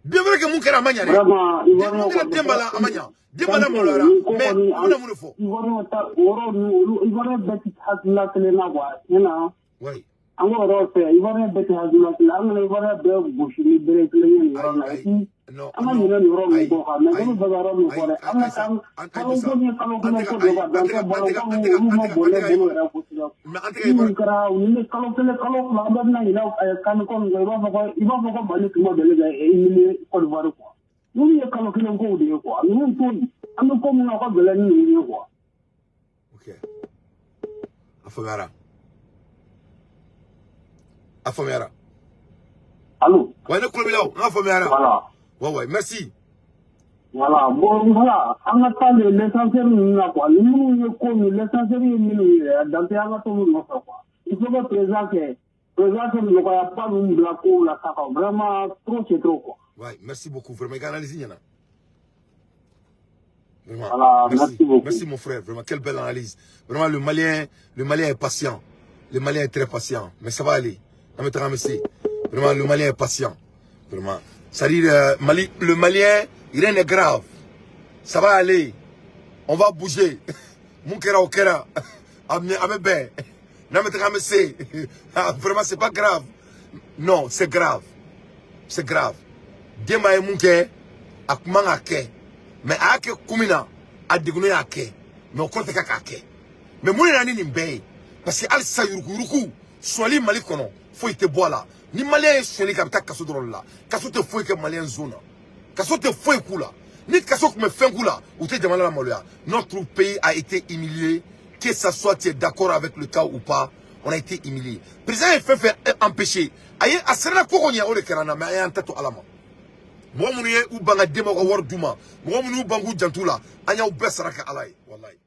Bien vrai que mun kɛra a ma ɲa dɛ. Vraiment, Mun kɛra Demba la a ma ɲa. Demba la maloyara, mais u bɛna mun de fɔ? Ivoirien ta yɔrɔ ninnu, olu Ivoirien bɛɛ tɛ hakilina kelen na quoi, tiɲɛ na. Oui. An k'o yɔrɔ fɛ, Ivoirien bɛɛ tɛ hakilina kelen, an kana Ivoirien bɛɛ gosi ni bere kelen ye nin yɔrɔ la. Et puis an ka ɲinɛ nin yɔrɔ ninnu kɔ quoi, mais komi bɛɛ bɛ yɔrɔ min fɔ dɛ, an ka taa kalo ko ni kalo kelen ko don quoi, donc balo ko olu ma bɔn ne bolo yɛrɛ kosɛbɛ. Minnu kɛra olu ni kalo kelen kalo fila an bɛɛ bɛna ɲinɛ kan ko min kɔ, i b'a fɔ ko Mali tun ma deli ka éliminer Côte d'Ivoire quoi. Ninnu ye kalo kelen kow de ye quoi, ninnu to an bɛ ko min na o ka gɛlɛn ni ninnu ye quoi. Ok. A faamuyara. A faamuyara. Allo. Ouais, ne kulo b'i la o, n k'a faamuyara. Voilà. Ouais, merci. Voilà, bon voilà, an ka taa le l'essentiel ninnu na quoi, ni minnu ye ko min l'essentiel ye minnu ye dan tɛ an ka t'olu nɔfɛ quoi. Il faut que président kɛ nɔgɔyaba ninnu bila kow la sa quoi, vraiment trop c'est trop quoi. Ouais, merci beaucoup. Vraiment, i ka analyse ɲɛna. Vraiment. Voilà, merci. Merci beaucoup. Merci mon frère, vraiment, quelle belle analyse. Vraiment, le Malien est patient. Le Malien est très patient. Mais ça va aller. Vraiment, le Malien est patient. Vraiment. C'est-à-dire, Mali, le Malien, rien n'est grave. Ça va aller. On va bouger. Mun kɛra o kɛra. A bɛ bɛn. N'an bɛ taga an bɛ se. Vraiment, c'est pas grave. Non, c'est grave. C'est grave. Demba ye mun kɛ, a kun man ka kɛ. Mais a y'a kɛ kun min na, a degunnen y'a kɛ. Mais o kɔrɔ tɛ k'a kɛ. Mais mun de nana ni nin bɛɛ ye? Parce que hali sisan yuruguyurugu, sonyali Mali kɔnɔ, foyi tɛ bɔ a la. Ni Malien ye sonyali kɛ, a bɛ taa kaso dɔrɔn de la. Kaso tɛ foyi kɛ Malien zon na. Kaso tɛ foyi k'u la. Ni kaso tun bɛ fɛn k'u la, u tɛ jamana lamaloya. Notre pays a été humilié, que ça soit tu es d'accord avec le cas ou pas, on a été humilié. Président ye fɛn fɛn empêché. A ye a siranna ko ko ɲɛ, o de kɛra an na, mais an y'an ta to Ala ma. Mɔgɔ minnu ye u ban ka denbaw ka wari d'u ma, mɔgɔ minnu y'u ban k'u janto u la, an y'aw bɛɛ sara kɛ Ala ye, walayi.